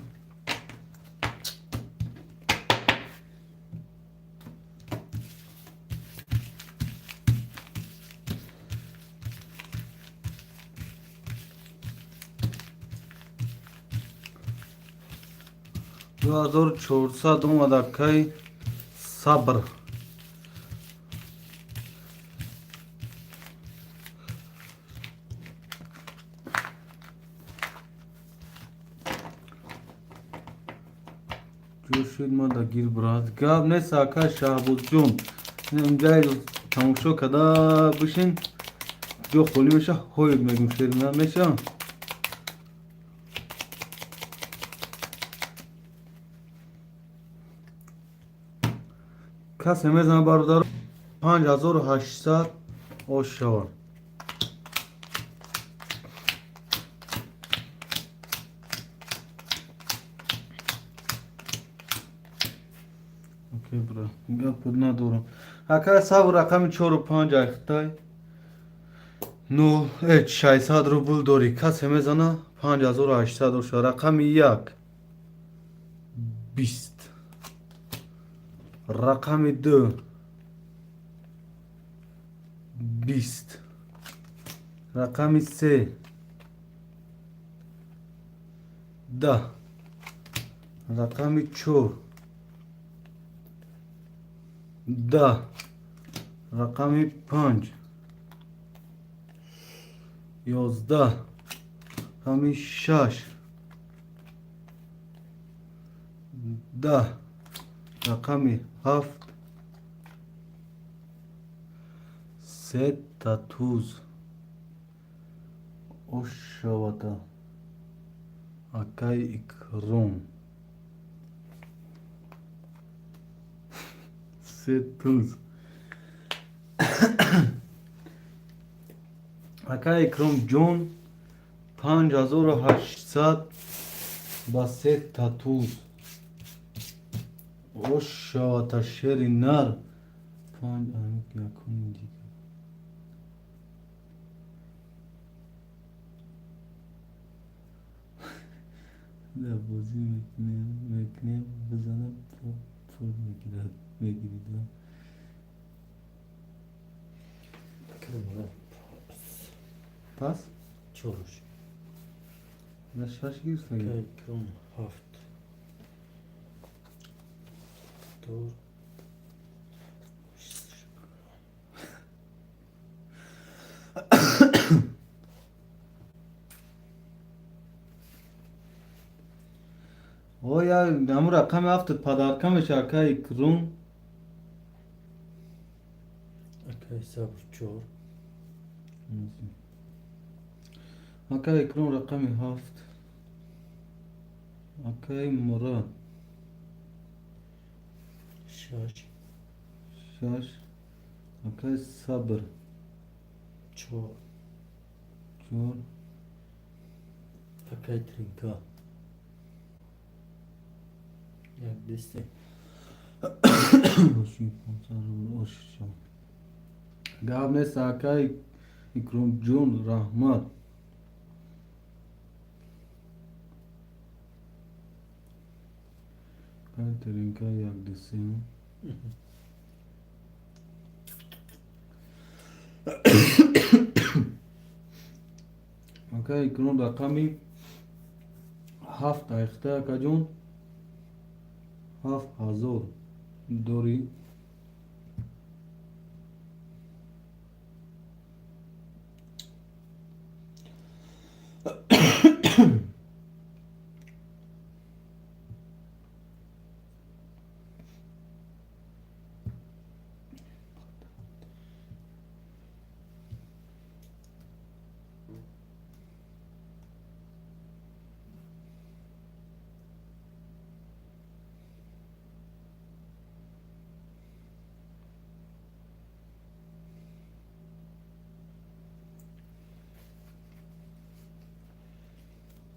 2400 омад, акай Сабр. Ҷӯшид ма да гир, брат. Гап нест, акай Шаҳбозҷон. Инҷай тамошо када бишин, ҷо холӣ меша, ҳоид мегум, шер меша. Касе мезана, бародар, 5800 ош шавад. Окей, бра, гап надорам. Ака Сабр, рақами чору панҷ айхтай ну 600 рубл дорӣ. Касе мезана, 5800 оша. Рақами як 20, рақами ду 20, рақами се 10, рақами чор 10, рақами панҷ 11, рақами шаш 10, рақами ҳафт сета туз ошавада, акай Икром, се туз. Акай Икромҷон, 5800 ба сета туз ошавата, шери нар. Панҷ якуни дигар. Дар бозӣ мекунем, бизанам, пул мегирид. Пас? Чоруш. На шаш гирифта. Икром ҳафт. Тур. Оя, ҳамун рақами ҳафтат подарка меша, ака Икром. Акай Сабр чор. Ака Икром, рақами ҳафт. Акай Мурод. Шаш. Шаш. Акай Сабр. Чор. Чор. Акай Тринка. Як десте. Гап нест, акай Икромҷон, раҳмат. Акай Тринка як десе. Акай Икром, рақами ҳафт айхта, акаҷон, 7000 дорӣ.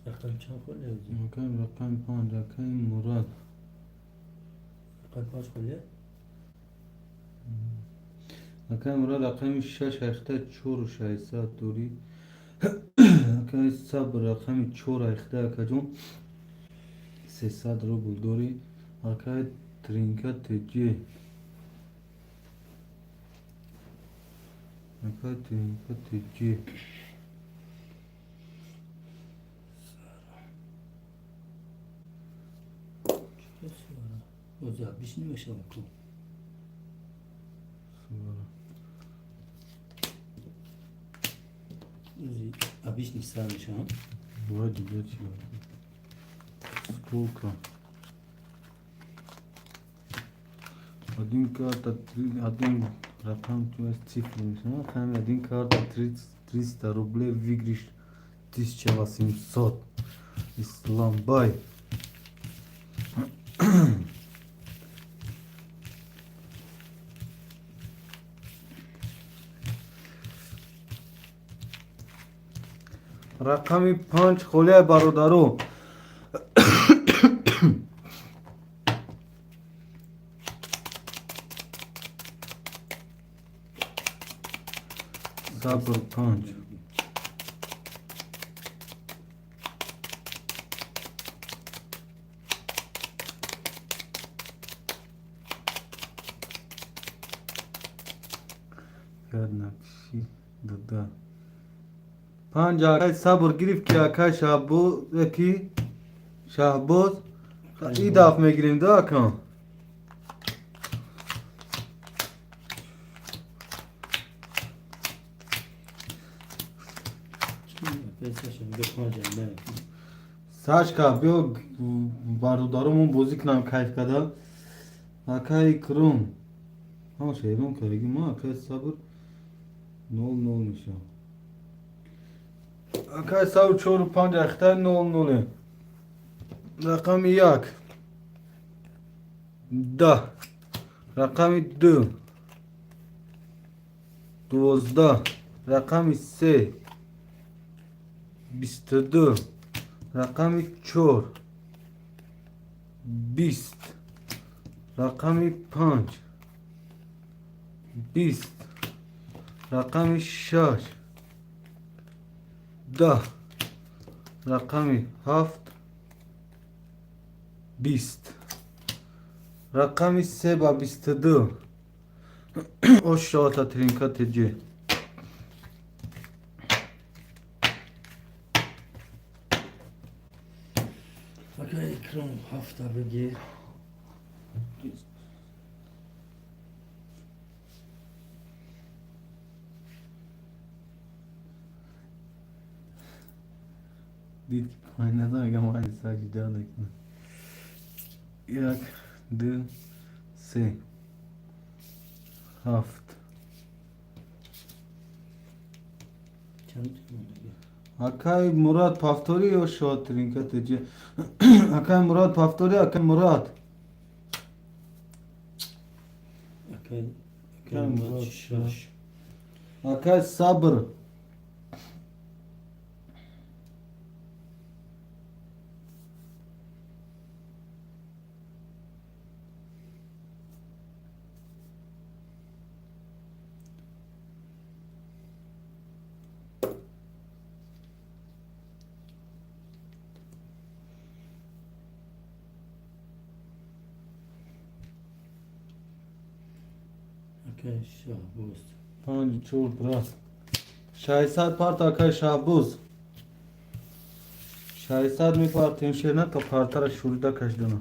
Рақам чанд холия? Акай, рақами панҷ, акай Мурод. Рақами панҷ холия? Акай Мурод, рақами шаш айхта чору шашсад дорӣ. Акай Сабр, рақами чор айхта, акаҷон, 300 рубл дорӣ. Акай Тринка теҷи, акай Тринка теҷи. Абиш намешава ку. Абиш не сар мешава. Бывает дигар чи? Сколько? Один карта, один рақам, то есть цифры мешава. Хами один карта 300 рублей, выигрыш 1800. Исламбай. Рақами 5 холия, бародаро. Сабр 5. Напиши дада. 5 акай сабр гирифт, ки акай Шаҳбоз, ки Шаҳбоз и даф мегирем да, акам. Сашка, биё, бародаромон бозӣ кунам, кайф када. Акай Икром ҳамаша эълон кардаги ма. Акай Сабр 0-0 мешавад. Акай Сабр чору панҷ ахтай 0-0-е. Рақами 1 10, рақами 2 12, рақами 3 22, рақами 4 20, рақами 5 20, рақами 6 10, рақами 7 20, рақами 3 ба 22. Ош шавата тринка теҷе. Акай Икром, ҳафта бигир. Дид ки панҷ назар мегам, саҷда мекунам. Як, ду, се, ҳафт. Чанд? Акай Мурад, повтори ё шод тринка теҷе. Акай Мурад, повтори, акай Мурад. Акай Акай Мурад. Мурад. 6. Акай Сабр. Акай Шаҳбоз. Панҷ, чор, раст. 600 парт, акай Шаҳбоз. 600 мепартем шерна то партара шурида кашдана.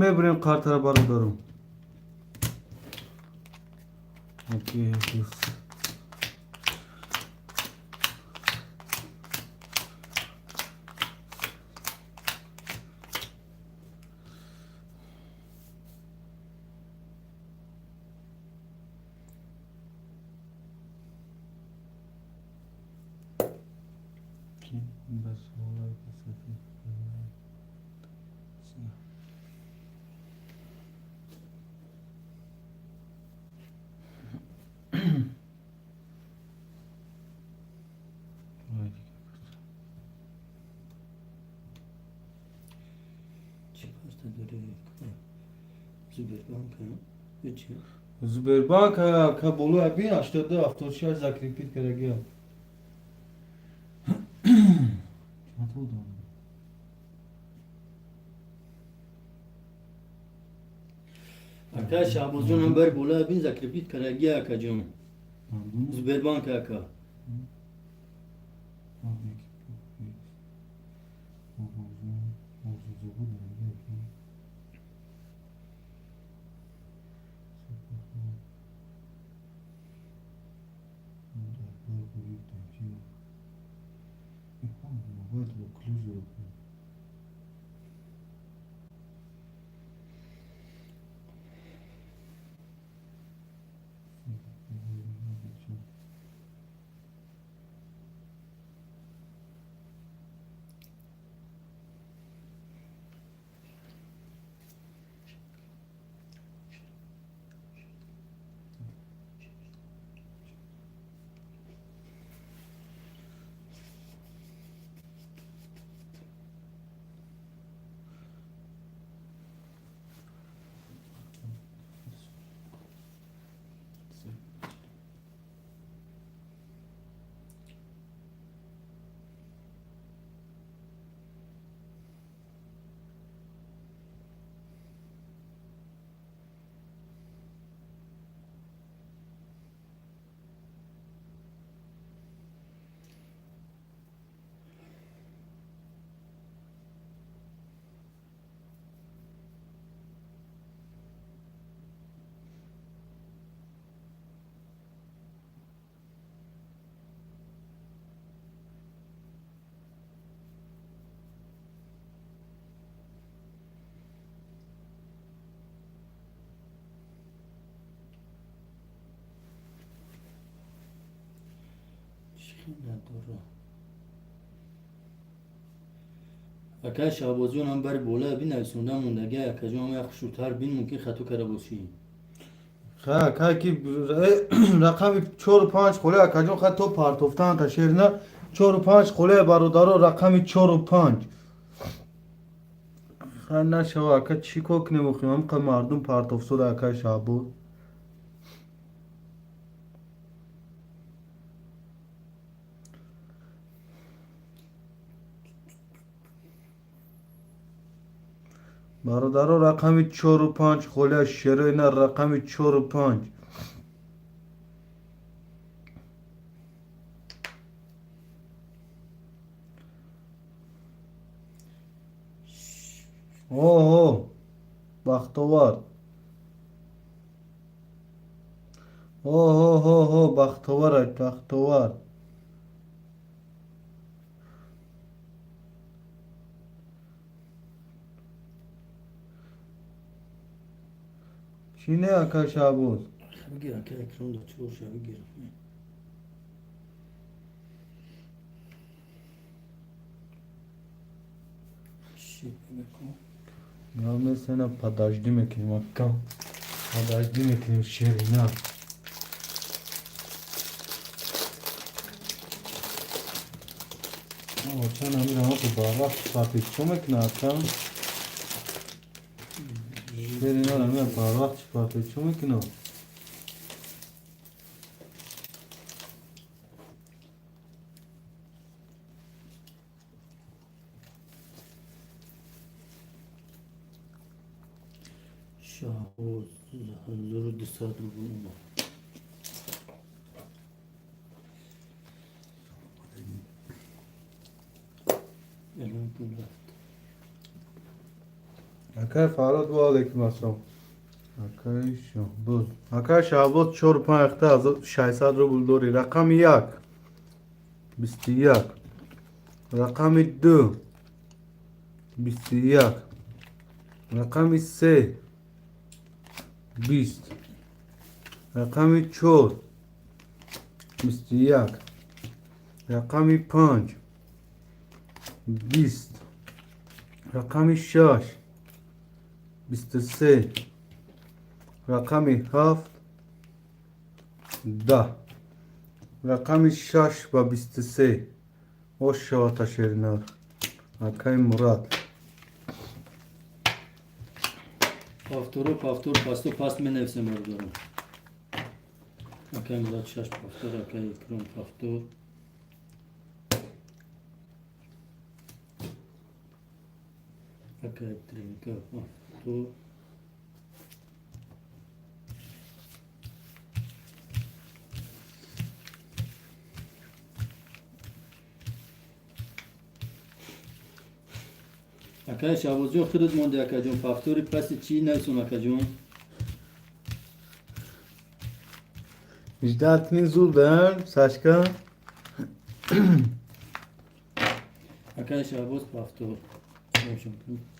Мебурем қартара, бародарум. Окей, окей. Ба суолай касати. Дори Сбербанк чи? Сбербанк ка боло бин, 82 76 закрепить карагия. Чанд одам? Ака Шаҳбозҷон, ҳам бар боло бин, закрепить карагия, акаҷон. Сбербанк, ака. Надора, ака Шаҳбозҷон, ҳам бари боло бин, нависонда мондагия, акаҷон. Ҳам як хушрӯтар бин, мумкин хато карда бошӣ. Ха, ака, ки рақами чору панҷ холе, акаҷон, ха, то партофтан та шерина чору панҷ холе, бародаро, рақами чору панҷ. Ха, нашава, ака, чӣ кор кунем охи? Ҳамқа мардум партофсода, акай Шаҳбоз. Бародаро, рақами чору панҷ холия, шероина, рақами чору панҷ. Оҳо, Бахтовар, оҳоҳоҳо, Бахтовар, Бахтовар. Чӣ не, ака Шаҳбоз? Бигир, ака Экром, да чорша бигир. Сена подожди мекунем, ака, подожди мекунем, шерина. Чанд амира барвақт парпечо мекуна, ака? Шерина амира барвақт парпечо мекуна. Шаҳбоз, 1200 рубл. Элон пул рафт. Акай Фарод, ва алейкум ассалом. Акай Шаҳбоз, акай Шаҳбоз, чору панҷ ахта 600 рубл дорӣ. Рақами як 21, рақами ду 21, рақами се 20, рақами чор 21, рақами панҷ 20, рақами шаш 23, рақами ҳафт 10. Рақами шаш ба 23 ош шавата, шеринар, акай Мурад. Повтору повтор пасту паст менависем, бародарон. Акай Мурод шаш повтор, акай Икром повтор. Акай Тринка повтор. Акай Шаҳбозҷон, худат монди, акаҷон. Повтори паси чӣ нависон, акаҷон? Ждать не зуд, да, Сашка? Акай Шаҳбоз повтор.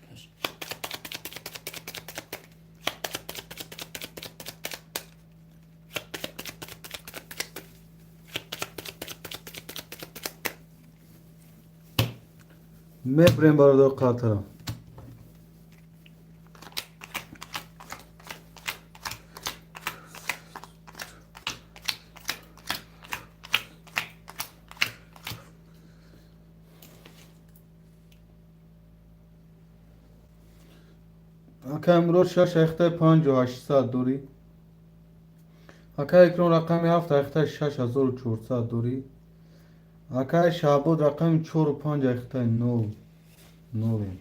Каш. Мебрем, бародар, қартара. Акай Мурод шаш ахтаи панҷу ҳаштсад дорӣ. Акай Икром рақами ҳафт ахтаи 6400 дорӣ. Акай Шаҳбоз рақами чору панҷ ахтаи нол нолем.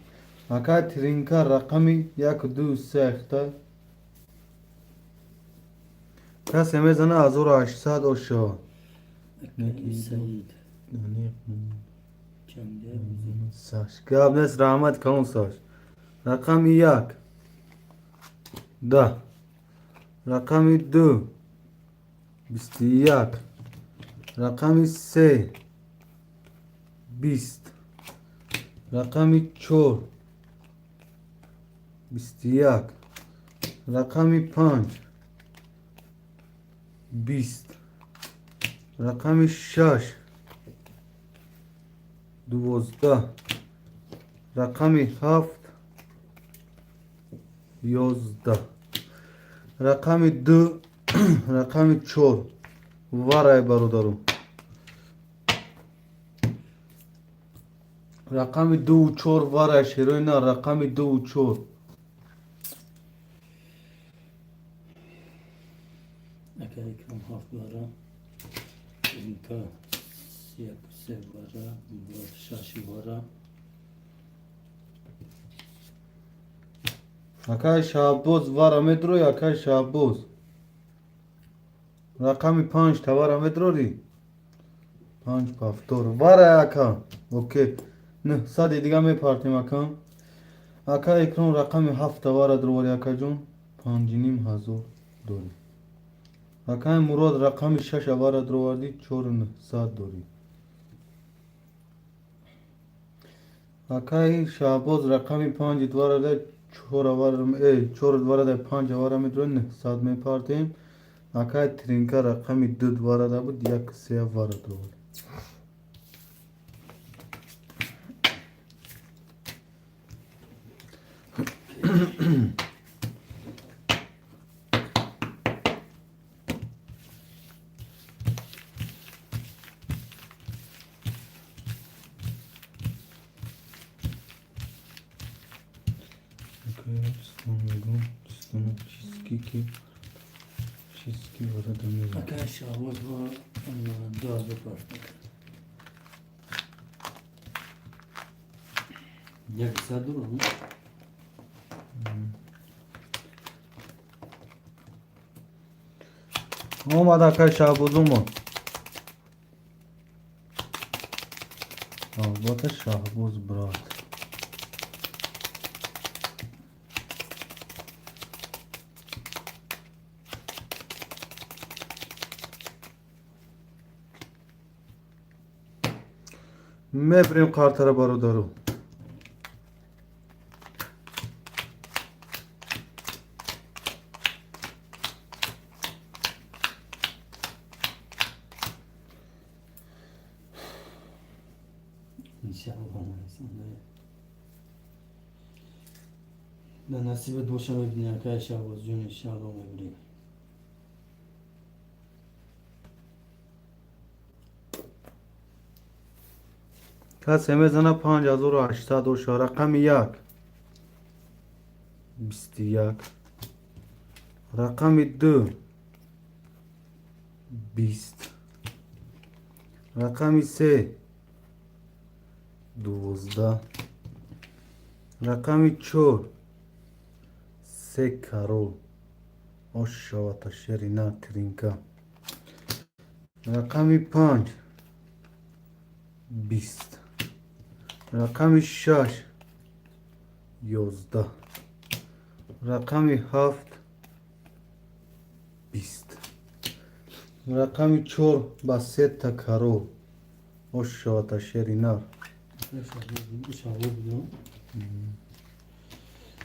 Акай Тринка рақами як ду се ахта. Касе мезана, 1800 оша. Акай Саид. Чанде? Саш. Гап нест, раҳмат калон, Саш. Рақами як. 10. Рақами ду. 21. Рақами се. 20. Рақами чор. 21. Рақами панҷ. 20. Рақами шаш. 12. Рақами ҳафт. 11. Рақами ду, рақами чор. Варай, бародару. Рақами дуву чор варай, шерои на, рақами дуву чор. Акай Икром ҳафт бара. Тринка як се бара. Мурод шаш бара. Акай Шаҳбоз вара медрои, акай Шаҳбоз. Рақами панҷ тавара медрорӣ? Панҷ повтор. Варай, ака. Окей. 900 дига мепартем, ака. Ака Икром рақами ҳафт тавара дроварӣ, акаҷон. 5500 дорӣ. Акай Мурод рақами шаш авара дровардӣ, 4900 дорӣ. Акай Шаҳбоз рақами панҷ дварада чор авара, чор дварада панҷ авара медрои, 900 мепартем. Акай Тринка рақами ду дварада буд, як се авара дровард. Чизки чизки варада мезанад. Акай Шаҳбоз бо 2000 партак. 100 доллар. Омад, акай Шаҳбоз, омад. Албатта, Шаҳбоз брат. Мебирем қартара, бародару. Иншаллоҳ нависанда. Да насибат боша, мебинӣ, акай Шаҳбозҷон, иншаллоҳ мебинӣ. Касе мезана, 5800 оша. Рақами як. 21. Рақами 2 20. Рақами 3 12. Рақами 4 3 король. Ош шавата шери на тринка. Рақами 5 20. Рақами 6 11. Рақами 7 20. Рақами 4 ба сета король. Ош шавата шери нар.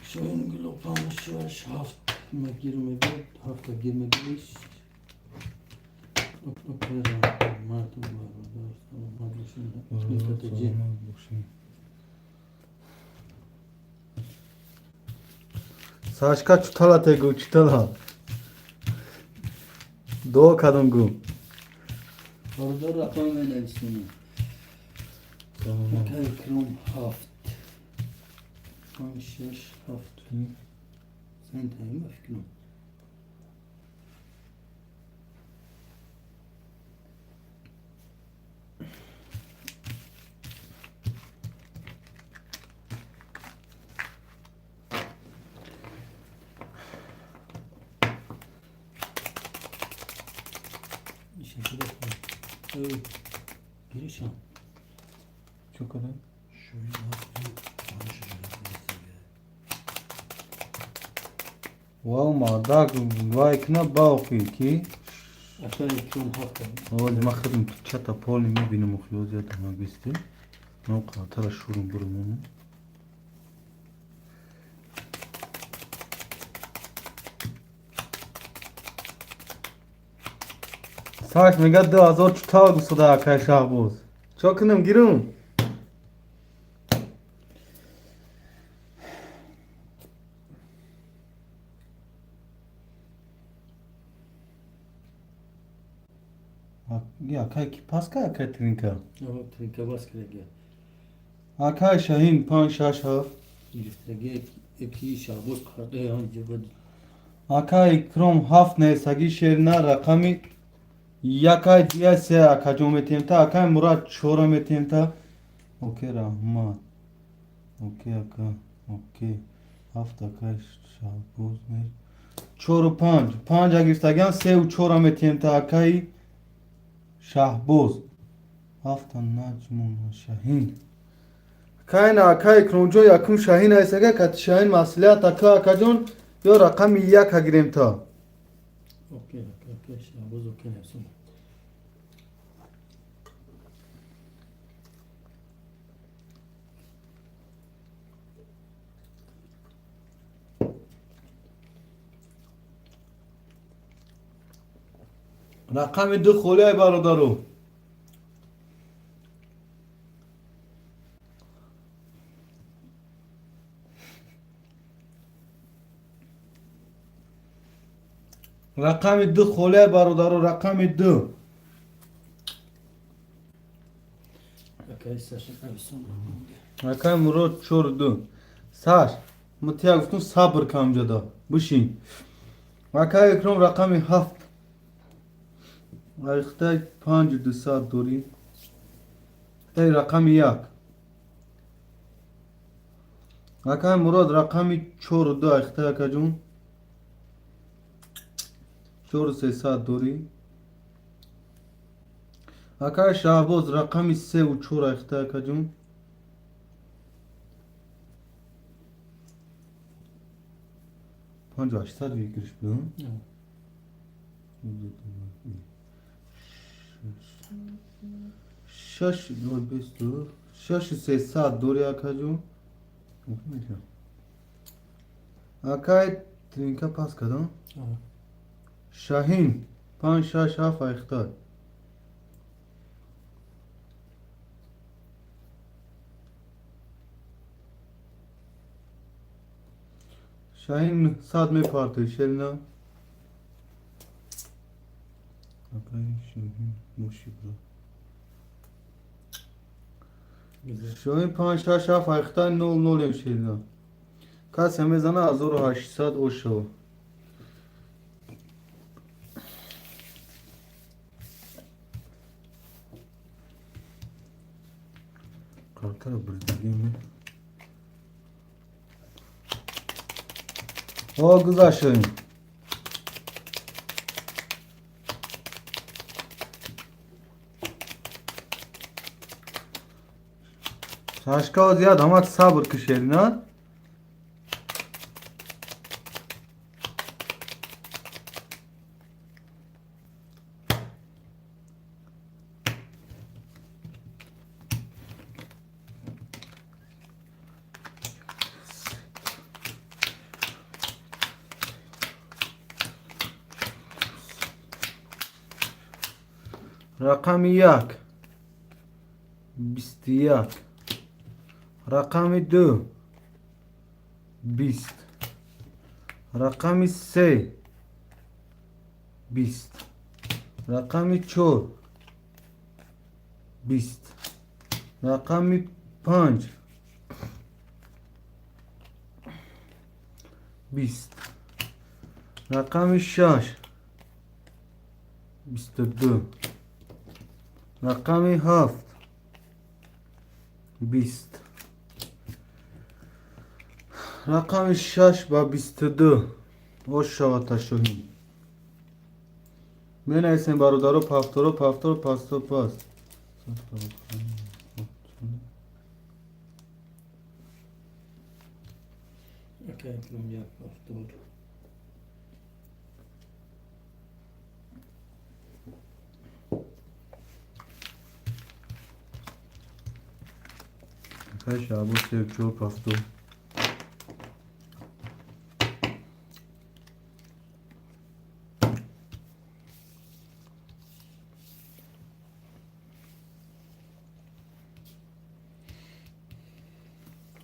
Шоин гуло панҷ шаш ҳафт магир мебуд, ҳафта гир мегириш. Мардум бародар, саломат бошед. Сашка чутала тегу чутала. Дуо кардам гу. Бародар рақам менависонам. Акай Икром ҳафт. Панҷ шаш ҳафт. Сентаем ба фикрам. Гиришам. Чӣ кардам? Шоҳин ҳафт ду панҷ шаш ҳафт. Вау мардак вай кна баохи ки Акай Икром ҳафт. Ози ман худам чата поли мебинам охи ози ятама бисти. Но қалтара шурум бурум. Саш мега 2000 чутал гусуда акай Шаҳбоз. Чо кунам гирум? Акай ки паска акай тринка? Тринка бас кираги. Акай Шаҳин 5 6 7. Гирифтаги яки Шаҳбоз қардаи ҳан ҷабад. Акай Икром 7 несаги шерна рақами якай дия се акаҷон метиҳем та акай Мурад чора метиҳем та. Окей раҳмат. Окей ака. Окей. Ҳафт акай Шаҳбоз чору панҷ. Панҷа гирифтагиам сеу чора метиҳем та акаи Шаҳбоз. Ҳафта Наҷмун Шаҳин. Кайна акай Икромҷон якум Шаҳин айсага кати Шаҳин маслиҳат ака акаҷон ё рақами яка гирем та. Окей, окей, Шаҳбоз окей нависонам. Рақами 2 холиай бародару. Рақами 2 холиай бародару, рақами 2. Акай Саша нависонам. Акай Мурод 4 2. Саш, мо тия гуфтум сабр кам ҷода. Бишин. Акай Икром рақами 7. Айхтай 5 200 дорӣ. Тай рақами 1. Акай Мурод рақами 4 2 айхтай акаҷон. 4 300 дорӣ. Акай Шаҳбоз рақами 3 4 айхтай акаҷон. 5800 выигрыш был. Шаш нол бисту шаш сесад дори акаҷон. Акай тринка пас кардам. Шаҳин 5 6 7 айхтар. Шаҳин 100 мепартои шерина. Акай Шаҳин моши бро. Шоҳин 5 6 7 айхтар 0 0 шерина. Касе мезана 1800 ошо. Картара бурдигиме. О, гузашем. Шашка зиёд ҳамак сабр кишери на? Рақами 1 21, рақами 2 20, рақами 3 20, рақами 4 20, рақами 5 20, рақами 6 22, рақами 7 20, рақами 6 ба 22 ош шавад ташоҳин. Менависем бародаро пафторо пафторо пасто пас. Акай Акрам як пафтор. Акай Шаҳбоз 3 4 пафтор.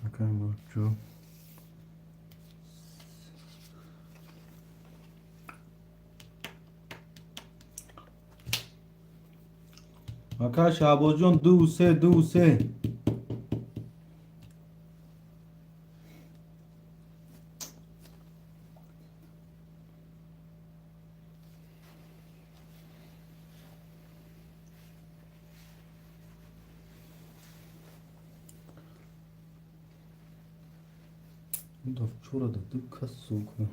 Акай Мурчо. Ака Шаҳбозҷон 2 3 2 3. Вчора да дыка, сука.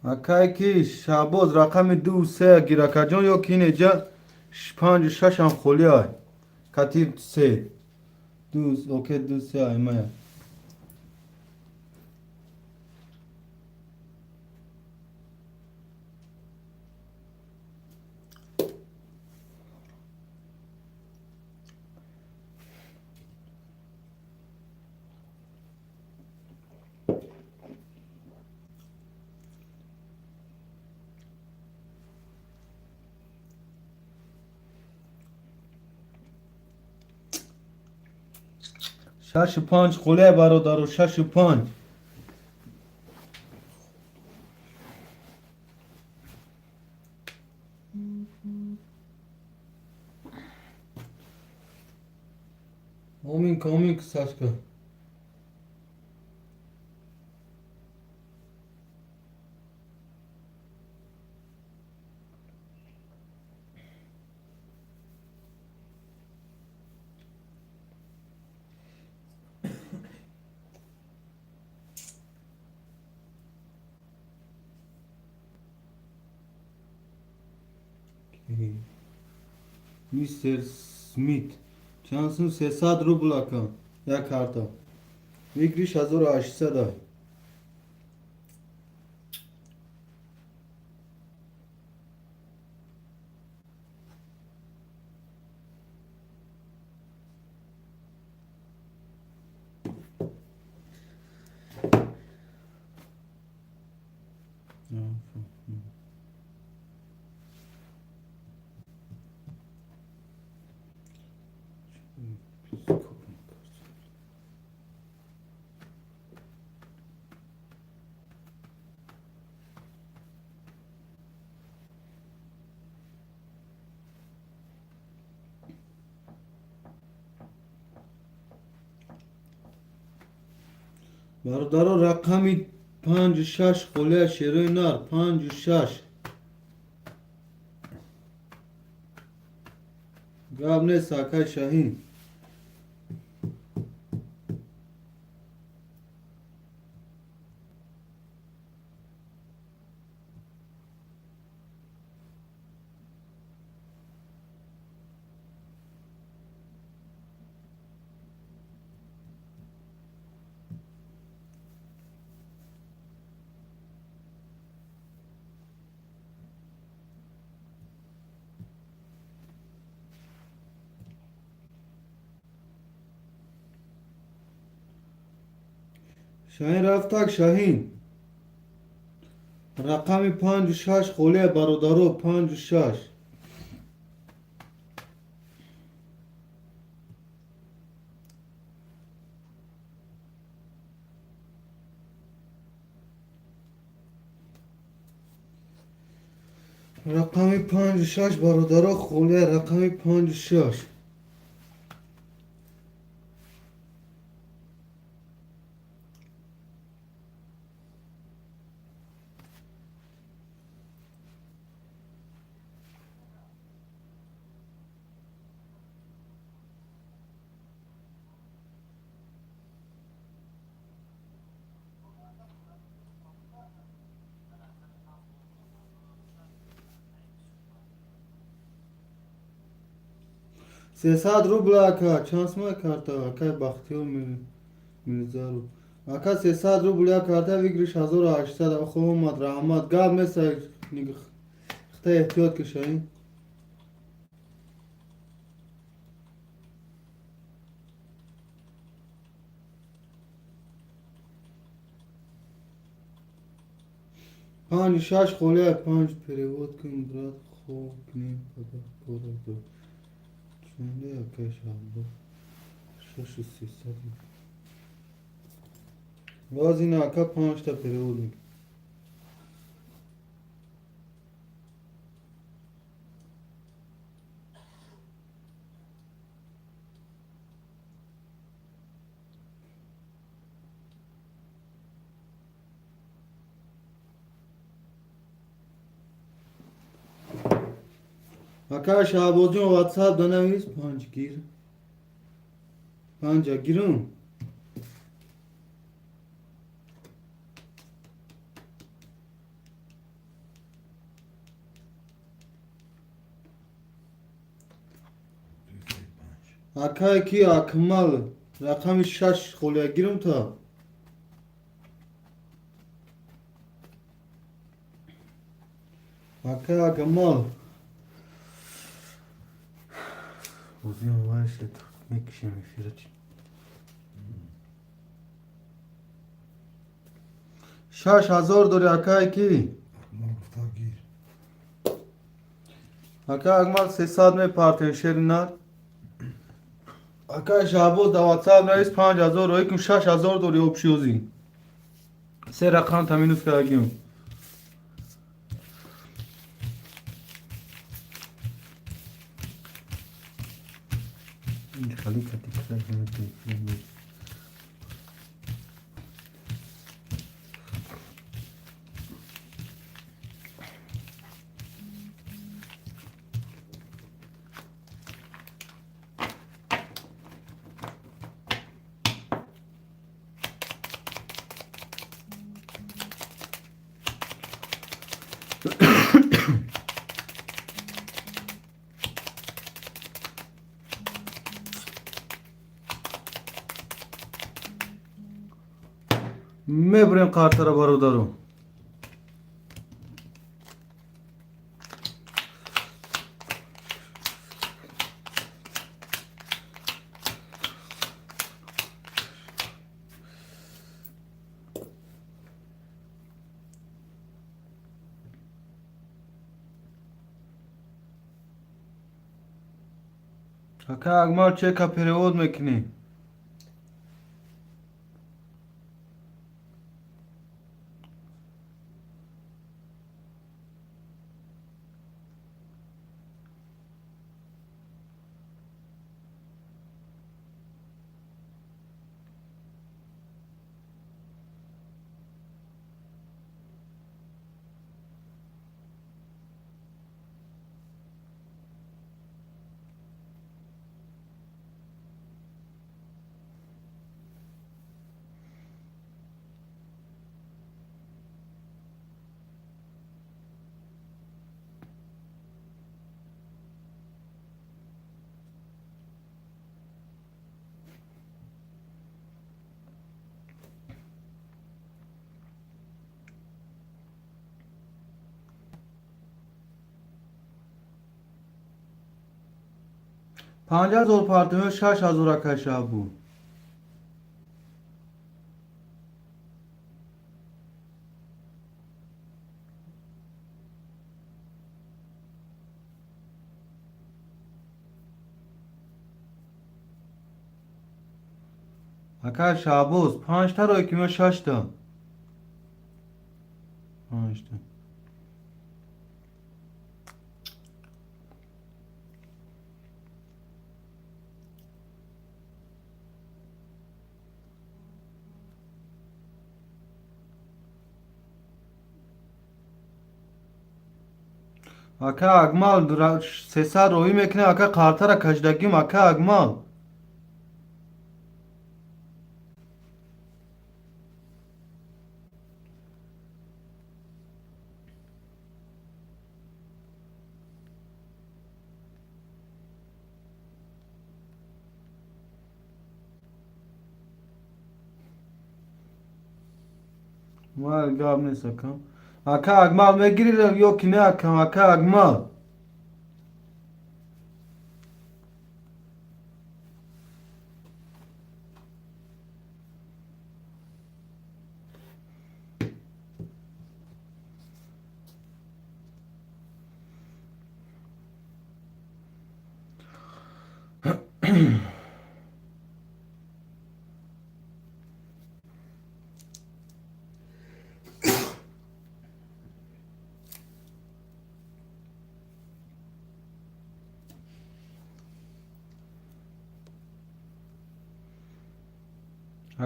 Акай ки Шаҳбоз рақами 2 3 гир акаҷон ё ки инеҷа 5 6 ҳам холӣ ай. Кати 3. 2 окей 2 3 аймая. 6 5 холия бародаро 6 5. Омин комин Сашка. Мистер Смит. Чанд сум? 300 рубл ака. Як карта. Выигрыш 1800 ай. Бародаро, рақами панҷу шаш холия, шерои нар, панҷу шаш. Гап нест, акай Шаҳин. Шаҳин рафтак, Шаҳин. Рақами панҷу шаш холия, бародаро, панҷу шаш. Рақами панҷу шаш, бародаро, холия, рақами панҷу шаш. 300 рубл, ака, чанд сумай карта, акай Бахтиёр Мирзаров. Ака, 300 рубл як карта, выигрыш 1800. Хуб омад, раҳмат. Гап нест, хта эҳтиёт ки, Шаҳин. Панҷу шаш холия, панҷ перевод кун, брат, хоб кунем, падар кора дор. Чунде, акай Шаҳбоз? Шашу сесад. Боз ина, ака, панҷта перевод мекунем. Ака Шаҳбозҷон, ватсап данавис, панҷ гир. Панҷа гирум. Акай ки Акмал, рақами шаш холия гирум та. Акай Акмал. Бозиам вайшед, мекушем эфира чи. 6000 дори, акай ки? Акмал гуфта гир. Акай Акмал, 300 мепартем, шери нар. Акай Шаҳбоз, да ватсап навис, 5000 рои кун, 6000 дори общий озӣ. Се рақам та минус кардагим. Хали кати. Мебурем картара, бародаро. Ака Акмал, чека перевод мекунӣ? 5000 партиё 6000 акай Шаҳбоз. Акай Шаҳбоз, панҷта рой ки мо шашта. Панҷта. Ака Акмал 300 роҳӣ мекунем, ака қартара кашидагим, ака Акмал. Мал гап нест ака. Ака Акмал мегирӣ ё ки не ака, ака Акмал.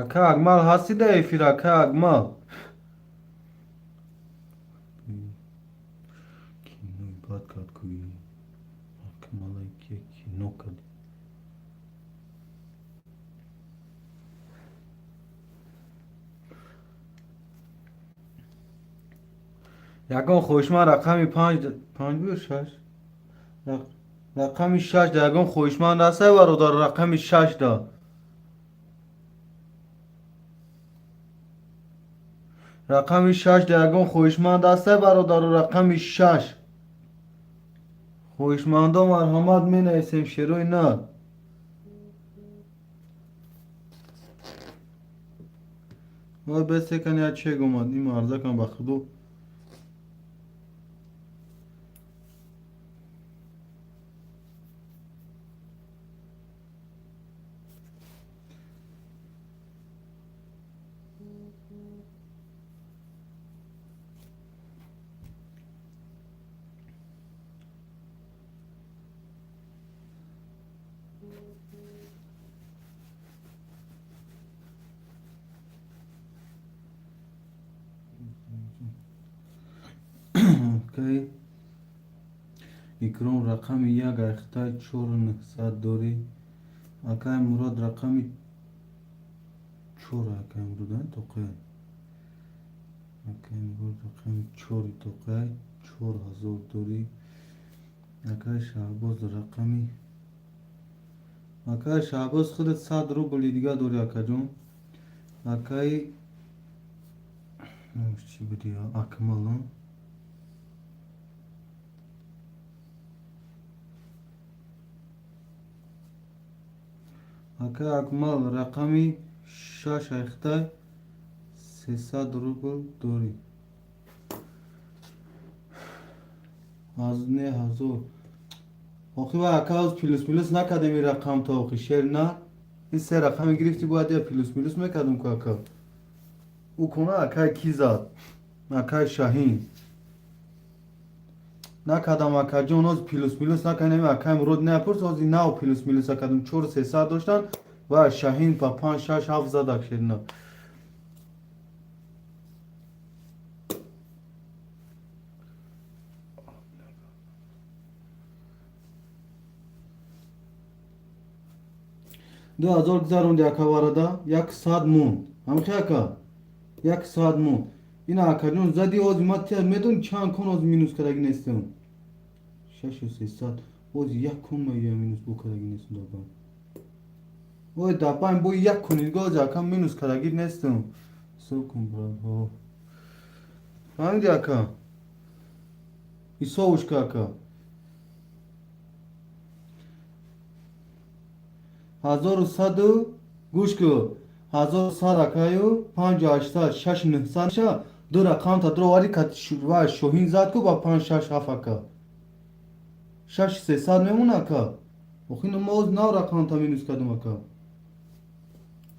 Ака Акмал ҳастӣ дар эфир, ака Акмал? Кинои бад кард кӯи. Акмалай ки кино кард. Ягон хоҳишманд рақами панҷ, панҷ ё шаш? Рақами шаш да ягон хоҳишманд ҳастай бародар, рақами шаш да. Рақами шаш да ягон хоҳишманд ҳастай бародару, рақами шаш. Хоҳишмандо марҳамат, менависем шерои на. Вай бесекан я чек омад, ин арзакам ба худо. Окей. Икром рақами як айхтай чор нӯҳсад дорӣ. Акай Мурод рақами чор, акай Мурод, а, тоқай. Акай Мурод рақами чори тоқай 4000 дорӣ. Акай Шаҳбоз рақами акай Шаҳбоз худат 100 рубли дига дорӣ, акаҷон. Акай номаш чӣ буди? Акмал, а? Акай Акмал рақами шаш айхтай 300 рубл дорӣ. Аз не ҳазор. Охи вай ака ҳоз плюс милус накардем ин рақам то охи шер на. Ин се рақами гирифтӣ бояд я плюс милус мекардум ку ака. Ӯ кона акай ки зад? Акай Шаҳин. Накардам акаҷон, ҳоз плюс милус накардем, акай Мурод напурс, ҳоз нав плюс милус накардум. Чор сесад доштан ва Шаҳин па панҷ шаш ҳафт зад ак шерина. 2000 гузаронди ака варада, як саат монд. Ҳамихе ака? Як саат монд. Ина акаҷон зади ҳози ма тия медони чанд кон ҳози минус кардаги нестем. Шашу сесад. Ҳози як кон ма я минус бо кардаги нестем дабам. Ой дабам бо як кон дига ҳози ака минус кардаги нестем. Ҳисоб кун брат. Ҳо. Фаҳмиди ака? Ҳисобуш ка ака. 1100 гӯш ку, 1100 акаю 5800, 6900 ша. Ду рақамта дуроварди, ва шоҳин зад ку ба панҷ, шаш, ҳафт, ака. 6300 мемона, ака. Охи мо оз нав рақамта минус кардем, ака.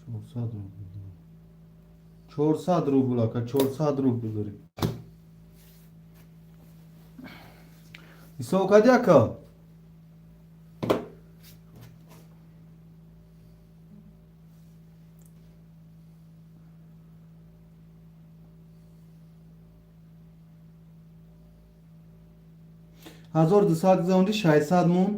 400 рубл, 400 рубл, ака, 400 рубл дорӣ. Ҳисоб кардӣ, ака? 1200 гузаронди, 600 мон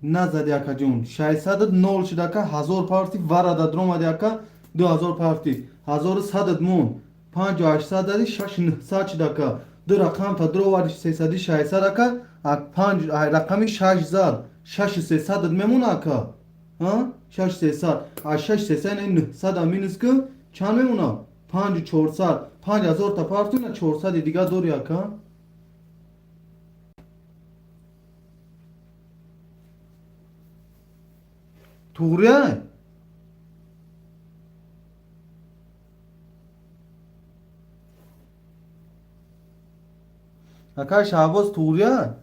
назади, акаҷон. 600 нол шуд, ака. 1000 парти варада дромади, ака. 2000 парти, 1100 мон, 5800 зади, 6900 шуд, ака. Ду рақамта дуроварди, сесади 600, ака. Панҷ рақами шаш зад, 6300 мемона, ака. 6300, аз 6300 900 минус ку, чанд мемона? 5400. 5000-та партуна, 400-и дига дори, ака. Туғрия? Ака Шаҳбоз, туғрия?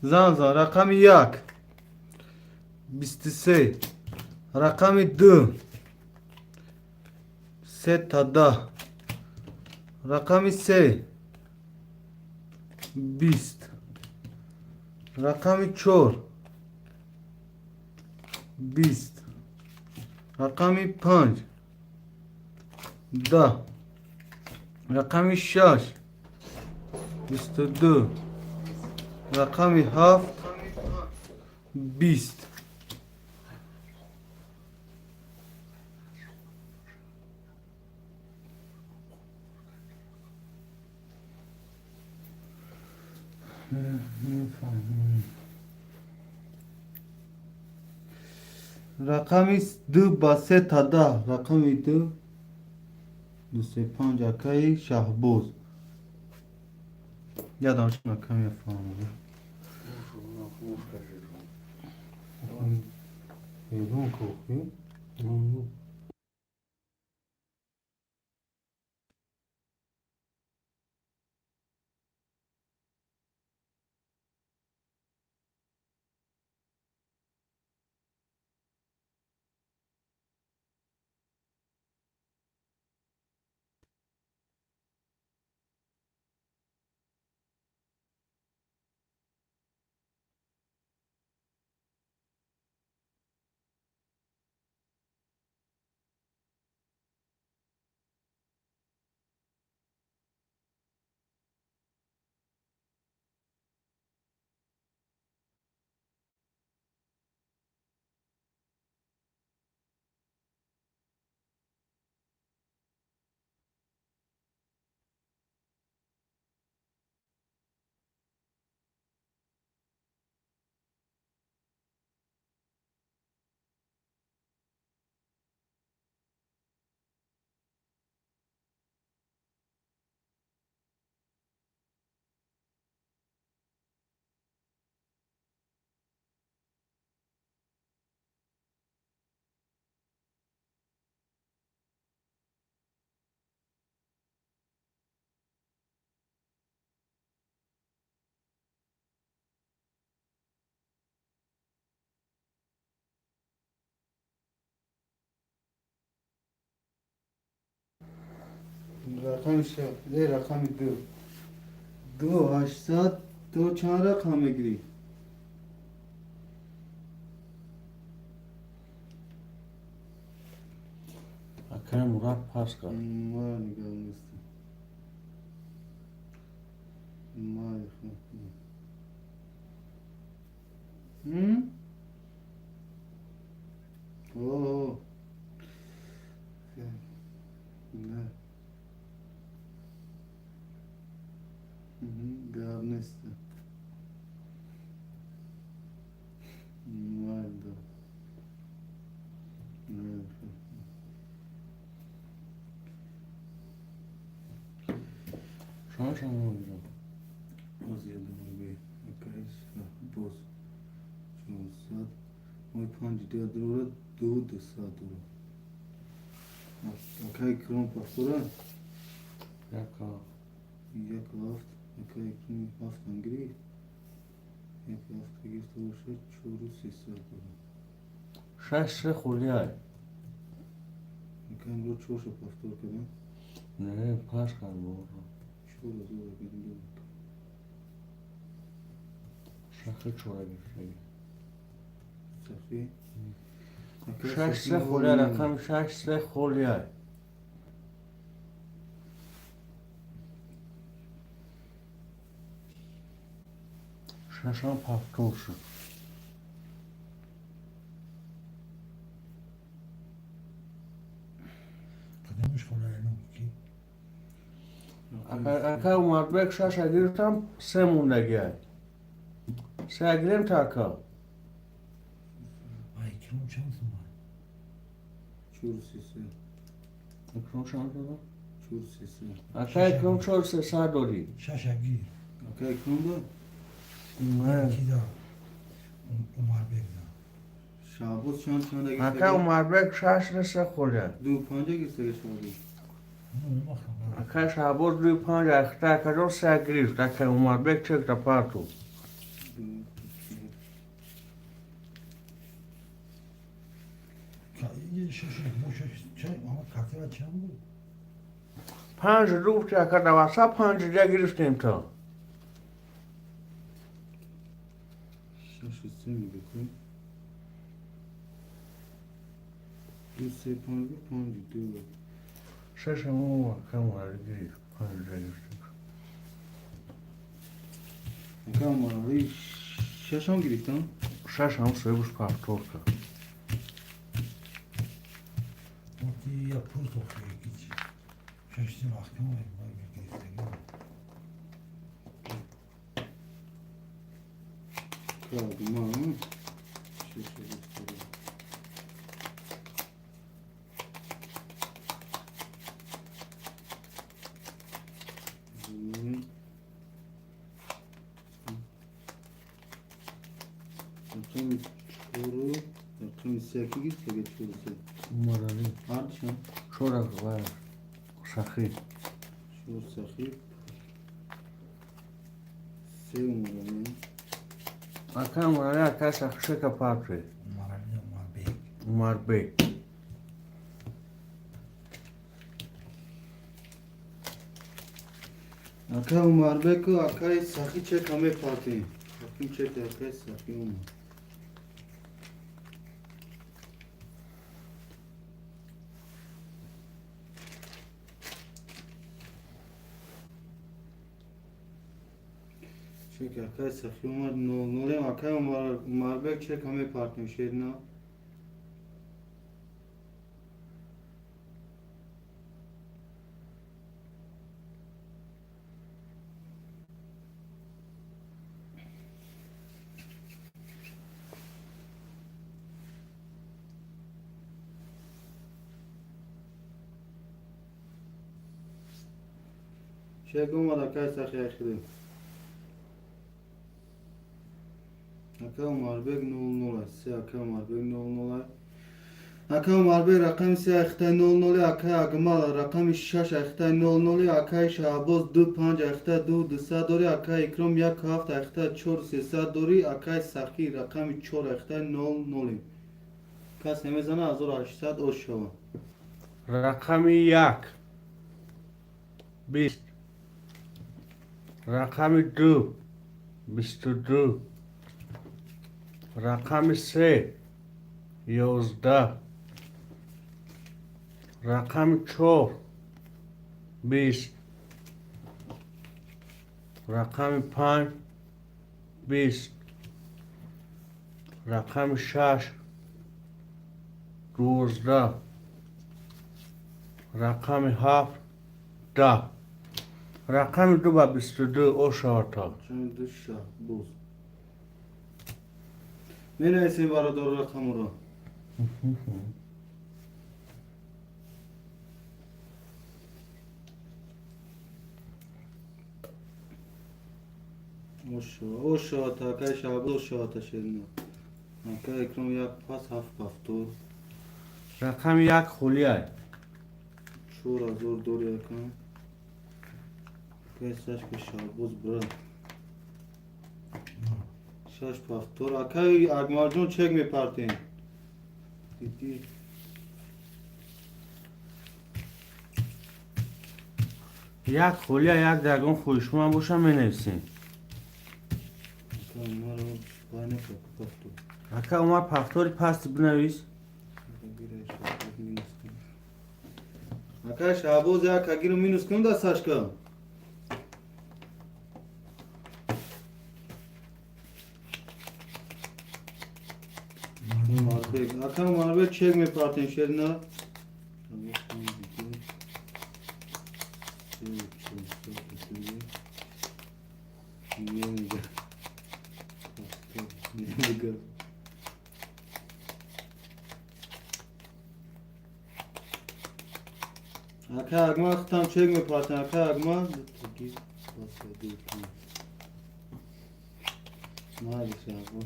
Зан, зан. Рақами як 23, рақами ду 3 та 10, рақами се 20, рақами чор 20, рақами панҷ 10, рақами шаш 22, рақами ҳафт 20. Рақами ду ба 3 та 10, рақами ду, ду, се, панҷ, акаи Шаҳбоз. Ядам каме фаҳмам. Берун кохи. Рақами рақами ду, ду 800. Ту чанд рақам мегирӣ? Акаи Мурад пас кард. Мара нигаҳ нестам. Май. О, не, гап нест. Майда. Шаншам мегирам. Боз ядомаби акай Шаҳбоз 400 мои панҷ дига дорад, ду 200 дорад. Акай Икром повтора. Як Як ҳафт. Акай Икром ҳафтам гирифт. Як ҳафт гирифта бошад, чору 300 дорад. Шаш се хӯрдиай. Акай имрӯз чоршо повтор кардам. Не, пас кард бо. 4000 гирифт. Шахи чора гирифтаги. Сахи. Шаш се хӯрдиай, рақами шаш се хӯрдиай. Шашам повтор шуд. Кадомаш хола эълон ки? Ака Умарбек шаша гирифтам, се мондагиай. Се гирем та ака. А Икром чанд сум? Чору 300. Икром чанд дорад? Чору 300. Ака Икром чор 300 дорӣ. Шаша гир. Акай Икром дод? Не. Ки да? Умарбек да. Шаҳбоз чанд чанд Ака Умарбек шаш се хӯрдиай. Ду панҷа гирифтага Шаҳбоз. Ака Шаҳбоз дуи панҷ ахта акаҷон се гирифт. Ака Умарбек чекта парту. Чанд буд? Панҷ гуфти ака даваса панҷ дига гирифтем то. Шашу се мегӯ. Ду се панҷ гуфт, панҷ ду. Шашам ака Умар гирифт. Панҷ дига гирифтем. Ака Умарали шашам гирифтам? Шашам себуш повтор кард. Я пул сохти ки шаш маҳкама гирифтагӣ. Кардма. Шаша гирифта. Рақами чору, рақами се ки гирифтага чору се. Умарали. Ҳардушам? Чора ва Сахи. Чор Сахи. Се Умарали. Ака Умарали ака Сахи шека партуе. Умарали Умарбек. Умарбек. Ака Умарбеку акаи Сахи чека мепартем. Аким чека акаи Сахи Умар. Чек акаи Сахи Умар нол нолем акаи Умарбек чека мепартем шерина. Чек омад акаи Сахи ахири. Ака Умарбек нол нол аст. Се ака Умарбек нол нол аст. Ака Умарбек рақами се ахтаи нол ноли, акаи Акмал рақами шаш ахтаи нол ноли, акаи Шаҳбоз ду панҷ ахтаи ду 200 дорӣ, акаи Икром як ҳафт ахтаи чор 300 дорӣ, акаи Сахӣ рақами чор ахтаи нол ноли. Кас намезана 1800 ош шава. Рақами як 20, рақами ду 22, рақами се 11, рақами чор 20, рақами панҷ 20, рақами шаш 12, рақами ҳафт 10, рақами ду ба 22 ошавата. Рақами ду Шаҳбоз. Менависем бародаро рақамро. Ошо акай Шаҳбоз ошоата шерина. Акай Икром як пас ҳафт повтор. Рақами як холиай. 4000 дори ака. Акай Сашка Шаҳбоз бра. Шаш повтор. Акай Акмалҷон чек мепартем. Диди. Як холия, як дагон хоҳишманд боша, менависем. Ака Умаро вай накард повтор. Ака Умар, повтори пасти бинавис. Акай Шаҳбоз як агиру минус кун да Сашка. Умарбек. Ака Умарбек чек мепартем шерина. Немега. Ака Агма хитам чек мепартем. Ака Агма. Майли Шаҳбоз.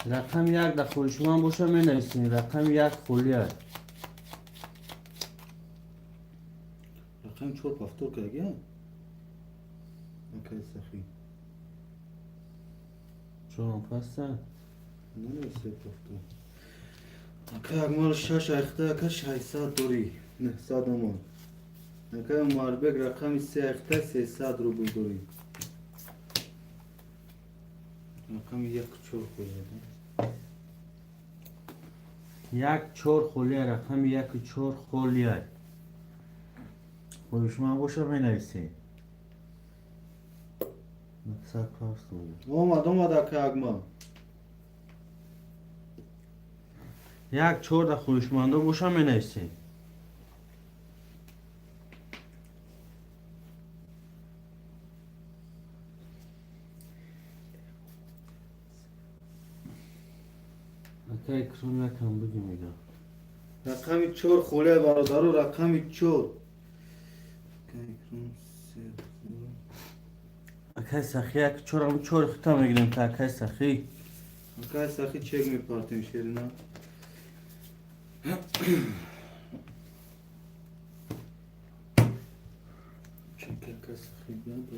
Рақами як да хоҳишманд боша, менависем. Рақами як холиай. Рақами чор повтор карги? Акай Сахӣ. Чорам паста. Не, се повтор. Акай Акмал шаш айхта ака 600 дорӣ. 900 омон. Акай Умарбек рақами се айхта 300 рубл дорӣ. Рақами як чор холия. Як чор холиай, рақами яку чор холиай. Хоҳишманд боша, менависем. 900 паст. Омад, омад акай Акмал. Як чор да хоҳишмандо боша, менависем. Ака Икром, якам буги мега. Рақами чор холия бародаро, рақами чор. Акай Икром се. Акай Сахӣ, як чорам чор хита мегирем та акай Сахӣ. Акай Сахӣ чек мепартем шерина. Чек акай Сахӣ биёд.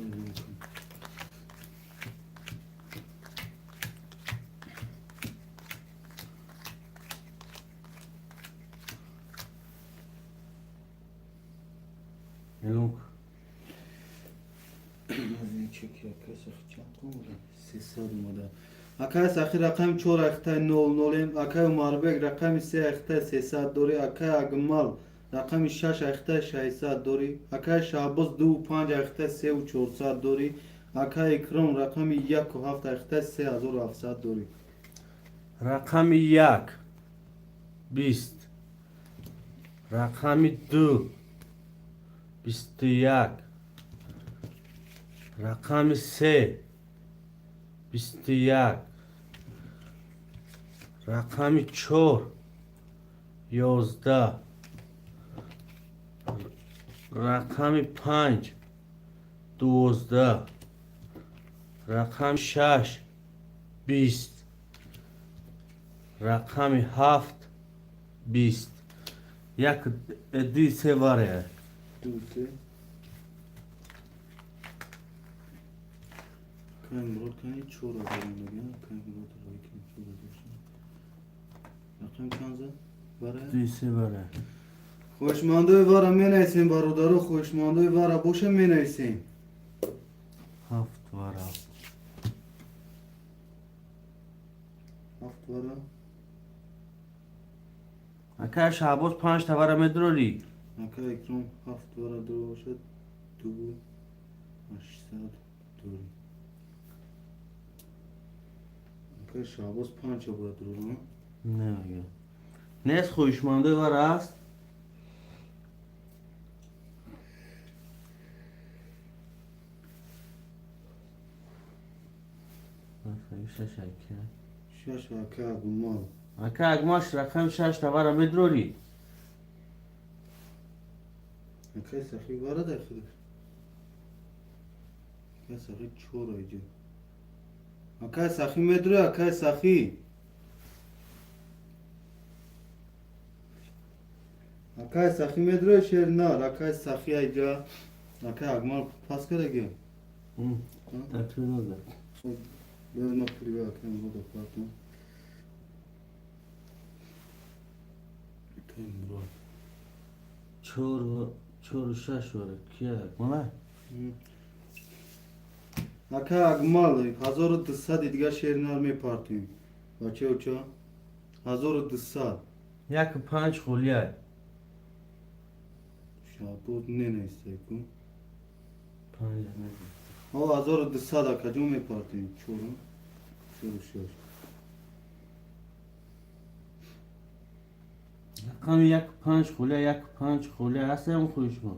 Элок. Чеки акай Сахӣ чанд омада? 300 омада. Акай Сахӣ рақами чор айхтаи нол нолем. Акай Умарбек рақами се айхтаи 300 дорӣ. Акай Акмал рақами шаш айхтаи 600 дорӣ. Акай Шаҳбоз дуву панҷ айхтаи севу чорсад дорӣ. Акай Икром рақами яку ҳафт айхтаи 3700 дорӣ. Рақами як 20, рақами ду 21, рақами се 21, рақами чор 11, рақами панҷ 12, рақами шаш 20, рақами ҳафт 20. Як ду се варе. Ду се. Акай Мурод кани 4000 омада. Акай Мурод рои кани 4000 шуд. Рақами чанд зад? Вара? Ду се варе. Хоҳишмандои вара менависем бародаро, хоҳишмандои вара боша менависем. Ҳафт вара. Ҳафт вара. Акай Шаҳбоз, панҷ тавара медурорӣ? Акай Икром ҳафт вара дур бошад, дуву ҳаштсад дорӣ. Акай Шаҳбоз панҷа бояд дурора. Не мегӯям. Нест хоҳишмандои вара аст? Шаш айка. Шаш ака Акмал. Ака Акмал, рақами шаш тавара медрорӣ? Акай Сахи вара дар худаш. Акай Сахи чор айҷа. Акай Сахи медрӯ, акай Сахи. Акай Сахи медрӯ шер нар, акай Сахи айҷа. Акай Акмал пас кардаги. Такриноза. Бе ма пули акай Мурод партам. Акай Мурод. Чор чору шаш вара. Кия Акмала? Ака Акмал 1200 дига шери нар мепартем. Бачаоча 1200. Як панҷ холия. Шабоз ненавистай ку. Панҷ. О 1200 акаҷон мепартем. Чору. Чору шаш. Рақами як панҷ холия, як панҷ холия ҳастам хуишмо.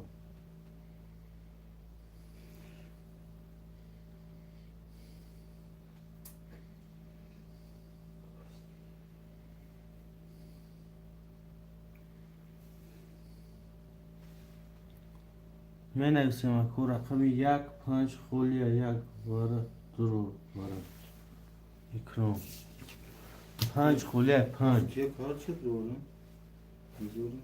Менависем аку рақами як панҷ холия як вара дуру вара. Икром. Панҷ холия панҷ. Чия кар чӣ дорам? Ҳазору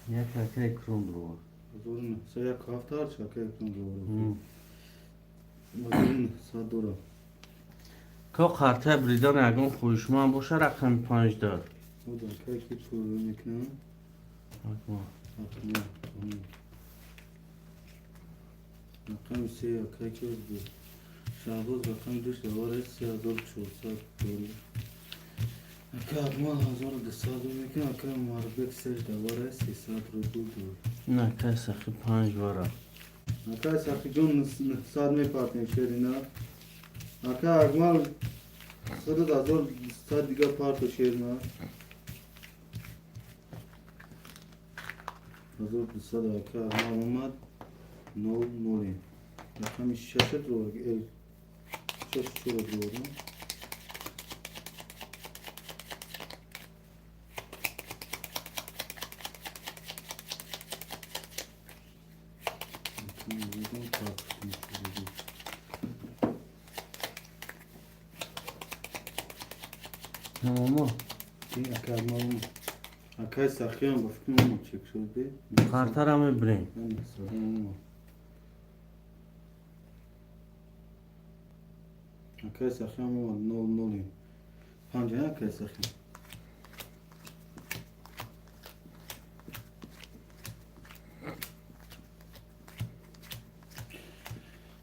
Як ака Икром дуру. 1900 як ҳафта ҳар чӣ ака Икром дорам. 1900 дорам. То қарта бридан ягон хоҳишманд боша рақами панҷ дар. Ода ака ки чор мекунам. Акмал. Акмал. Рақами се ака ки буд. Шаҳбоз рақами ду шавара 3400 дорӣ. Ака Акмал 1200 мекунам, ака Марбек сеш давара 300 рубл дорӣ. На ака Сахи панҷ вара. Ака Сахиҷон 900 мепартем шерина. Ака Акмал худат 1100 дига парто шерина. 1200 ака Акмал омад нол ноли. Рақами шашат ро шаш чора дорам. Тамомо. Ака Акмал акай Сахиам ба фикрам омад чек шуд бе. Қартара мебирем. Акай Сахиам омад нол ноли. Панҷ акай Сахи.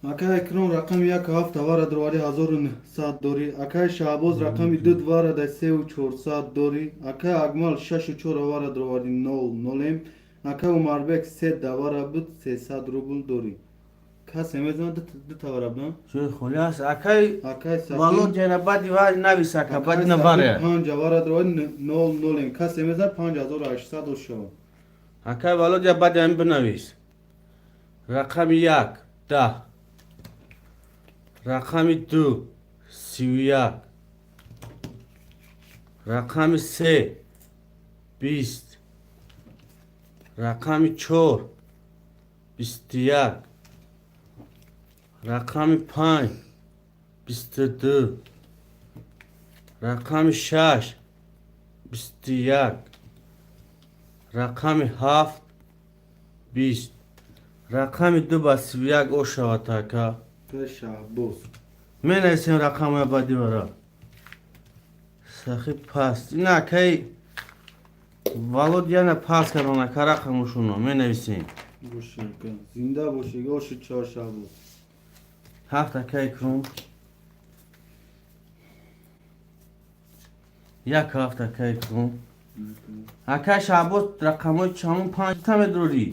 Акай Икром рақами як ҳафт авара дровари 1900 дорӣ. Акай Шаҳбоз рақами ду двара дар сеу чорсад дорӣ. Акай Акмал шашу чор авара дровари нол нолем. Акай Умарбек се давара буд 300 рубл дорӣ. Касе мезанад ду тавара буд? Ҷои холи аст. Акай Акай Сахи Володя на баъди вар навис ака баъди наваре. панҷ авара дровари нол нолем. Касе мезанад 5800 ошава. Акай Володя баъди ҳамин бинавис. Рақами як 10. Рақами ду 31. Рақами се 20. Рақами чор 21. Рақами панҷ 22. Рақами шаш 21. Рақами ҳафт 20. Рақами ду ба 31 ошавад ака. Акай Шаҳбоз. Менависем рақамҳои баъди вара. Сахи паст. Ина акай Володя на паст кардан ака рақамошуно менависем. Боши ака. Зинда боши. Оши чор Шаҳбоз. Ҳафт ака Икром. Як ҳафт ака Икром. Акай Шаҳбоз рақамҳои чамон панҷта медрорӣ.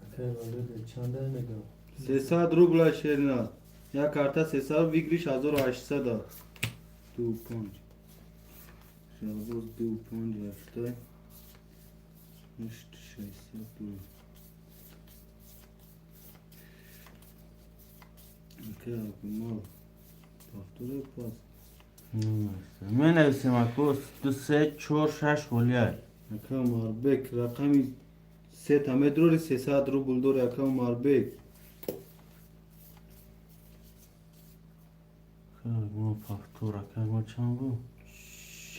Акай Володя чанда мегам? 300 рубла шерина. Як карта 300 выигрыш 1800. Ду панҷ. Шаҳбоз ду панҷ ҳафта. Ҳашт шашсад ду. Менависем, ако ду, се, чор, шаш холияй. Ака Умарбек, рақами сета медрори, 300 рубл дори, ака Умарбек. Мо повтор, ака, мо чанд буд?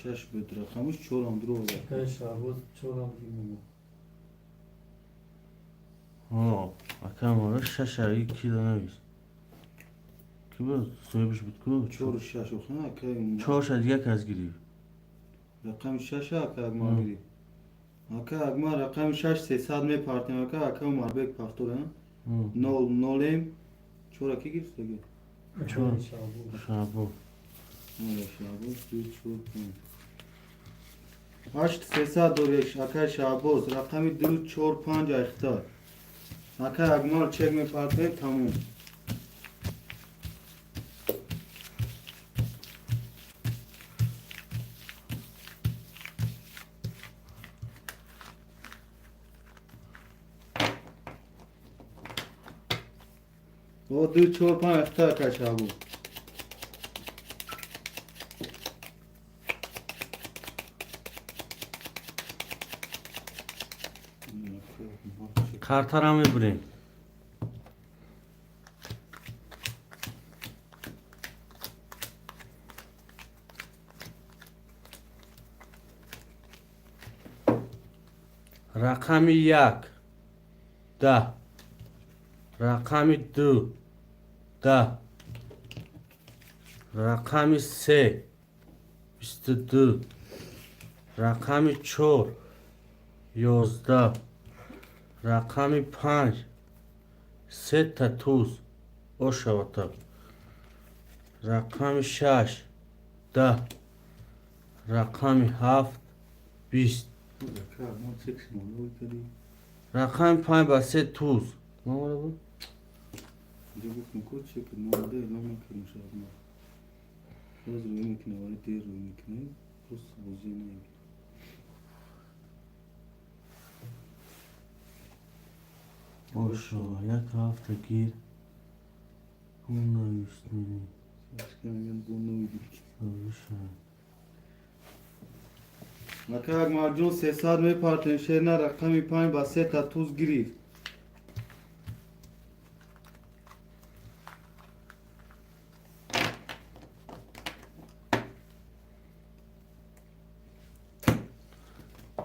Шаш буд рақамаш, чорам дуро. Акай Шаҳбоз чорам гиму. Ҳо, ака, мора шаш аги ки навис? Ки буд? Соҳибаш буд ку? Чору шаш охи, ака. Чорша дига кас гирифт. Рақами шаша ака Акмал гирифт. Ака Акмал, рақами шаш, 300 мепартем, ака, ака Умарбек повтор, нол нолем. Чора ки гирифт аги? Чор. Шаҳбоз. Шаҳбоз. Шаҳбоз, ду, чор, панҷ. Ҳашт 300 дори, акай Шаҳбоз, рақами ду, чор, панҷ айхта. Акай Акмал, чек мепартем, тамом. О, ду, чор, панҷ айхта, акай Шаҳбоз. Картара мебурем. Рақами як, 10, рақами ду, 10, рақами се, 22, рақами чор, 11, рақами панҷ, сета туз ошавата, рақами шаш, 10, рақами ҳафт, 20, рақами панҷ ба се туз. Мамара буд? Инҷо гуфтам ку, чек монда эълон накардем шояд мо. Боз рӯй мекунем, вале дер рӯй мекунем. Просто бозӣ намекунем. Ошо, як ҳафта гир. Навис. Мегӯянд, бо нови. Ака Акмалҷон, 300 мепартем, шерна рақами панҷ ба сета туз гирифт.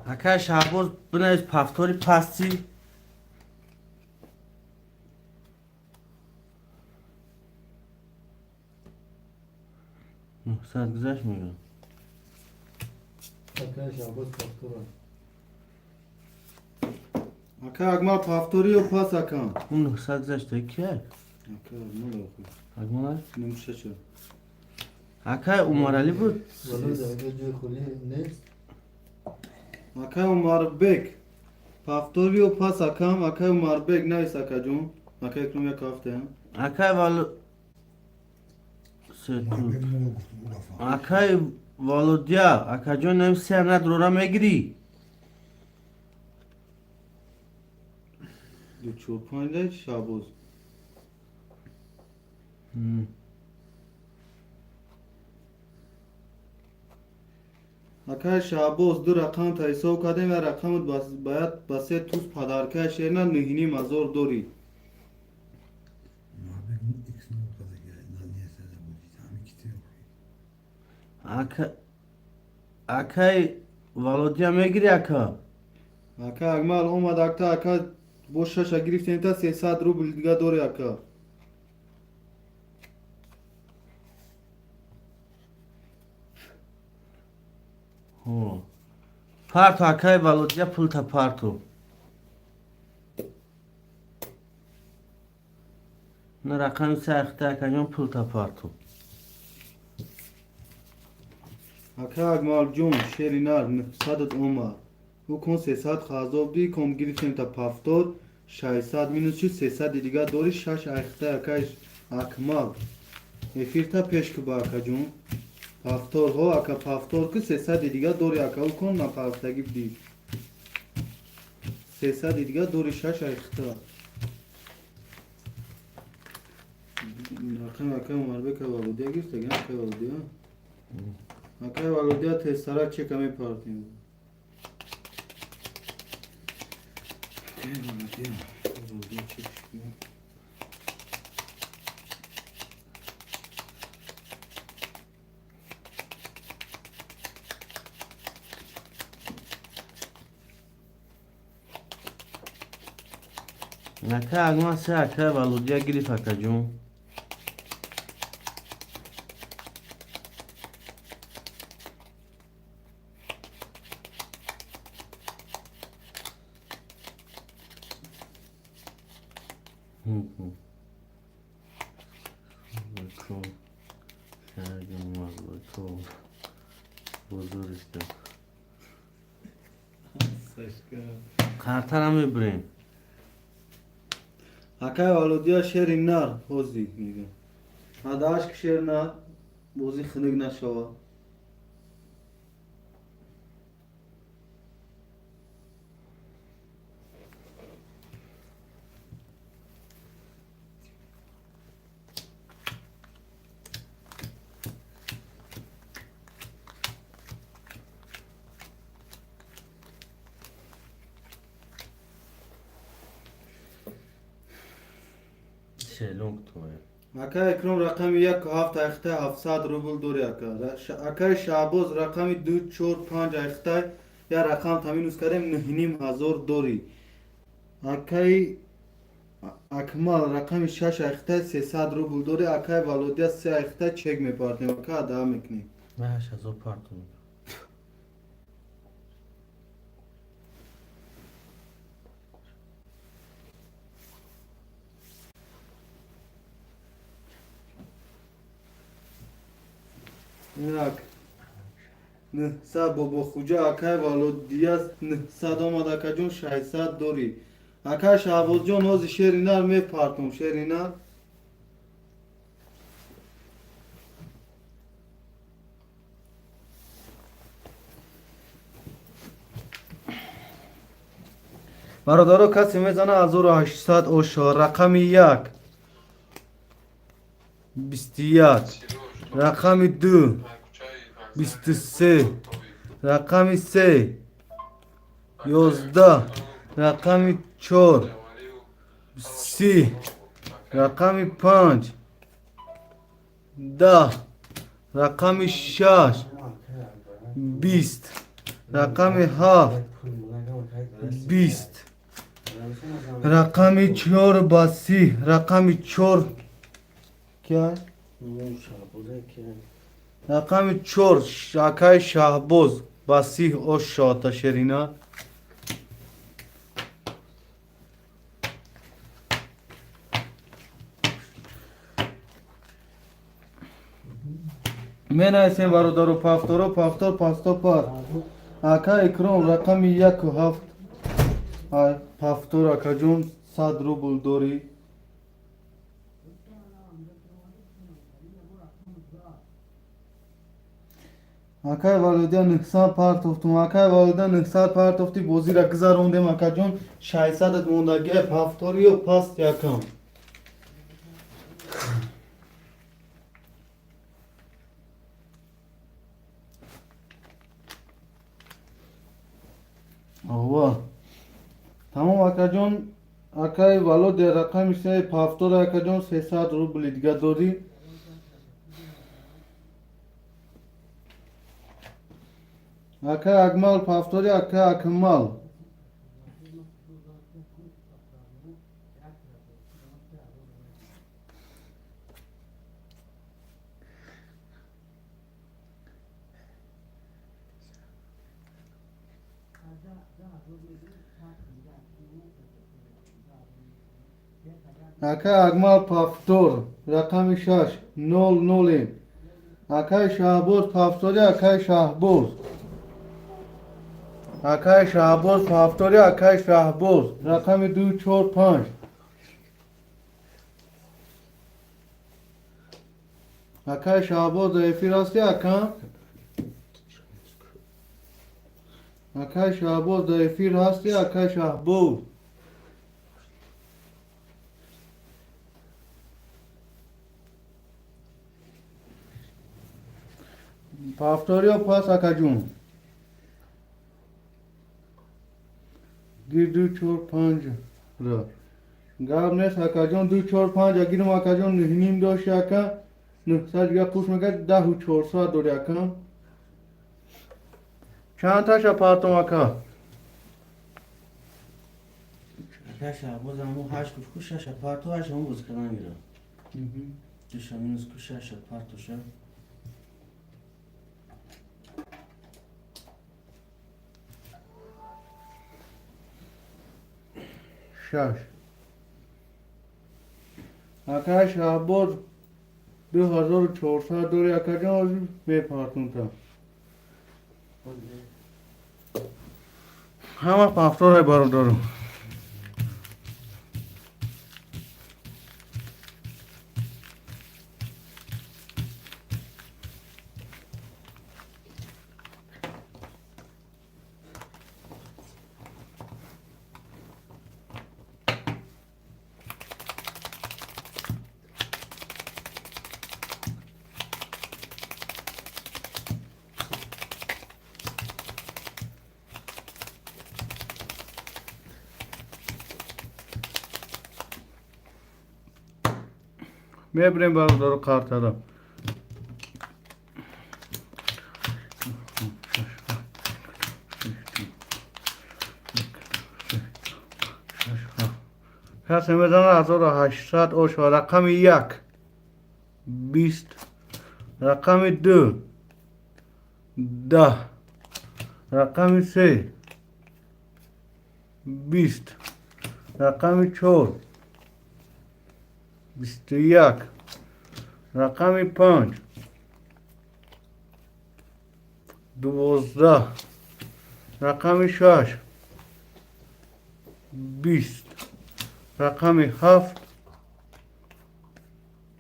Акай Шаҳбоз, бинавис повтори пасти. 900 гузашт, мегӯям. Акай Шаҳбоз, повтора. Ака Акмал, повториё пас, акам. Он 900 гузашта кия? Ака Акмал охи. Акмал? Ним шаша. Акай Умаралӣ буд? Вале дар ҷои холӣ нест. Акай Умарбек, повториё пас, акам. Акай Умарбек, навис, акаҷон. Акай Икром, як ҳафта. Акай Вал се туз. Марбек мо гуфтум урафа. Акай Володя, акаҷон, нами се надрора мегирӣ? Ду, чор, панҷ дай, Шаҳбоз. Акай Шаҳбоз, ду рақам та ҳисоб кардем ва рақамат бояд ба се туз подаркаи шерна 9,5 ҳазор дорӣ. Марбек икс нол казаги нест буди. Ҳами кити охи. Акай Володя, мегирӣ, ака? Ака Акмал омад, акта, ака, бо шаша гирифтем та 300 рубл дига дорӣ, ака. Ҳо. Парту, акай Володя, пулта парту. На рақами се ахта, акаҷон, пулта парту. Ака Акмалҷон, шери нар, 900-ат омад. Ӯ кон 300 хазоб ди, ком гирифтем та повтор, 600 минус шуд, 300 дига дорӣ, шаш айхта, акай Акмал. Эфирта пеш ку ба, акаҷон. Повтор ҳо, ака, повтор ку, 300 дига дорӣ, ака, ӯ кон на пафтагӣ бидӣ. 300 дига дорӣ, шаш айхта. Рақами акай Умарбека Валудия гирифтаги, акай Валудия. Акай Валудия тезтарак чека мепартем. Акай Валудия, Валудия чек шуд. Ака Агман се акай Валудия гирифт, акаҷон. Қартара мебурем. Акай Валудия шери нар ҳозир мегӯям. Ҳадааш ки шер нар бозӣ хунук нашавад. Шелонг твоя. Акай Икром рақами 1 7 айхтай 700 рубл дори ака. Акай Шаҳбоз рақами 2 4 5 айхтай я рақам таминус кардем 9,5 ҳазор дори. Акай Акмал рақами 6 айхтай 300 рубл дори. Акай Валодия 3 айхтай чек мепартем. Ака ада мекунем. 8 ҳазор партум. Инак 900 Бобохуҷа акай Валодия 900 омад, акаҷон, 600 дорӣ. Акай Шаҳбозҷон, ҳози шери нар мепартум, шери нар. Бародаро, касе мезана 1800 ошо рақами 1 21, рақами 2 23, рақами 3 11, рақами 4 30, рақами 5 10, рақами 6 20, рақами 7 20, рақами 4 ба 30, рақами 4 кия? Рақами 4 акаи Шаҳбоз ба 30 ошота шерина. Менависем, бародару, повторо, повтор, пасто, пар. Ака Икром рақами 1 7 повтор, акаҷон, 100 рубл дорӣ. Акай Валодия 900 партофтум. Акай Валодия 900 партофти, бозира гузарондем, акаҷон, 600 мондагия повториё паст якам. Ова. Тамом, акаҷон, акай Валодия рақами се повтор, акаҷон, 300 рубли дига дорӣ. Акай Акмал повтори, акай Акмал. Акай Акмал повтор рақами 6 0 0. Акай Шаҳбоз повтори, акай Шаҳбоз. Акай Шаҳбоз повтори, акай Шаҳбоз рақами 2 4 5. Акай Шаҳбоз, дар эфир ҳасти, ака? Акай Шаҳбоз, дар эфир ҳасти, акай Шаҳбоз? Повторю пас акаҷун. Гир 2 4 5 ра. Гап нест акаҷон 2 4 5 гирм акаҷон 9.5 дошт ака. 900 дига қуш мекард 10 400 дори ака. Чанд таша партом ака? Ака Шаҳбоз аму ҳашт гуфт ку шаша парту ҳашт аму боз кардан гирам. Душа минус ку шаша партуша. Шаш. Акай Шаҳбоз 2400 дори акаҷон ҳозир мепартунта. Ҳама повторай бародару. Мебирем бародару қартара. Касе мезана 1800 ош ва рақами 1 20, рақами 2 10, рақами 3 20, рақами 4 21, рақами 5 12, рақами 6 20, рақами 7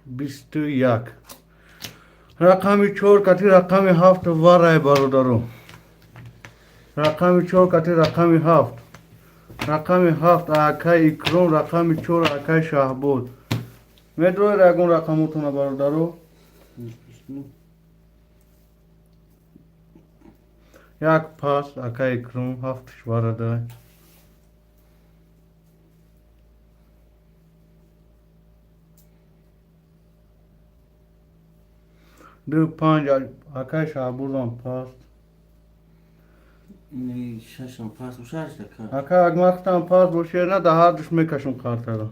21. Рақами 4 кати рақами 7 варай бародару. Рақами 4 кати рақами 7. Рақами 7 акай Икром, рақами 4 акай Шаҳбоз. Медрои ягон рақамотона бародару? Як пас акай Икром, ҳафтш варадай. 2 5 акай Шаҳбозам пас. Шашам пас бошад ака. Ака агмахтам пас боше на да ҳардуш мекашум қартара.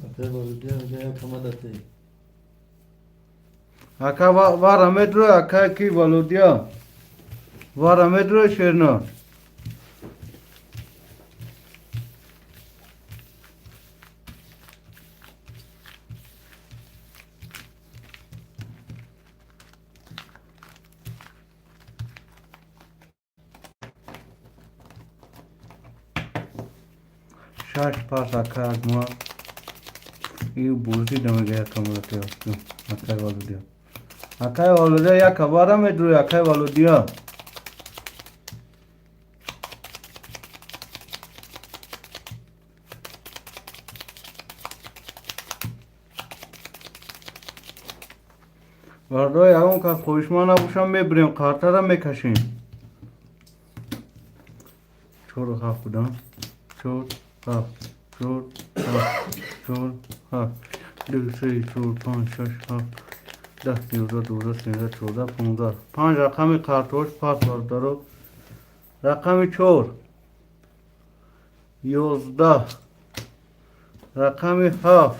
Акай Володя мега як ҳамадате. Ака вара медрои акай ки Володя. Вара медрои шерна. Шаш пас ака агма. И бурзи дамега якамрате акай Володя. Акай Володя як вара медрои акай Володя. Бародари ягон кас хоҳишманд набошам мебирем қартара мекашем. 4 7 будам. 4 7 4 7 4 7 2 3 4 5 6 7 10 11 12 13 14 15. 5 рақами қартош пас бародаро. Рақами 4 11, рақами 7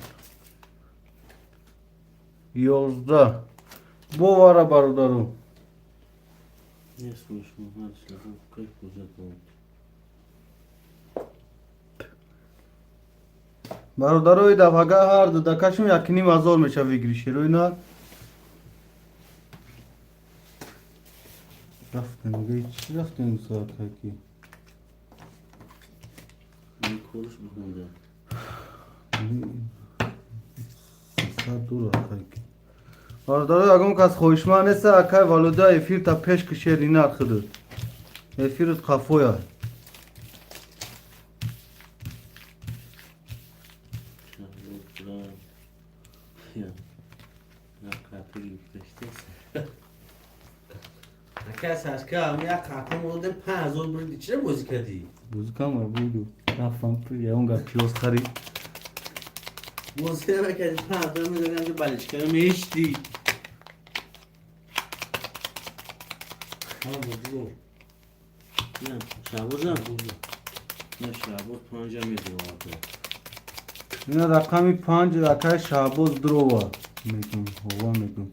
11. Бовара бародару. Нест бошум ҳар кай кузат. Бародарои дафага ҳар ду дакашум 1,5 ҳазор меша выигрыш шерои на. Рафтем, чӣ рафтем соатаки? Корш бухонда. Сад дур акайки. Бародаро ягон кас хоҳишманд нест акай Володя эфир та пеш кишед ин нархиду. Эфирут қафоя. Шаҳбоз. Ака Сашка, ам як қақам одем 5000 бурди. Чира бозӣ кардӣ? Бозӣ кам буду. Рафтам ягон гап пиёз харид. Бозӣ накардӣ, 5000 медодам ки баличкаро мештӣ. Ҳа, бо. Не, Шаҳбозам. Не, Шаҳбоз панҷа медиҳад. Ина рақами панҷ акай Шаҳбоз дрова. Мегум, ҳова мегум.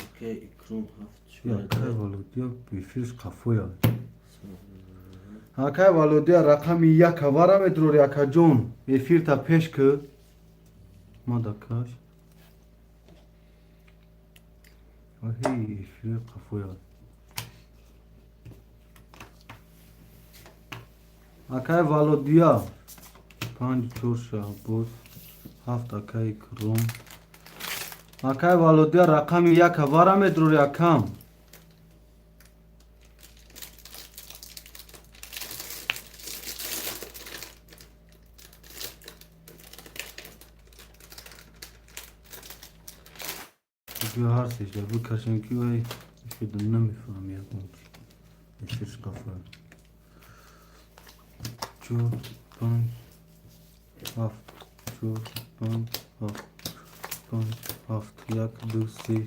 Акай Икром ҳафт Акай Володя эфирш қафоя. Акай Володя рақами яка вара медрори, акаҷон. Эфирта пеш ки. Мадакаш. Аҳи, эфир қафоя. Акай Володя панҷ чор Шаҳбоз ҳафт акай Икром. Акай Володя рақами яка вара медрори, акам. Биё ҳар сеша бикашем ки вай эфирда намефаҳм ягон чи. Эфирш қафоя. Чор, панҷ, ҳафт, чор, панҷ, ҳафт, панҷ, ҳафт, як, ду, се,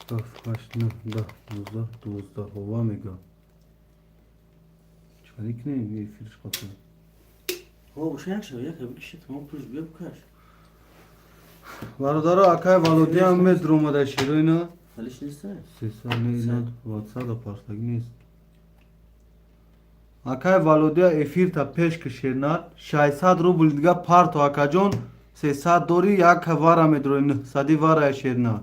чор, ҳафт, ҳашт, нӯҳ, даҳ, 12, 12. Ҳова мега. Чӣ кунем эфирш қафоя? Ҳо, боша як шава, яка бикиши, тамом пулш бия бикаш. Бародаро, акай Володя медромада широина. Халиш нест? Сеса не, ина ватсада парстагӣ нест. Акай Володя эфирта пеш ки шернат 600 рубл дига парто, акаҷон, 300 дори як вара медрои 900 варая шернат.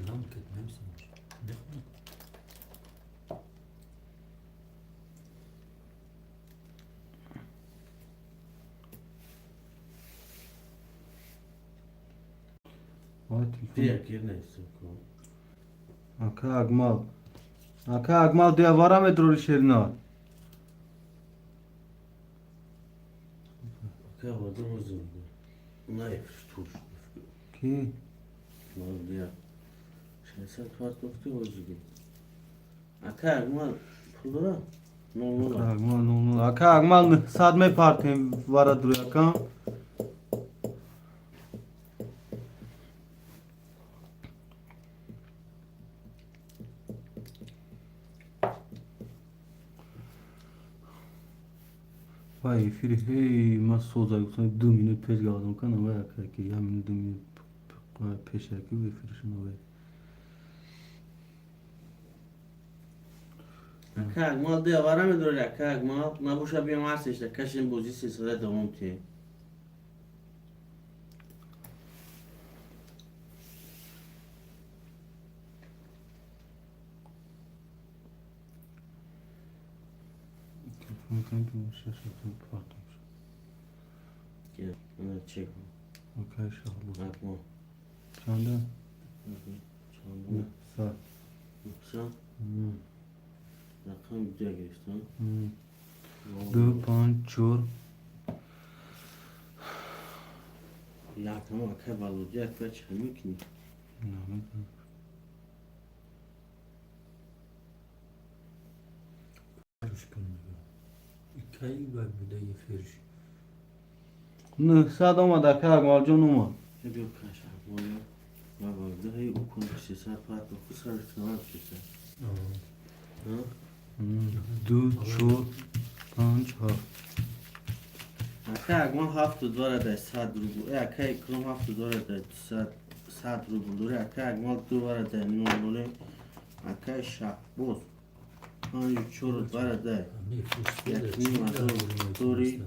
Лам кет намсамаш. Бихонад. Вай телефон. Бия гир нест. Ака Акмал. Ака Акмал дуя вара медрори шернат. Ака Володя бозӣ. На эфирш туш. Ки? Володя. 600 партохти бозӣ. Ака Акмал пул дора? Нол нол. Ака Акмал нол нол. Ака Акмал 900 мепартем вара дури акам. Вай эфири ҳей ма соза гуфтам 2 минут пеш гавазам кана вай ака ки як минут 2 минут пеш аки эфиршона вай. Ака Акмал дуя вара медрори, ака Акмал. Набоша биям ҳар сешта кашем бозӣ сесада давом тиҳем. Телефон кан ки шаш партом. Ана чек. Акай Шаҳбоз. Акмал. Чанда? Чанд? 900. 900? Рақам дуя гирифтам. Ду, панҷ, чор. Як ҳама ака Володя ака чӣ мекунӣ? Намедонам. Фирш кун мега. Икай бай буда эфирш. 900 омад ака Акмалҷон омад. Биё каш Акмал. Ва Володя ҳей укун 600 партохти сар навад киса. Ҳа? Ду, чор, панҷ, ҳафт. Ака Акмал ҳафту дора дай 100 рубл. Ака Икром ҳафту дора дай 100 рубл дори. Ака Акмал ду вара дай нол ноле. Ака Шаҳбоз панҷу чору вара дай. Ами эфирш Як ним ҳазор дори.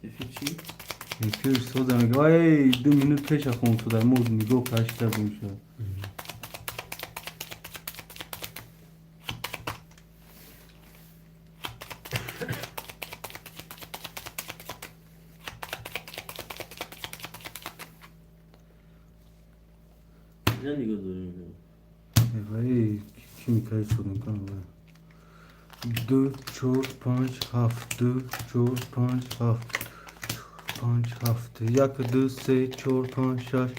Эфир чӣ? Эфир соза мега. Вай 2 минут пеша хом шуда. Мо нигоҳ кашида бумша. Куҷа нигоҳ дорем? Вай ки мекаи содам кан вай. Ду, чор, панҷ, ҳафт, ду, чор, панҷ, ҳафт, панҷ, ҳафт, як, ду, се, чор, панҷ, шаш,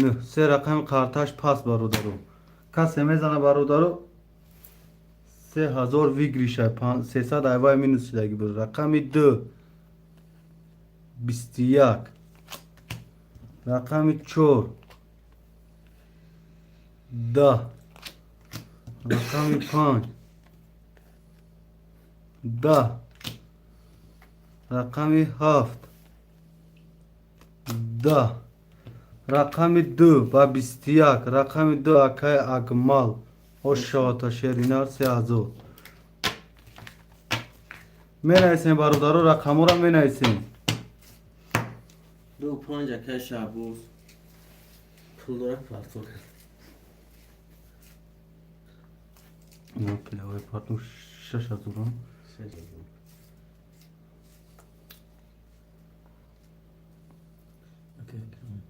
нӯҳ. Се рақами қарташ паст, бародаро. Касе мезана, бародаро, 3000 выигрыш а, 300 айвай минус шудаги буд. Рақами ду, 21, рақами чор, 10, рақами панҷ, 10, рақами ҳафт, 10, рақами ду ба 21, рақами ду, акай Акмал ошавата, шеринар, 3000. Менависем, бародаро, рақамҳоро менависем. Ду, панҷ, акай Шаҳбоз. Пул дора, партор. Пилавай парту, 6000. 6000. Акай Акром.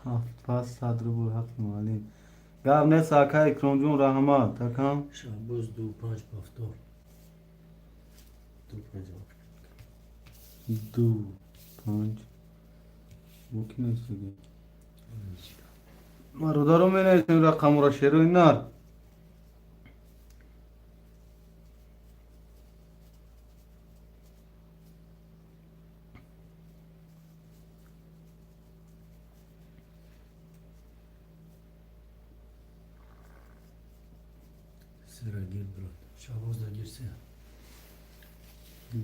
Ҳафт пас, 100 рубл ҳаққи муаллим. Гап нест, ака Икромҷон, раҳмат, акам. Шаҳбоз, ду, панҷ, повтор. Ду, панҷ. Ду, панҷ. Бо ки нависаги? Бародаро, менависем рақамҳоро, шерои нар. Сера гир, брат. Шаҳбоз, да гир се.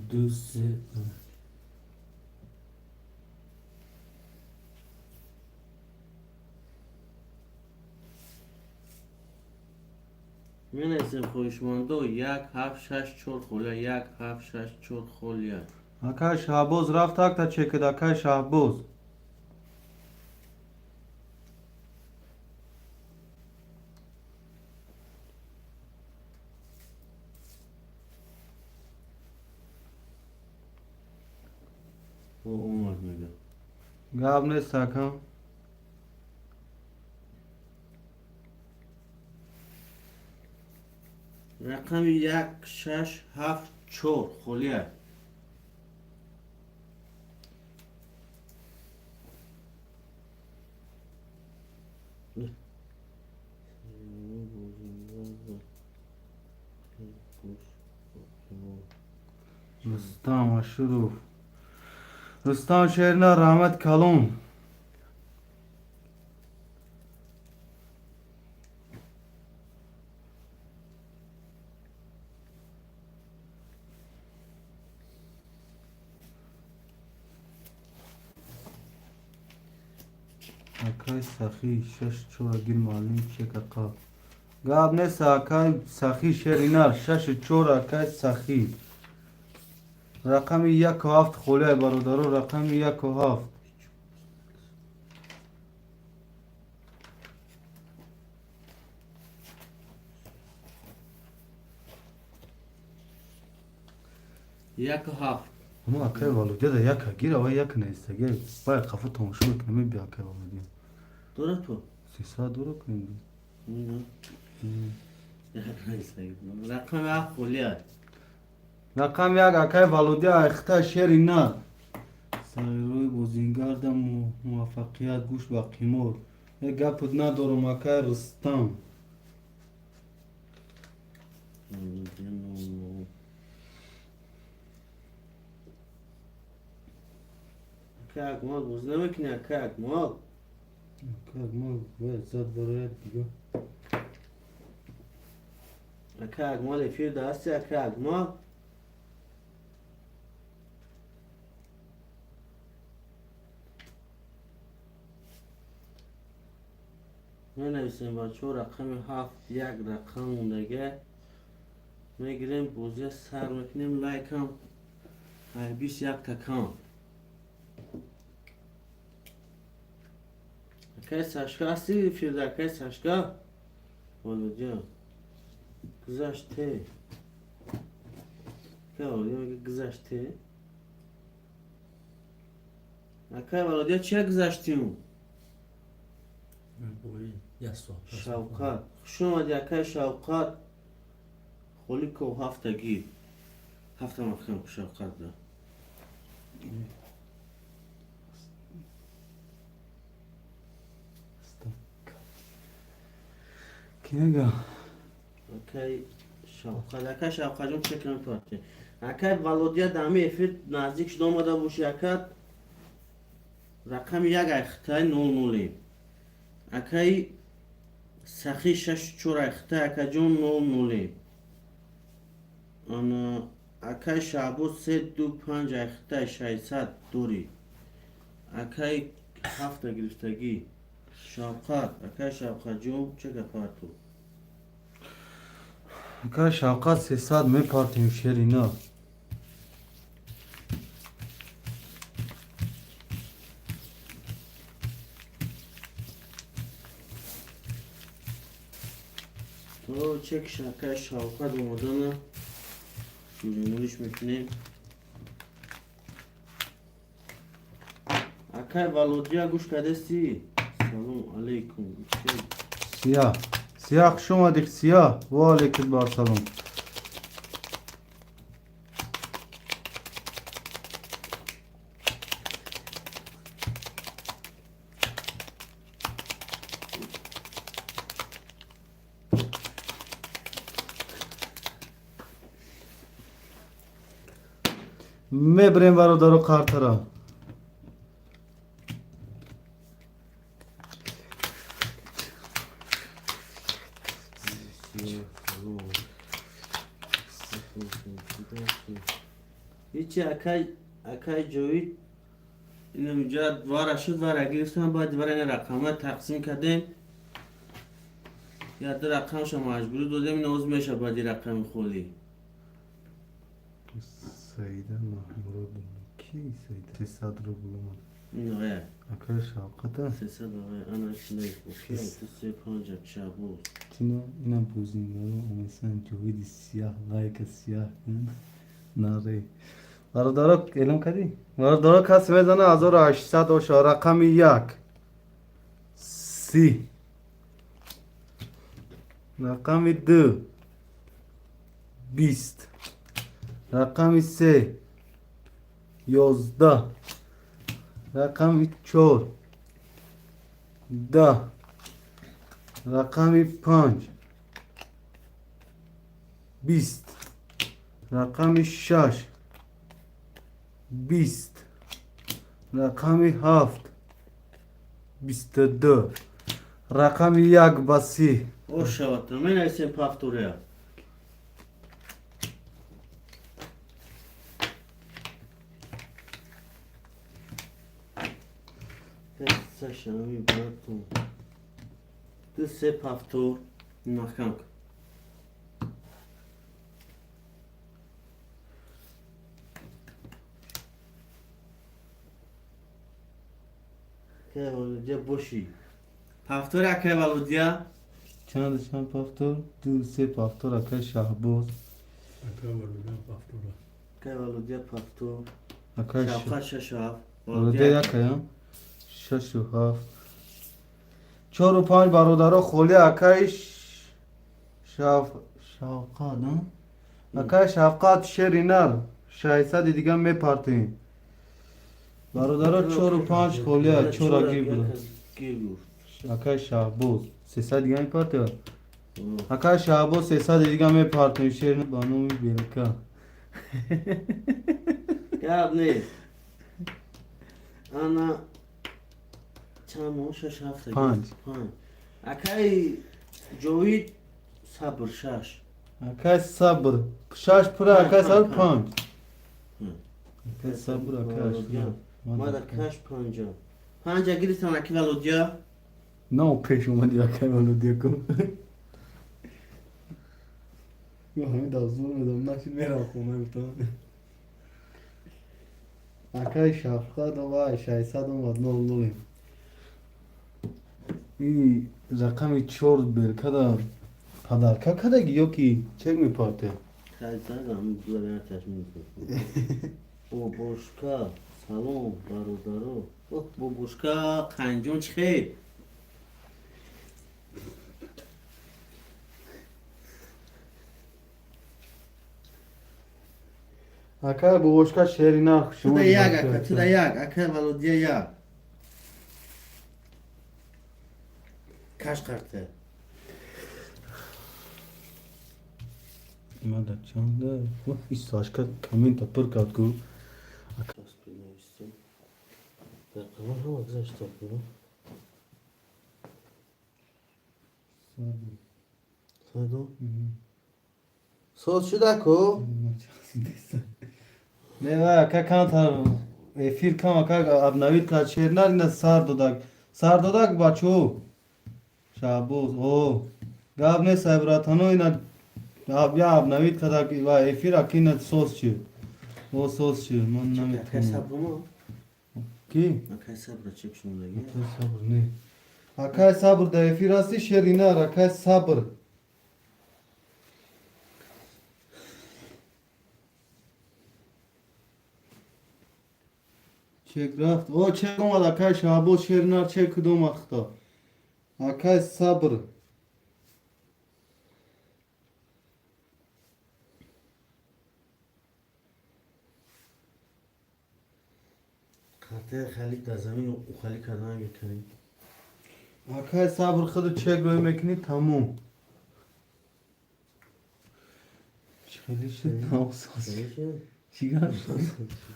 Ду, се, панҷ. Менависем, хоҳишмандо: як, ҳафт, шаш, чор, холия, як, ҳафт, шаш, чор, холия. Акай Шаҳбоз рафт, акта чекид, акай Шаҳбоз. О, омад, мега. Гап нест, акам. Рақами як, шаш, ҳафт, чор, холия. Рустам Ашуров, Рустам, шерина, раҳмат калон. Акай Сахӣ, шаш, чора гир, муаллим, чека қаб. Гап нест, акай Сахӣ, шеринар, шашу чор, акай Сахӣ. Рақами яку ҳафт холия, бародаро, рақами яку ҳафт. Яку ҳафт. Ама акай Володяда яка гир, ава як неистаги. Бай қафо тамошо мекунем, би, акай Володя. Дорад ту? 300 дора кунем. Рақами ҳафт холия. Рақами як, акай Володя, айхта, шери на. Сарирои бозингарда муваффақият, гӯш ба қимор. Е, гапут надорам, акай Рустам. Володя 00. Акай Акмал, бозӣ намекунӣ, акай Акмал? Акай Акмал бояд зад барояд дига. Акай Акмал, эфир да ҳасти, акай Акмал? Менависем, бачаҳо, рақами ҳафт, як рақам мондага. Мегирем, бозия сар мекунем, лайкам ай 21 та кам. Акай Сашка, ҳасти эфирда, акай Сашка? Володя гузаште. Акай Володя мега, гузаште. Акай Володя, чия гузаштим? Шавқат, хуш омадӣ, акай Шавқат. Холиков ҳафта гир, ҳафта маҳкам Шавқат да. Ки мега? Акай Шавқат, акай Шавқатҷон, чек намепарте. Акай Володя, дар ҳами эфир наздик шуда омада бошӣ, ака, рақами як айхитай нол нолем. Акай Сахи, шашу чор айхитай, акаҷон, нол нолем. Ана акай Шаҳбоз, се ду панҷ айхитай, 600 дорӣ. Акай ҳафта гирифтагӣ Шавқат, акай Шавқатҷон, чӣ гапарту? Акай Шавқат, 300 мепартем, шери на. То чек акай Шавқат омадана шӯринуриш мекунем. Акай Володя, гӯш кардасти? Салом алейкум. Сиёҳ, Сиёҳ, хуш омадӣ, Сиёҳ. Ва алейкум ассалом. Мебирем, бародаро, қартара. Ҳичи, акай Ҷовид, инамҷа двара шуд, вара гирифтам, баъд вара ина рақамҳоя тақсим кардем, я ду рақамша маҷбурӣ додем, ина оз меша баъди рақами холӣ. Саида Маҳмуродовна, ки Саида? 300 рубл омад. Ин Акай Шавқата. 300 ана се панҷа Шабоз. Тина ина бозингаро омесан. Ҷовиди сияҳ, лайка сияҳ кун наре. Бародаро, эълон кардӣ? Бародаро, касе мезана, 1800 оша. Рақами як 30, рақами ду 20, рақами се 11, рақами чор 10, рақами панҷ 20, рақами шаш 20, рақами ҳафт 22, рақами як ба 30. Ошавата менависем повторя. Сашами брату. Ду се повтор маҳкам кун. Акай Володя бошӣ. Повтор, акай Володя. Чанд, чанд повтор? Ду се повтор, акай Шаҳбоз. Акай Володя, повтор. Акай Шавқат, шашу ҳафт. Володя якая, шашу ҳафт, чору панҷ, бародаро, холи. Акай Шавқат, акай Шавқат, шери нар, 600-и дига мепартем, бародаро. Чору панҷ холия, чора гир буда. Гир гуфт. Акай Шаҳбоз, 300 дига мепартем. Акай Шаҳбоз, 300-и дига мепартем, шер ба номи Белка. Гап нест. Ана чанд моҳ? Шаш, ҳафт. Панҷ. Панҷ. Акай Ҷовид, сабр, шаш. Акай сабр, шаш пура. Акай сабр, панҷ. Акай сабр, акай. Мада каш панҷа. Панҷа гирифтам, аки Володя. На, пеш омади, акай Володя, кун. Ҳамин дар зур медам, нашид, мерам хона, гуфтам. Акай Шафқат, вай, 600 омад, нол нолем. И рақами чор белкада подарка кадаги ё ки чек мепарте? Хайзадам дулаяташ бобошка. Салом, бародаро. Оҳ, бобошка, қанҷон, чӣ хел? Ака, бобошка, шери нар. Туда як, ака, туда як, ака Володя, як. Каш карта. Мада чанда? Исашка коммента пур кард ку. Дар қамар ҳама гузашта буд. Саду. Соз шуда ку? Не, вай, ака, камтар эфир кам, ака, обновить кард шер нар, ина сар додак. Сар додак, бачо. Шаҳбоз, о. Гап нест, ай братано, ина я обновить кардак ва эфир, аки, ина соз чи. О, соз чи, ман Акай наметавонам. Сабрмо? Ки? Акай Сабра чек шудаги. Акай Сабр не. Акай Сабр, дар эфир ҳасти, шери нар, акай Сабр. Чек рафт. О, чек омад, акай Шаҳбоз, шери нар, чек куд омад худо. Акай Сабр. Картаи хали дар замин ухали кардан мекунем. Акай Сабр, худу чек рӯй мекунӣ, тамом. Чӣ хеле шуд? Наосоз. Чӣ гап шуд?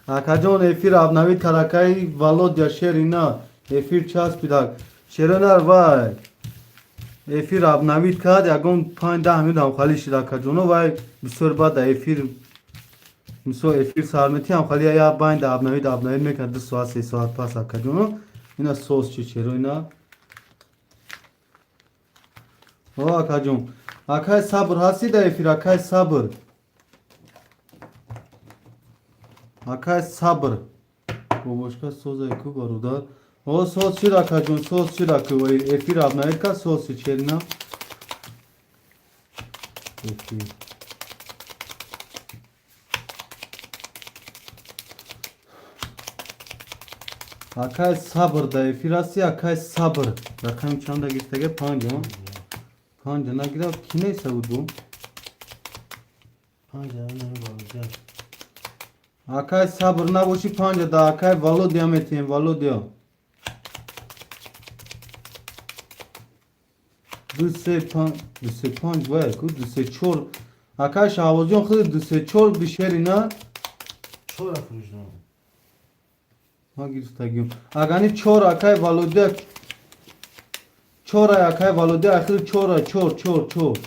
Акаҷон, эфир обновить кард, акаи Володя, шери на. Эфир часпидак. Шери нар, вай. Эфир обновить кард, ягон 5-10 минут ҳам хали шуд, акаҷоно, вай бисёр баъд да эфир, мисол, эфир сарметӣ ҳам хали я байн да обновить мекард, 2 соат, 3 соат пас, акаҷоно. Ина соз чи черо ина. О, акаҷон. Акай Сабр ҳастӣ дар эфир, акай Сабр. Акай Сабр. Бобошка, созай ку, бародар. О, соз шуд, акаҷон, соз шуд, аку. Эфир обновить кард, соз шуд, черина. Эфир. Акай Сабр, дар эфир ҳастӣ, акай Сабр. Рақами чанда гирифтага? Панҷ, а? Панҷа нагирав, ки неста буд бу? Панҷ нами Володя. Акай Сабр набошӣ, панҷа да акай Володя метиҳем, Володя. Ду се панҷ, ду се панҷ, вай ку, ду се чор. Акай Шаҳбозҷон, худи ду се чор бишери на? Чора фурӯшдам. Ман гирифтагиам. Агани чор, акай Володя, чорай, акай Володя, ахири чора, чор, чор, чор.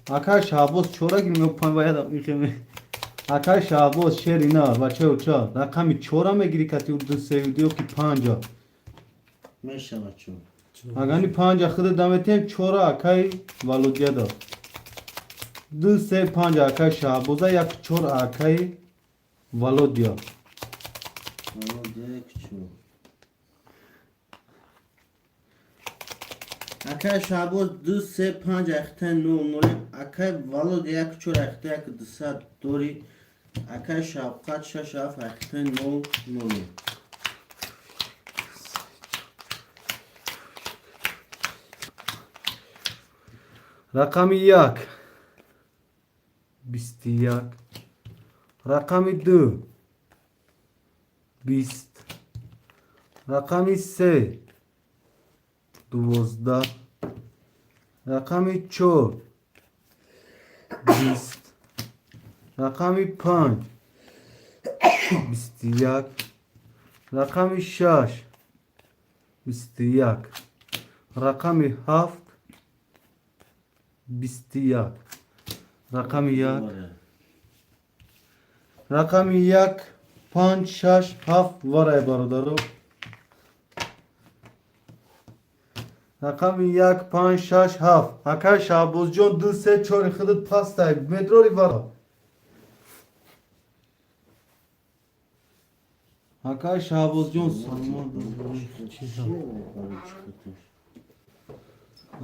Акай Шаҳбоз чора гирим ё панҷ ваядам ихеме. Акай Шаҳбоз, шери на, бачаё, ча рақами чора мегирӣ кати ду се ё ки панҷа? Мешавад чор. Агани панҷа худа даметем, чора акай Володя да. Ду се панҷ акай Шаҳбоза, як чор акай Володя. Володя як чор. Акай Шаҳбоз ду се панҷ ахта нол нол. Акай Володя як чор ахта як дусад дори. Акай Шавқат шаш ҳафт ахта нол нол. Рақами як 21, рақами ду 20, рақами се 12, рақами чор 20, рақами панҷ 21, рақами шаш 21, рақами ҳафт 21, рақами як, рақами як, панҷ, шаш, ҳафт варай, бародаро. Рақами як, панҷ, шаш, ҳафт. Акай Шаҳбозҷон, ду се чори худат пастай медрори вара. Акай Шаҳбозҷон, саломат.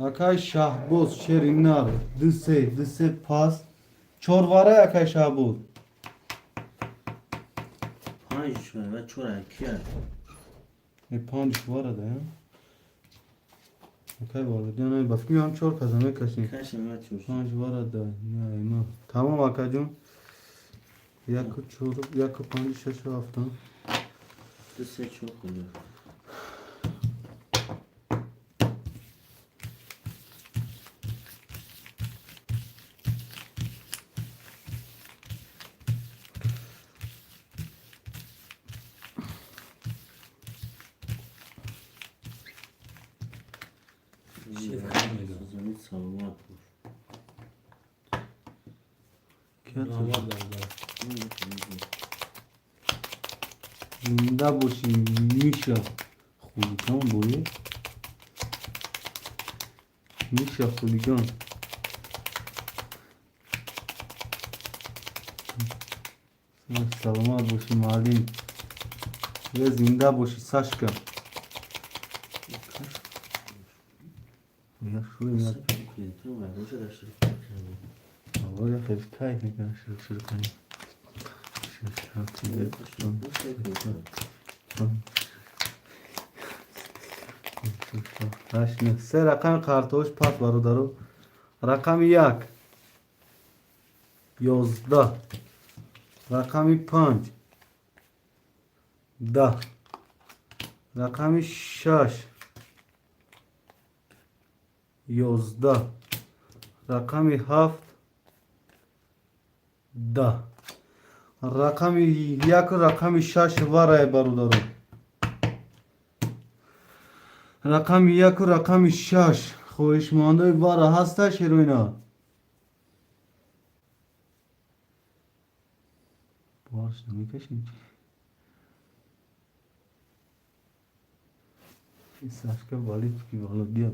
Акай Шаҳбоз, шери нар, ду се, ду се паст, чор варай, акай Шаҳбоз. Панҷ ва чор кия? Е, панҷ вара да, акай Володян, ба фикр меам чор каза мекашем. Кашем ва чор. Панҷ вара да, не, тамом, акаҷон. Яку чор, яку панҷ, шашу ҳафт. Ду, се, чор холия. Шеф мега. Созанит, саломат бош. Раҳмат, бародар. Зинда бошӣ, Миша хулиган бое. Миша хулиган. Саломат бошӣ, муаллим. Е, зинда бошӣ, Сашка. Я шуй я. Аввал хеле кайф мекунам, шур шур кунем. Шаш, ҳафт, ҳашт, нӯҳ. Се рақами қартош пас, бародаро. Рақами як 11, рақами панҷ 10, рақами шаш 11, рақами ҳафт 10. Рақами яку рақами шаш варае, бародаро. Рақами яку рақами шаш хоҳишмандои вара ҳаста, шероина? Борш намекашем. Сашка валид ки Володя.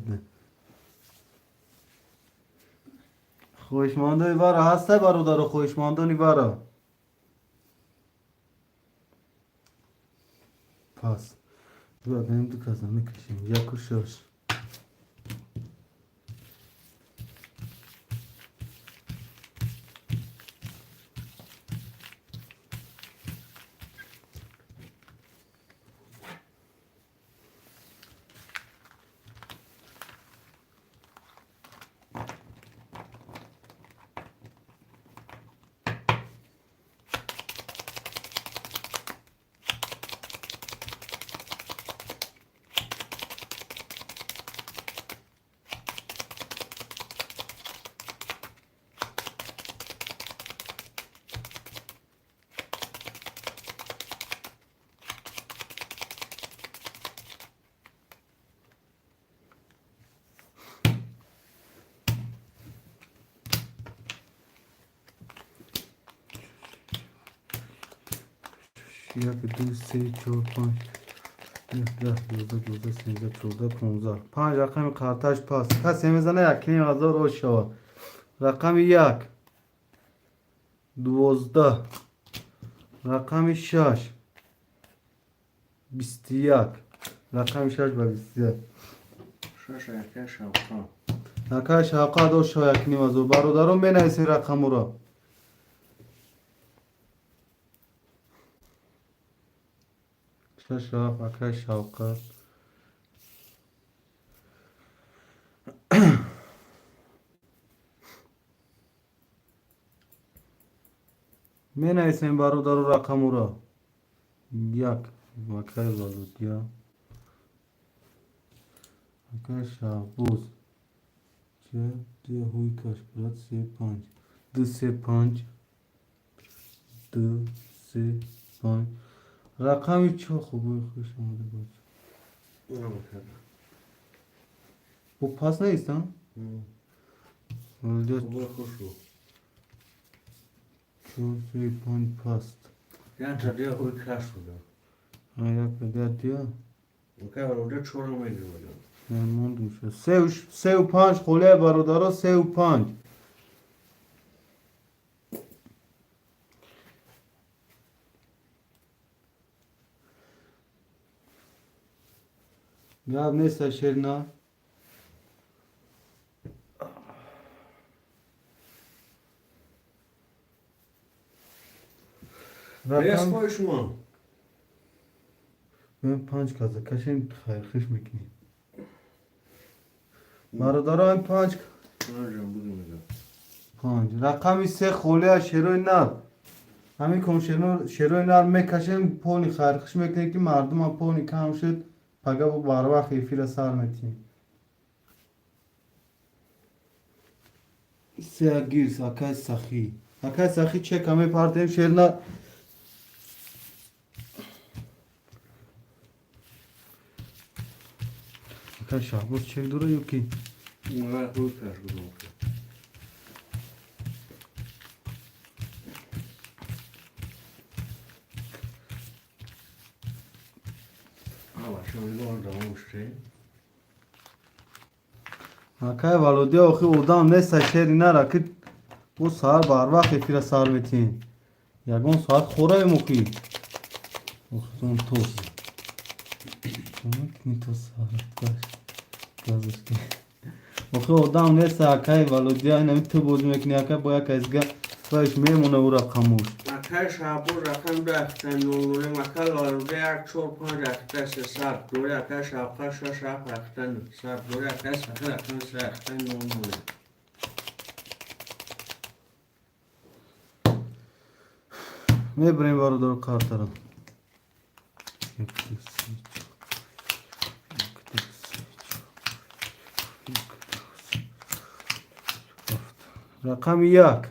Хоҳишмандои вара ҳаста, бародаро, хоҳишмандони вара? Пас ду ду кас намекашем. Яку шаш. Як, ду, се, чор, панҷ, 10, 11, 12, 13, 14, 15. Панҷ рақами қарташ пас. Касе мезана, 1500 ош шавад. Рақами як 12, рақами шаш 21, рақами шаш ба 21. Шаш ака шавқа. Акай шавқат, ош шава 1500. Бародарон, менависед рақамуро. Шаш, ҳафт, акай шавқат. Менависем, бародаро, рақамуро. Як, акай Володя, акай Шаҳбоз. Че ду ҳуй каш, брат, се, панҷ, ду, се, панҷ, ду, се, панҷ. Рақами чор. Хуб, хуш омада бош. Бо пас неистам? Володя. Чор, се, панҷ паст. Як дия ҳуй каш шуда. Як дия дия. Акай Володя чор намегирад. Мондум шуд. Сеу панҷ холия, бародаро, сеу панҷ. Гап неста, шерна. Рес шумо. Мен панҷ каза кашем, хайрхиш мекунем. Бародаро, ин панҷ. Панҷам буду мега. Панҷ. Рақами се холия, шерои нар. Ҳамин кон шерои нар мекашем, пони хайрхуш мекунем, ки мардумам пони кам шуд, пага бо барвақт эфира сар метиҳем. Се гирс, акай Сахӣ. Акай Сахӣ, чека мепартем, шерна. Акай Шаҳбоз чек дора ё ки? Не, хуй каш. Акай Володя, охи одам неста, шери нара, ки бо саҳар барвақт эфира сар метиҳем. Ягон соат хораем охи. Охитон тос. Кни то саҳар газаш. Охи одам неста, акай Володя, инами ту бозӣ мекунӣ, акай бо як азга вайш мемона ӯ рақамош. Акай Шаҳбоз рақам ду ахта нол нолем, акай Володя як чор панҷ ахта се сад дори, акай Шавқат шаш ҳафт ахта сад дори, акай Сахӣ рақам се ахта нол нолем. Мебарем, бародаро, картара. Як, ду, се, чор. Як, ду, се, чор. Як, ду, се, ҳафт. Рақами як.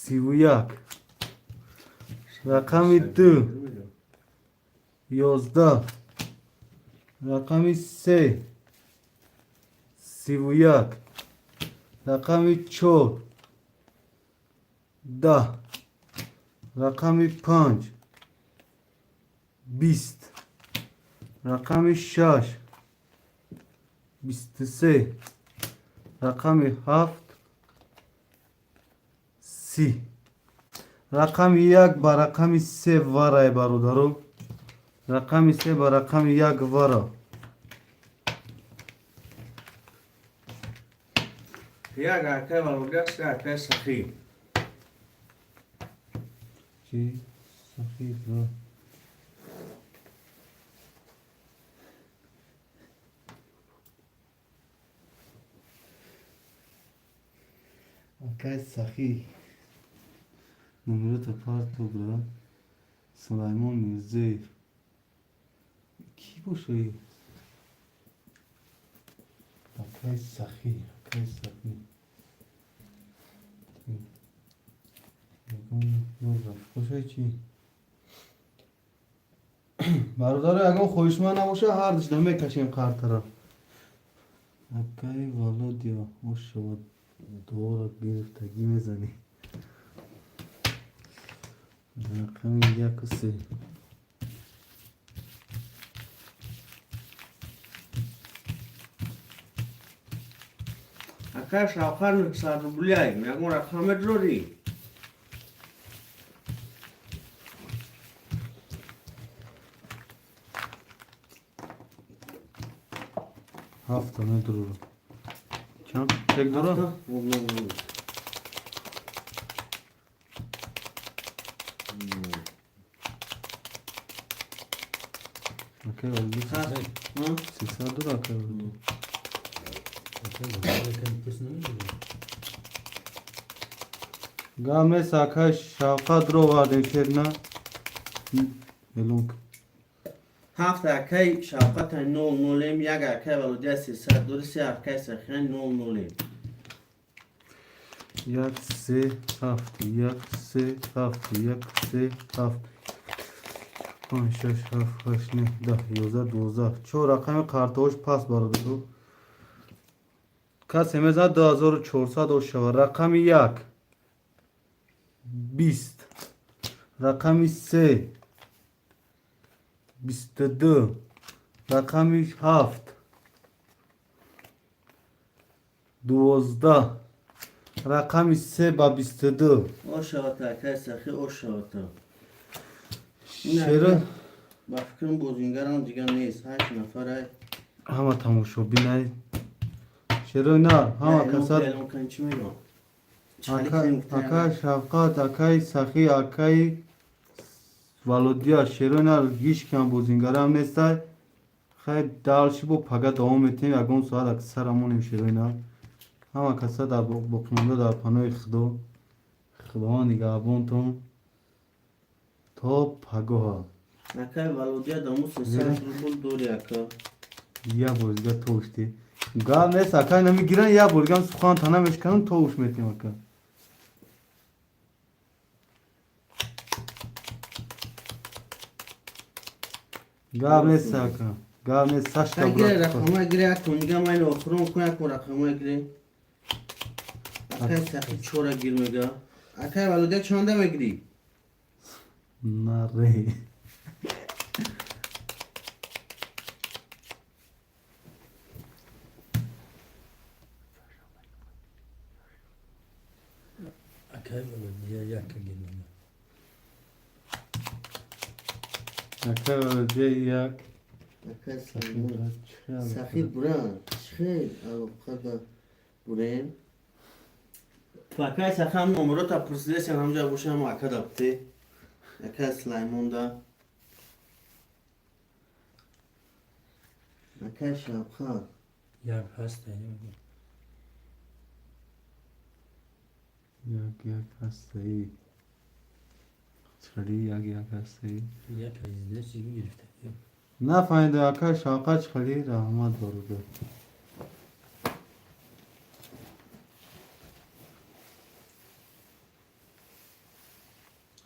31. Рақами ду. 11. Рақами се. 31. Рақами чор. 10. Рақами панҷ. 20. Рақами шаш. 23. Рақами ҳафт. 30. Рақами як ба рақами се варай, бародаро. Рақами се ба рақами як вара. Як акай Володя, се акай Сахӣ. Чӣ? Сахӣ ва. Акай Сахӣ. Номерота парто бра. Сулаймон Мирзоев. Кӣ боша? Акай Сахӣ, акай Сахӣ. Ягон ёр рафиқошай чӣ? Бародаро, ягон хоҳишманд набоша, ҳар душда мекашем картара. Акай Володя, ошава дуоро гирифтагӣ мезанӣ. Рақами яку се. Акай Шавқат 900 рубляй. Ягон рақам медорӣ? Ҳафта медурам. Чанд чек дора? Ҳафта? Нол нол. Акай Володя Ҳа? 300 дора, акай Володя. Гап нест, акай Шавқат ровардем шерна. Эълон кун. Ҳафт акай Шавқата нол нолем, як акай Володя 300 дори, се акай Сахия нол нолем. Як, се, ҳафт, як, се, ҳафт, як, се, ҳафт. Панҷ, шаш, ҳафт, ҳашт, нӯҳ, 10, 11, 12. Чор рақами картаҳош пас, бародаро. Касе мезанад, 2400 ош шавад. Рақами як. 20. Рақами се. 22. Рақами ҳафт. 12. Рақами се ба 22. Ошавата, акай Сахӣ, ошавата. Шера. Ба фикрам, бозингарам дигар нест. Ҳашт нафарай. Ҳама тамошобинай. Шерои нар, ҳама касад. Эълон кун, чӣ мегӯям? Акай Шавқат, акай Сахӣ, акай Володя, шерои нар, ҳеҷ кам бозингарам нестай. Хай, дальше бо пага давом метиҳем, ягон соат аксара монем, шерои нар. Ҳама каса дар боқимонда дар паноҳи Худо. Худованд нигаҳбонтон то пагоҳа. Акай Володя даму 300 рубл дори, ака. Я бор дига товушти. Гап нест, акай, намегиран, я бор дигам сухан та намешканам, товуш метем, ака. Гап нест, ака. Гап нест, Сашка. Гире рақамай, гире, акун дига майн охирон кун, акун рақамай гире. Акай Сахи чора гир мега. Акай Володя, чанда мегирӣ? Наре. Акай Володя яка гир мега. Акай Володя як. Акай Сулаймон. Сахи буран. Чихел алоқада бурем. Акай Сахи ҳам номерота пурсидесен, ҳамҷа бошам, ака дабте. Акай Сулаймонда. Акай Шавқат. Як ҳаста. Як як ҳастаи. Чхали як як ҳастаи. Як азизда чизи гирифта. Нафаҳмидам, акай Шавқат, чхали, раҳмат, бародар.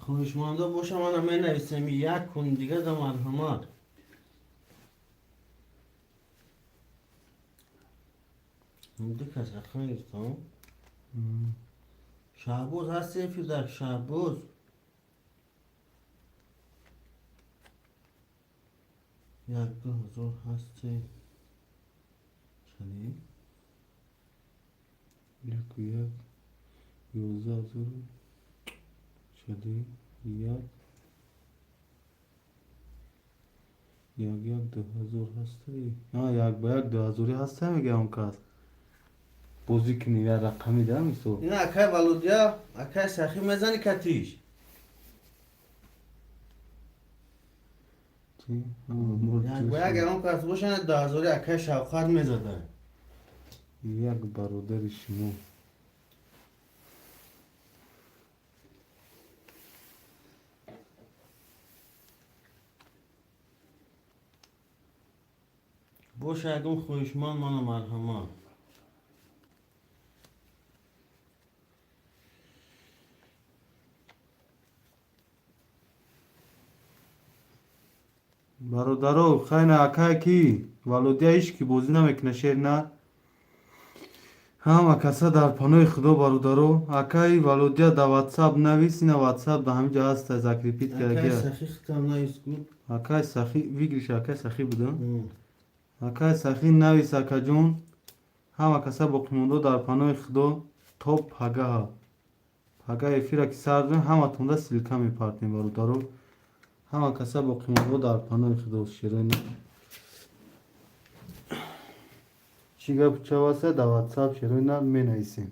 Хоҳишмандо боша, мана менависем, як кун дига да марҳамат. Ду кас рақам гирифтам. Шаҳбоз ҳасти эфирдар, Шаҳбоз? Як ду ҳазор ҳасти. Чали? Яку як 11 ҳазор чали як як як 2000 ҳастаи. Як ба як дуҳазорӣ ҳаста, мегӯям, он кас. Бозӣ кунӣ як рақами да мисол. Ина акай Володя, акай Сахӣ мезани катиш. Чӣ? Як ба як ягон кас боша, 2000-и акай Шавқат мезада. Як бародари шумо. Боша ягон хоҳишманд, мана марҳамат. Бародаро, хайна, акай ки Володя ҳеч ки бозӣ намекуна шер на. Ҳама каса дар паноҳи Худо, бародаро. Акай Володя, да ватсап навис, ина ватсап да ҳамиҷа ҳаста, закрепить Акай кардагия. Сахӣ хитам навис гуд. Акай Сахӣ выигрыш, акай Сахӣ буда. Акай Сахӣ навис, акаҷон. Ҳама каса боқимондо дар паноҳи Худо то пагаҳа. Пага эфира ки сар дорем, ҳаматонда ссылка мепартем, бародаро. Ҳама каса боқимондо дар паноҳи Худо, шерои. Чӣ гап чаваса, да ватсап шерои нар менависем.